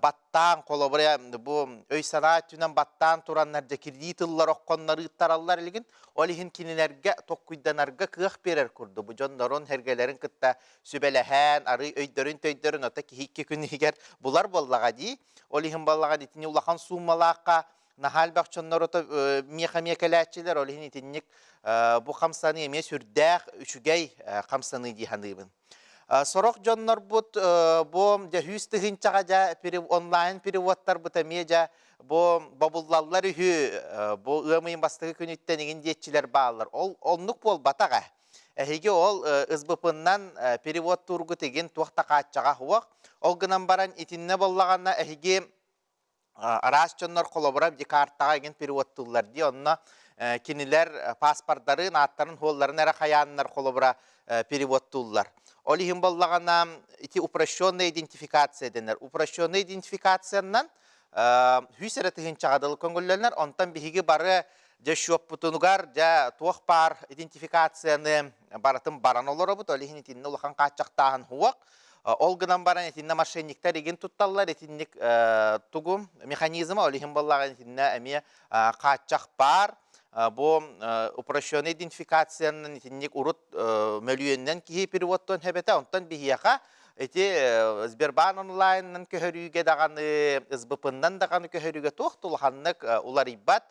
баттаан, холобура, бу өй-санаа өттүнэн баттаан тураннар дьэ кирии тыллар оххоннор ыыттараллар илигин. Ол иһин кинилэргэ токкуйданарга кыах биэрэр курдук. Бу дьоннорун, сэргэлэрин кытта сүбэлэһэн, арый өйдөрүн-төйдөрүн ото киһи икки күн иһигэр булар буоллаҕа дии. Ол иһин буоллаҕа итини улахан сууммалаахха наһаа элбэх дьоннор миэхэ эмиэ кэлээччилэр, ол иһин итинник бу хамсаныы эмиэ сүрдээх үчүгэй хамсаныы дии саныыбын. Сорох дьоннорбут бу дьэ сүүс тыһыынчаҕа дьэ онлайн переводтарбыт эмиэ дьэ бу бобуллаллар үһү, бу ыам ыйын бастакы күнүттэн игин диэччилэр бааллар. Ол оннук буолбатах ээ. Эһиги ол СБП-нан переводтуургут игин туох да хааччаҕа суох. Ол гынан баран итиннэ буоллаҕына эһиги араас дьоннор холобура декартаҕа игин переводтууллар дии. Онно кинилэр паспордарын, ааттарын, хуолларын эрэ хайааннар холобура переводтууллар. Ол иһин буоллаҕына ити упрощенная идентификация дэнэр. Упрощенная идентификациянан сүүс эрэ тыһыынчаҕа дылы көҥүллэнэр. Онтон биһиги бары Дьэ счеппутунугар дьэ туох баар идентификацияны барытын баран олоробут, ол иһин итиннэ улахан хааччахтааһын суох. Ол гынан баран итиннэ мошенниктар игин тутталлар, итинник тугу механизма, ол иһин буоллаҕына итиннэ эмиэ хааччах баар. Бу упрощенный идентификациянан итинник урут мөлүйүөнүнэн киһи переводтуон сөп онтон биһиэхэ ити Сбербаан онлайнынан көһөрүүгэ даҕаны, СБП-нан даҕаны көһөрүүгэ туох да улаханнык уларыйбат.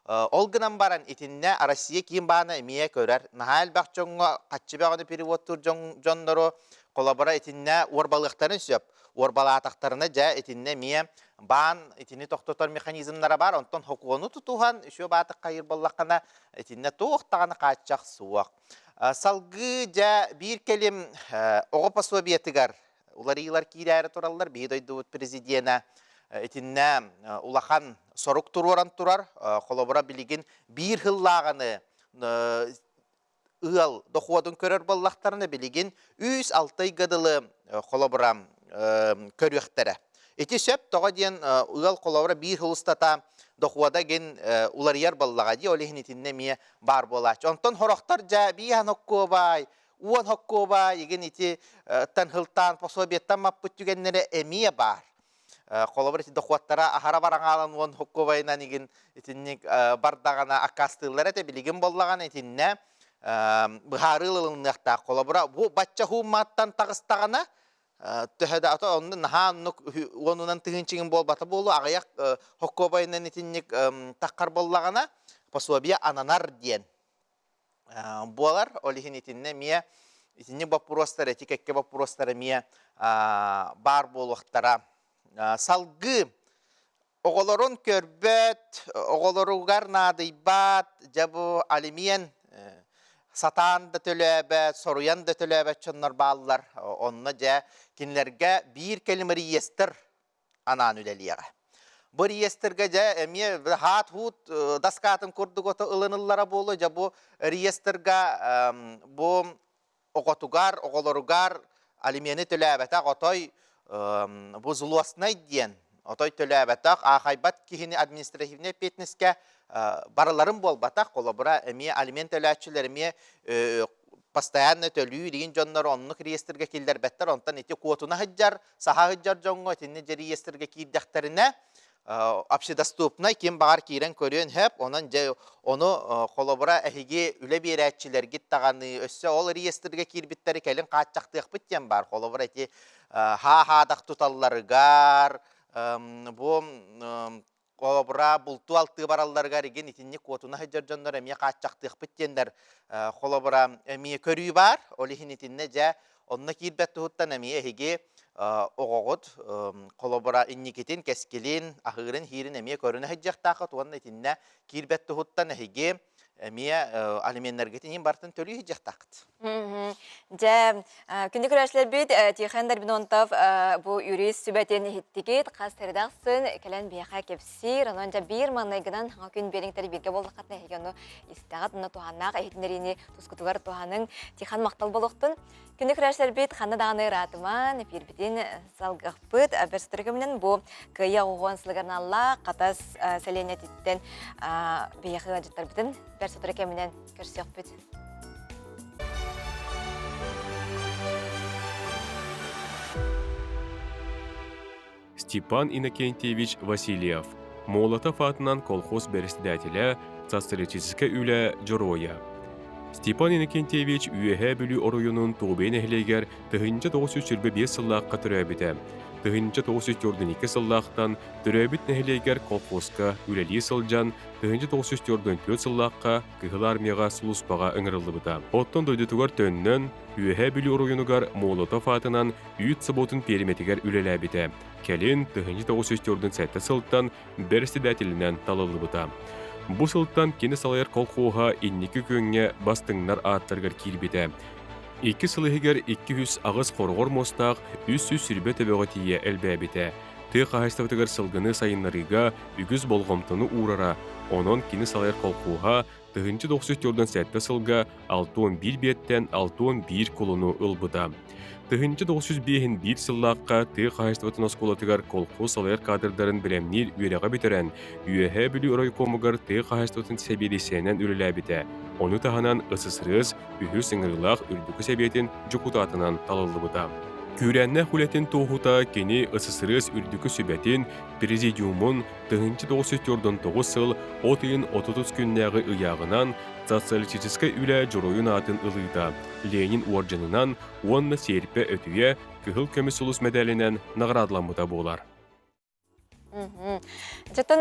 Ол гынан баран итиннэ Россия киин баана эмиэ көрөр. Наһаа элбэх дьоҥҥо хаччы бөҕөнү переводтуур дьоннору холобура итиннэ уорбалыахтарын сөп. Уорбалаатахтарына дьэ итиннэ эмиэ баан итини тохтотор механизмнара баар. Онтон хокуону тутуһан үчүгэй баатык хайыр буоллаххына итиннэ туох даҕаны хааччах суох. Салгыы дьэ биир кэлим оҕо пособиетыгар уларыйыылар киирээри тураллар. Биһи дойдубут президенэ итиннэ улахан сорук туруоран турар. Холобура билигин биир сыллааҕыны ыал дохуотун көрөр буоллахтарына билигин үс алта ыйга дылы холобура көрүөхтэрэ. Ити сөп тоҕо диэн ыал холобура биир сыл устата дохуода гин уларыйар буоллаҕа дии, ол иһин итиннэ эмиэ баар буолааччы. Онтон сорохтор дьэ биир хоккуобай, уон хоккуоба игин ити тан хылтаан пособиеттан маппыт түгэннэрэ эмиэ баар. Холобур ити дохуоттара аһара бараҥаалан уон хоккуобайынан игин итинник бардаҕына аккаастыыллар этэ билигин боллаҕына итиннэ быһаарыы ылыныахтаах. Холобура бу бачча хуумматтан таҕыстаҕына төһө да ото онно наһаа оннук уонунан тыһыынчыгын буолбата буолуо аҕыйах хоккуобайынан итинник таххар боллаҕына. пособие ананар диэн буолар. Ол иһин итиннэ эмиэ итинник боппуруостар, эти кэккэ боппуруостар эмиэ баар буолуохтара. Салгыы оҕолорун көрбөт, оҕолоругар наадыйбат, дьэ бу алимент сатаан да төлөөбөт, соруйан да төлөөбөт дьоннор бааллар. Онно дьэ кинилэргэ биир кэлим реестр анаан үлэлиэҕэ. Бу реестргэ дьэ эмиэ хаат-хуут доскатын курдук ото ылыныллара буолуо. Дьэ бу реестрга бу оҕотугар, оҕолоругар алимены төлөөбөтөх отой бу злостнай диэн отой төлөөбөтөх, аахайбат киһини административнай эппиэтинэскэ барыларын буолбатах, холобура эмиэ алимент төлөөччүлэр эмиэ постоянно төлүүр иин дьоннор оннук реестргэ киллэрбэттэр, онтон ити куотуна сылдьар, саха сылдьар дьоҥҥо итинни дьэ реестргэ киирдэхтэринэ общедоступнай ким баҕар киирэн көрүөн сөп онон дьэ ону холобура эһиги үлэ биэрээччилэргит даҕаны өссө ол реестргэ киирбиттэри кэлин хааччахтыахпыт диэн баар холобура ити хаа-хаадах туталларыгар бу холобура бултуу-алтыы баралларыгар игин итинник куотуна сылдьар дьоннор эмиэ хааччахтыахпыт диэннэр холобура эмиэ көрүү баар ол иһин итиннэ дьэ онно киирбэт туһуттан эмиэ эһиги оҕоҕут холобура инникитин кэскилин аһыырын-иһиирин эмиэ көрүнэ сылдьыахтааххыт уонна итиннэ киирбэт туһуттан эһиги эмиэ алименнаргытын иһин барытын төлүү сылдьыахтааххыт. Дьэ, күндү көрөөччүлэрбит, Тихон Дарбинонтов бу юрист сүбэтин иһиттигит, хас сырдахсын кэлэн биһиэхэ кэпсиир, онон дьэ биир маҥнайгынан хаҥа күн биэриҥтэр бииргэ буоллаххытына эһиги ону истэҕит, онно туһааннаах иһитиннэриини тускутугар туһаныҥ. Тихон махтал буолуохтун. Күндү көрөөччүлэрбит, ханна даҕаны ыраатыман, эфирбитин салгыахпыт. Бэрситэр көмүнэн бу Кыайа оҕоҕон сылыгарналлаах Хатас сэлиэнньэтиттэн биһиэхэ ыалдьыттарбытын бэрситэр кэминэн көрсүөхпүт. Степан Иннокентьевич Васильев, Молотов аатынан колхоз бэрэссэдээтэлэ, социалистическай үлэ дьоруойа. Степан Иннокентьевич Үөһээ Бүлүү оройуонун Туобуйа нэһилиэгэр 1925 сыллаахха төрөөбүтэ. 1942 сыллаахтан төрөөбүт нэһилиэгэр колхозка үлэлии сылдьан 1944 сыллаахха Кыһыл Армияҕа сулууспаҕа ыҥырыллыбыта. Оттон дойдутугар төннөн, Үөһээ Бүлүү оройуонугар Молотов аатынан үүт собуотун пиэримэтигэр үлэлээбитэ. Кэлин 1947 сылтан бэрэссэдээтэлинэн талыллыбыта. Бу сылтан кини салайар колхоһа инники күөҥҥэ бастыҥнар ааттарыгар киирбитэ. Икки сыл иһигэр 208 хороҕор муостаах 320 төбөҕө тиийэ элбээбитэ. Тыа хаһаайыстыбатыгар сылгыны сайыннарыыга үгүс болҕомтону уурара, онон кини салайар колхоһа 1997 сылга 61 биэттэн 61 кулуну ылбыта. 1905 сыллаахха тыа хаһаайыстыбатын оскуолатыгар колхоз салайар кадрдарын бэлэмниир үөрэҕи бүтэрэн, Үөһээ Бүлүү оройкуомугар тыа хаһаайыстыбатын сэбиэдиссэйинэн үлэлээбитэ. Ону таһынан СССР үһүс ыҥырыылаах Үрдүкү Сэбиэтин дьокутаатынан талыллыбыта. Күүрээннээх үлэтин туоһута кини СССР Үрдүкү Сүбэтин Президиумун 1949 сыл от ыйын 30 күннээҕи ыйааҕынан социалистическай үлэ дьоруойун аатын ылыыта Ленин уордьанынан уонна сиэрпэ өтүйэ Кыһыл көмүс сулус мэдээлинэн наҕараадаламмыта буолар. Дьоттон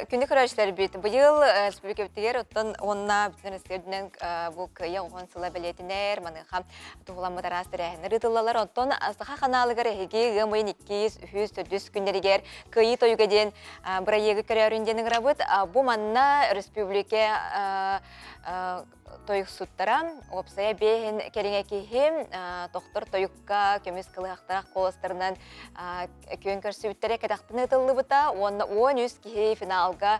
күндү көрөөччүлэрбит быйыл республикабытыгар оттон уонна бүтүн Россия үрдүнэн бу кыайа оҕон сыла бэлиэтинэр маныаха туһуламмыт араас тэрээһиннэр ыытыллалар. Оттон Саха ханаалыгар эһиги ыам ыйын 2 3 4 күннэригэр Кыайыы тойуга диэн бырайыагы көрөөрүн диэн ыҥырабыт. Бу манна республика тойуксуттара, уопсайа биэһин кэриҥэ киһи тохтор тойукка көмүс кылыһахтаах куоластарынан күөн көрсүбүттэрэ кэтэхтэн ыытыллыбыта уонна 13 киһи финалга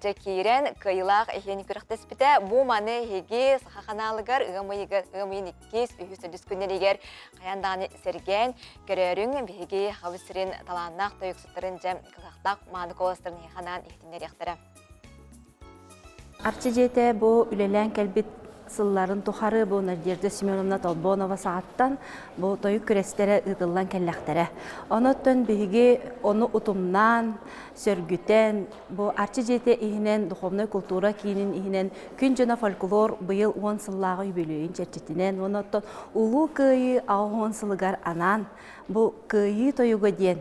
дьэ киирэн кыайыылаах иһин күрэхтэспитэ. Бу маны эһиги Саха ханаалыгар ыам ыйын иккис, үһүс, төрдүс күннэригэр хайаан даҕаны сэргээн көрөөрүҥ биһиги Хабыс сирин талааннаах тойуксуттарын дьэ кылыһахтаах мааны куоластарын эһиэхэ иһитиннэриэхтэрэ. Арчы дьиэтэ бу үлэлээн кэлбит сылларын тухары бу Надежда Семеновна Толбонова саҕаттан бу тойук күрэстэрэ ыытыллан кэллэхтэрэ. Онон биһиги ону утумнаан, сөргүтэн, бу Арчы дьиэтэ иһинэн духовнай култуура киинин иһинэн Күн дьоно фольклор быйыл уон сыллааҕы үбүлүөйүн чэрчитинэн уонна оттон Улуу Кыайыы 80 сылыгар анаан бу Кыайыы тойуга диэн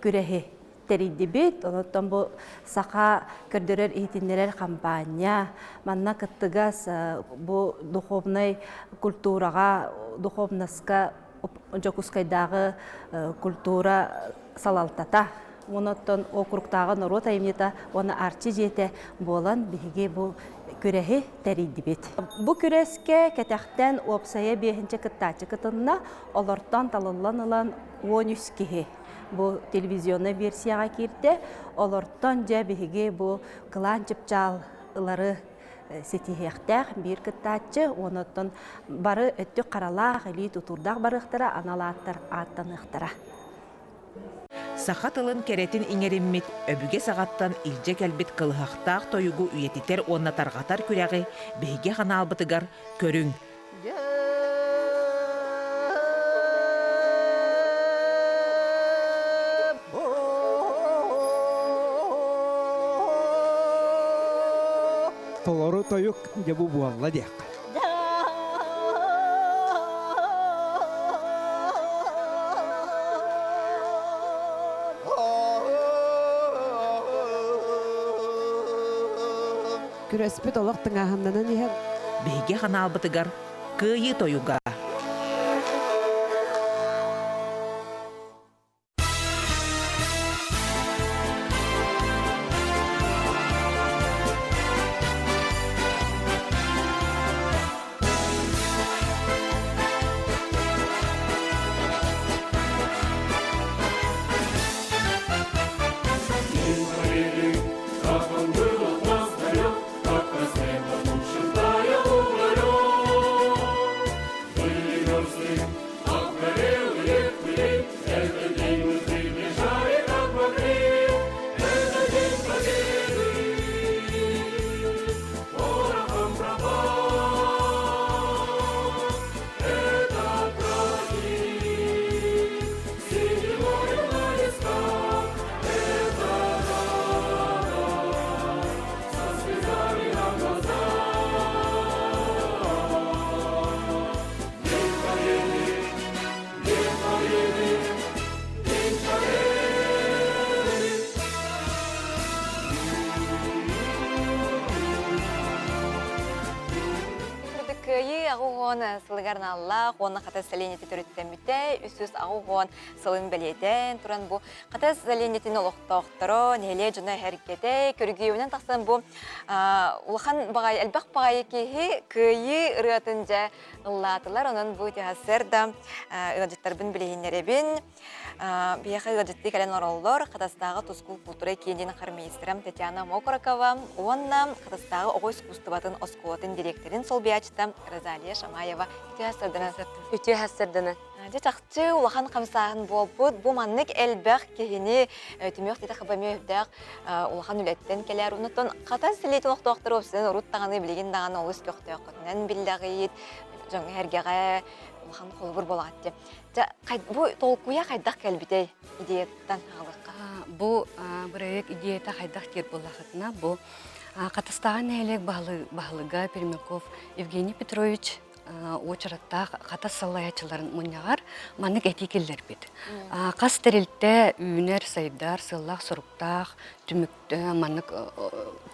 күрэһи. тэрийдибит. Онуттан бу саха көрдөрөр иһитиннэрэр хампаанньа манна кыттыгас бу духовнай культураҕа, духовноска Дьокуускайдааҕы культура салалтата онуттан округтааҕы норуот айымньыта уонна Арчы дьиэтэ буолан биһиги бу күрэһи тэрийдибит. Бу күрэскэ кэтэхтэн уопсайа биэһинчэ кыттааччы кытынна, олортон талыллан ылан 13 киһи бу телевизионнай версияҕа киирдэ. Олортон дьэ биһиги бу кылаан чыпчаал ылары ситиһиэхтээх биир кыттааччы, онуттан бары өттүк харалаах, илии тутуурдаах барыахтара, анал ааттар ааттаныахтара. Саха тылын кэрэтин иҥэриммит, өбүгэ саҕаттан илдьэ кэлбит кылыһахтаах тойугу үйэтитэр уонна тарҕатар күрэҕи биһиги ханаалбытыгар көрүҥ. Толору тойук дьэ бу буолла диэххэ. Күрэспит олох тыҥааһыннанан иһэр. Биһиги ханаалбытыгар Кыайыы тойуга. Кыайыы аҕыс сылыгар аналлаах уонна Хатас сэлиэнньэтэ төрүттэммитэ 380 сылын бэлиэтээн туран бу Хатас сэлиэнньэтин олохтоохторо, нэһилиэк дьоно эһэргэтэ, көргүөмүнэн тахсан бу улахан баҕайы, элбэх баҕайы киһи кыайыы ырыатын дьэ ыллаатылар. Онон бу сэр да ыалдьыттарбын билиһиннэрэбин. Биһиэхэ ыалдьыттыы кэлэн олороллор Хатастааҕы тускул култуура киинин хормейстером Татьяна Мокрокова уонна Хатастааҕы оҕо искусствотын оскуолатын дириэктэрин солбуйааччыта Розалия Шамаева. Үтүө сарданан. Үтүө сарданан. Дьэ чахчы улахан хамсааһын буолбут. Бу маннык элбэх киһини түмүөх титэ хабамы өйдөөх улахан үлэттэн кэлэр. Оннуттан хатас сэлиэтин олохтоохтору обсынан урут даҕаны билигин даҕаны олус көхтөөххүтүнэн биллэҕит. Дьоҥҥо эргэҕэ улахан холобур буолаҕыт дии. Дьэ, бу толкуйа хайдах кэлбитэй идеяттан аҕалыахха? Бу бырайыак идеята хайдах диир буоллахытына, бу Хатастааҕы нэһилиэк баһылыга Пермяков Евгений Петрович уочараттаах хатас салайааччыларын мунньаҕар маннык этии киллэрбит. Хас тэрилтэ үүнэр, сайдар, сыаллаах-соруктаах, түмүк маннык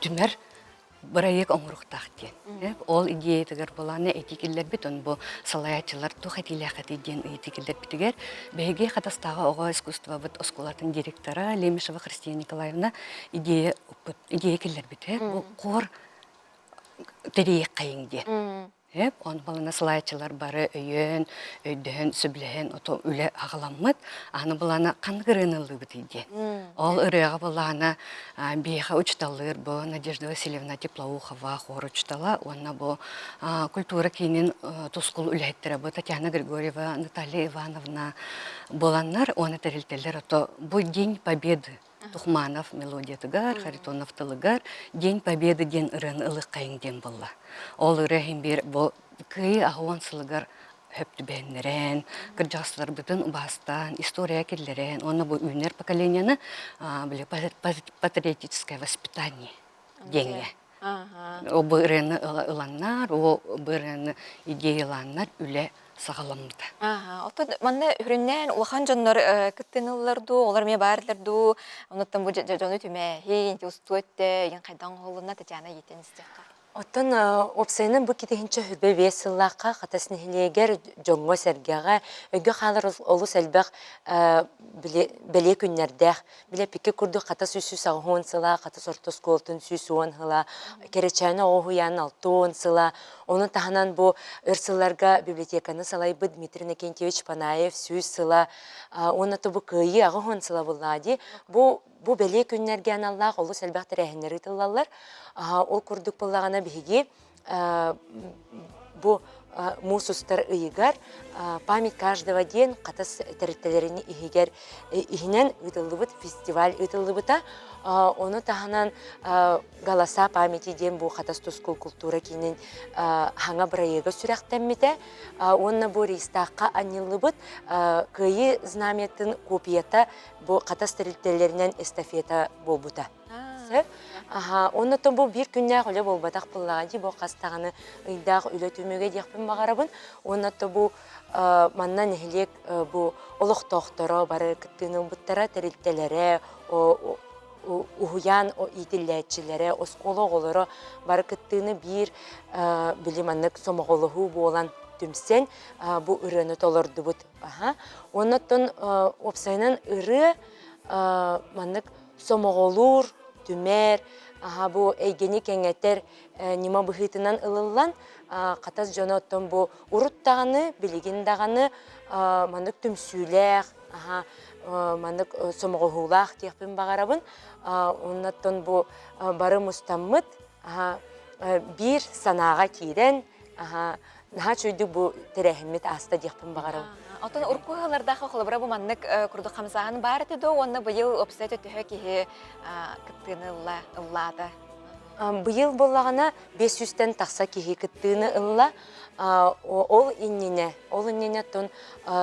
түмэр бырайыак оҥоруохтаах диэн. Ол идеятыгар былааны этии киллэрбит, он бу салайааччылар туох этиилээх этий диэн ыйытыы киллэрбитигэр биһиги Хатастааҕы оҕо искусствобыт оскуолатын директора Лемешева Христина Николаевна идея идея киллэрбитэ. Бу хор тэрийиэххэйиҥ диэн. Эп, он балана салайааччылар бары өйөөн, өйдөһөн, сөбүлэһэн ото үлэ аҕаламмыт. Аны былана ханнык ырыаны ыллыыбытый диэн. Ол ырыаҕа былаана биһиэхэ учуталлыыр бу Надежда Васильевна Теплоухова хор учутала уонна бу культура киинин тускул үлэһиттэрэ бу Татьяна Григорьева, Наталья Ивановна буоланнар уонна тэрилтэлэр ото бу День Победы Тухманов мелодиятыгар, Харитонов тылыгар День Победы диэн ырыаны ылыаххайыҥ диэн буолла. Ол ырыа иһин биир бу Кыайыы аҕыс сылыгар хөп түбэһиннэрэн, кырдьаҕастарбытын убаастаан, история киллэрэн уонна бу үүнэр поколенияны били патриотическое воспитание диэҥҥэ Ол бу ырыаны ыланнар, ол бу ырыаны идеялааннар үлэ саҕаламмыта. Оттон манна үрүннээн улахан дьоннор кыттыналлар дуу, олор эмиэ баардар дуу, онуттан бу дьону түмээһин, устуу өттө, игин хайдан оҥоһулунна Татьяна иитэн истиэххэ. Оттон уопсайынан бу китиһинчэ хүбэ биэс сыллаахха Хатас нэһилиэгэр дьоҥҥо-сэргэҕэ өйгө хаалар олус элбэх бэлиэ күннэрдээх. Били эппиккэ курдук Хатас 380 сыла, Хатас орто оскуолатын 110 сыла, Кэрэчээнэ оҕо уһуйаанын 60 сыла. Ону таһынан бу өр сылларга библиотеканы салайбыт Дмитрий Иннокентьевич Панаев 100 сыла уонна бу Кыайыы 80 сыла буллаа дии. Бу Бу бэлиэ күннэргэ аналлаах олус элбэх тэрээһиннэр ыытыллаллар. Ол курдук буоллаҕына биһиги бу муус устар ыйыгар «Память каждого» диэн Хатас тэрилтэлэрин иһигэр иһинэн ыытыллыбыт фестиваль ыытыллыбыта. Ону таһынан «Голоса памяти» диэн бу Хатас тускул култуура киинин хаҥа бырайыага сүрэхтэммитэ. Уонна бу Рейстаахха анньыллыбыт Кыайыы знамятын копията бу Хатас тэрилтэлэринэн эстафета буолбута. Сөп. Аха, оннуттан бу биир күннээх үлэ буолбатах буоллаҕа дии, бу хас даҕаны ыйдаах үлэ түмүгэ диэхпин баҕарабын. Уонна бу манна нэһилиэк бу олохтоохторо бары кыттыыны ылбыттара, тэрилтэлэрэ, уһуйаан иитиллээччилэрэ, оскуола оҕолоро бары кыттыыны биир били маннык сомоҕолоһуу буолан түмсэн бу ырыаны толордубут. Аха. Оннуттан уопсайынан ырыа маннык сомоҕолуур, түмэр, аха бу эйгэни кэҥэтэр ньыма быһыытынан ылыллан Хатас дьоно оттон бу урут даҕаны, билигин даҕаны маннык түмсүүлээх, аха маннык сомоҕоһуулаах диэхпин баҕарабын. Оннуттан бу бары мустаммыт аха биир санааҕа киирэн аха наһаа үчүгэйдик бу тэрээһиммит ааста диэхпин баҕарабын. Оттон урукку ыһыалардаах холобура бу маннык курдук хамсааһын баар этэ дуо уонна быйыл уопсай төһө киһи кыттыыны ылла, ыллаата? Быйыл буоллаҕына 500-тэн тахса киһи кыттыыны ылла. Ол иннинэ, ол иннинэ оттон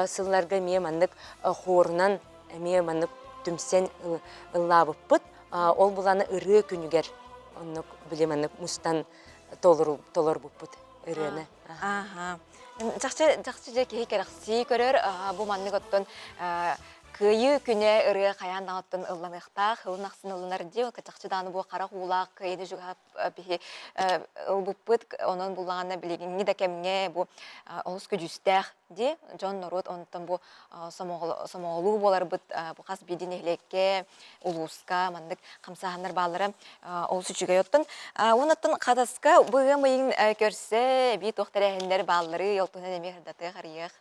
сылларга эмиэ маннык хуорунан эмиэ маннык түмсэн ыллаабыппыт. Ол буланы ырыа күнүгэр оннук били маннык мустан толорбуппут ырыаны. Ааха. Чахчы чахчы дьэ киһи кэрэхсии көрөр бу маннык оттон кыайыы күнэ ырыа хайаан даҕаттан ылланыахтаах, ылын ахсын ылланар дии, чахчы даҕаны бу харах уулаах кыайыыны дьугаһап биһи ылбыппыт, онон буллаҕына билигиҥҥи да кэмҥэ бу олус көдьүүстээх дии, дьон норуот онтон бу сомоҕолуу буоларбыт бу хас биирдии нэһилиэккэ, улууска маннык хамсааһыннар бааллара олус үчүгэй. Оттон уоннаттан Хатаска бу ыам ыйын көрсө эбии туох тэрээһиннэр бааллары ол туһунан эмиэ сырдатыах, арыйыах.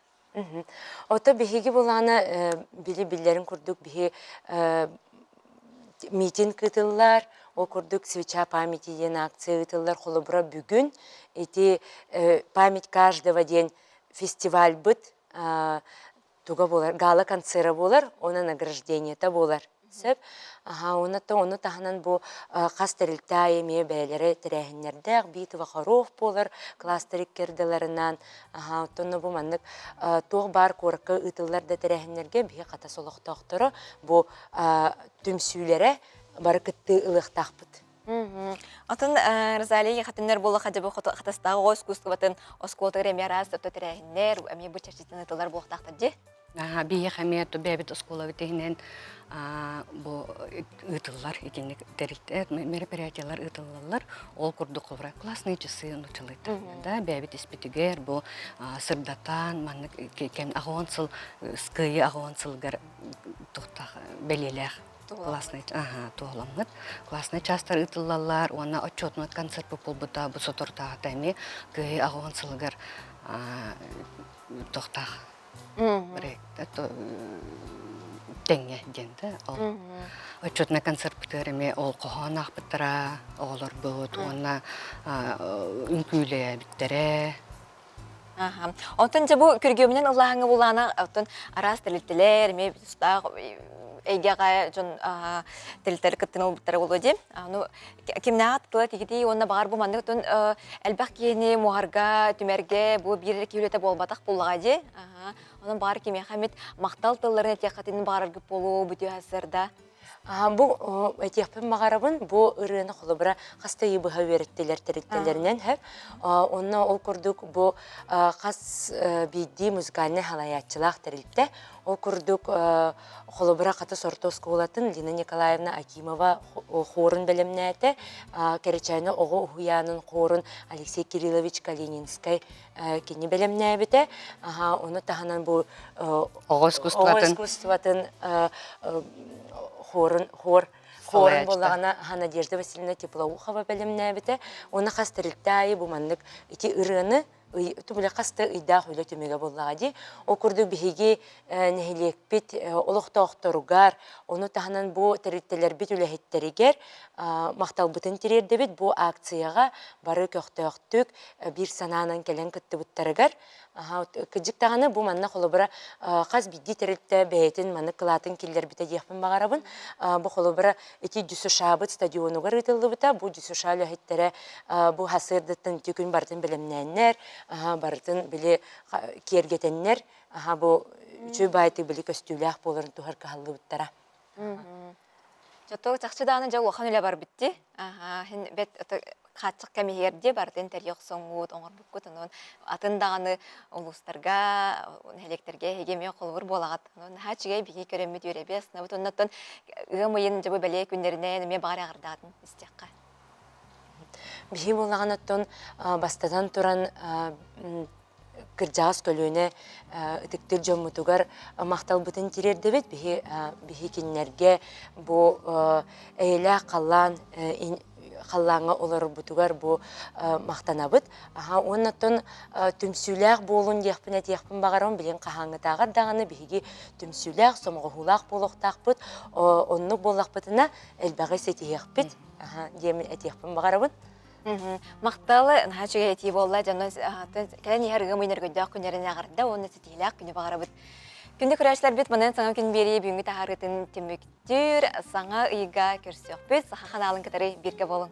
Ото биһиги булаана били биллэрин курдук биһи митинг ыытыллар, ол курдук свеча памяти диэн акция ыытыллар. Холобура бүгүн ити память каждого диэн фестивальбыт туга буолар гала концера буолар уонна награждениета буолар сөп аха уонна ону таһынан бу хас тэрилтэ аайы эмиэ бэйэлэрэ тэрээһиннэрдээх битва хоров буолар кластер иккэрдэлэринэн аха оттон бу маннык туох баар куоракка ыытыллар да тэрээһиннэргэ биһи Хатас олохтоохторо бу түмсүүлэрэ бары кыттыы ылыахтаахпыт Атын Розалия Ехатыннар буола хадьабы Хатастааҕы оҕо искусствотын оскуолатыгар эмиэ араас өттө тэрээһиннэр, эмиэ бу чэрчитин ытылар буолуохтаахтар дии. Биһиэхэ эмиэ бэйэбит оскуолабыт иһинэн бу ыытыллар итинник тэрилтэ мероприятиялар ыытыллаллар. Ол курдук холобура классные часы нучалыйдар да бэйэбит испитигэр бу сырдатан маннык кэм аҕыон сыл кыайыы аҕыон сылыгар туохтаах бэлиэлээх Классный, ага, туоһуламмыт. Классный частар ыытыллаллар уонна отчетунат концерт буолбута бу соторутааҕыта эмиэ кыайыы аҕыон сылыгар тохтаах тэҥҥэ диэн да ол отчетнай концертпытыгар эмиэ ол хоһоон аахпыттара оҕолорбут уонна үҥкүүлээбиттэрэ Аха. Оттон дьэ бу күргүөмүнэн ыллааһыҥҥа булаана оттон араас тэрилтэлэр эмиэ тустаах эйгэҕэ дьон тэрилтэлэр кыттыны ылбыттара буолуо дии. Аны кимнээҕэ тыла тигитий уонна баҕар бу маннык оттон элбэх киһини муһарга, түмэргэ бу биир эрэ киһи үлэтэ буолбатах буоллаҕа дии. Онон баҕар кимиэхэ эмит махтал тылларын этиэххитин баҕараргыт буолуо бүтүө сырда. Бу этиэхпин баҕарабын, бу ырыаны холобура хас да ыйы быһа үөрэттилэр тэрилтэлэринэн сөп. Онно ол курдук бу хас биирдии музыкальнай халайааччылаах тэрилтэ. Ол курдук холобура Хатас орто оскуолатын Лина Николаевна Акимова хуорун бэлэмнээтэ. Кэрэчээнэ оҕо уһуйаанын хуорун Алексей Кириллович Калининскай кини бэлэмнээбитэ. Ону таһынан бу оҕо искусствотын искусствотын хуорун хуор хуорун буоллаҕына Надежда Васильевна Теплоухова бэлэмнээбитэ. Уонна хас тэрилтэ аайы бу маннык ити ырыаны тумуле хас да ыйдаах үлэ түмүгэ буоллаҕа дии. Ол курдук биһиги нэһилиэкпит олохтоохторугар, ону таһынан бу тэрилтэлэрбит үлэһиттэригэр махталбытын тириэрдэбит. Бу акцияҕа бары көхтөөхтүк биир санаанан кэлэн кыттыбыттарыгар кыдьык даҕаны бу манна холобура хас биирдии тэрилтэ бэйэтин маннык кылаатын киллэрбитэ диэхпин баҕарабын. Бу холобура ити ДЮСШ-быт стадионугар ыытыллыбыта. Бу ДЮСШ үлэһиттэрэ бу сарсыардаттан ити күн барытын бэлэмнээннэр, барытын били киэргэтэннэр, бу үчүгэй баайдык били көстүүлээх буоларын туһар кыһаллыбыттара. Чотуок чахчы даҕаны дьэ улахан үлэ барбыт дии. Аһаа, иһин бэт хааччах кэм иһигэр дии барытын тэрийэ охсоҥҥут, оҥорбуккут, онон атын даҕаны улуустарга, нэһилиэктэргэ эһиги эмиэ холобур буолаҕыт. Онон наһаа үчүгэй биһиги көрөммүт үөрэби астынабыт. Оннуттан ыам ыйын дьэ бу бэлиэ күннэринэн эмиэ баҕар эҕэрдэҕитин истиэххэ. Биһиги буоллаҕына оттон бастатан туран кырдьаҕас көлүөнэ ытыктыыр дьоммутугар махталбытын тириэрдэбит. Биһи, биһи кинилэргэ бу эйэлээх халлаан халлааҥҥа олорорбутугар бу махтанабыт. Аха уонна оттон түмсүүлээх буолун диэхпин этиэхпин баҕарабын. Билигин хаһааҥҥытааҕар даҕаны биһиги түмсүүлээх, сомоҕоһуулаах буолуохтаахпыт. Оннук буоллахпытына элбэҕи ситиһиэхпит диэмин этиэхпин баҕарабын. Махтал, наһаа үчүгэй этии буолла. Дьонно кэлэн иһэр ыам ыйын өргөйдөөх күннэрин эҕэрдэ уонна ситиһиилээх күнү баҕарабыт. Күндү көрөөччүлэрбит манан саҥа күн биэрии бүгүҥҥү таһаарыытын түмүктүүр саҥа ыйга көрсүөхпүт. Саха ханаалын кытары бииргэ буолуҥ.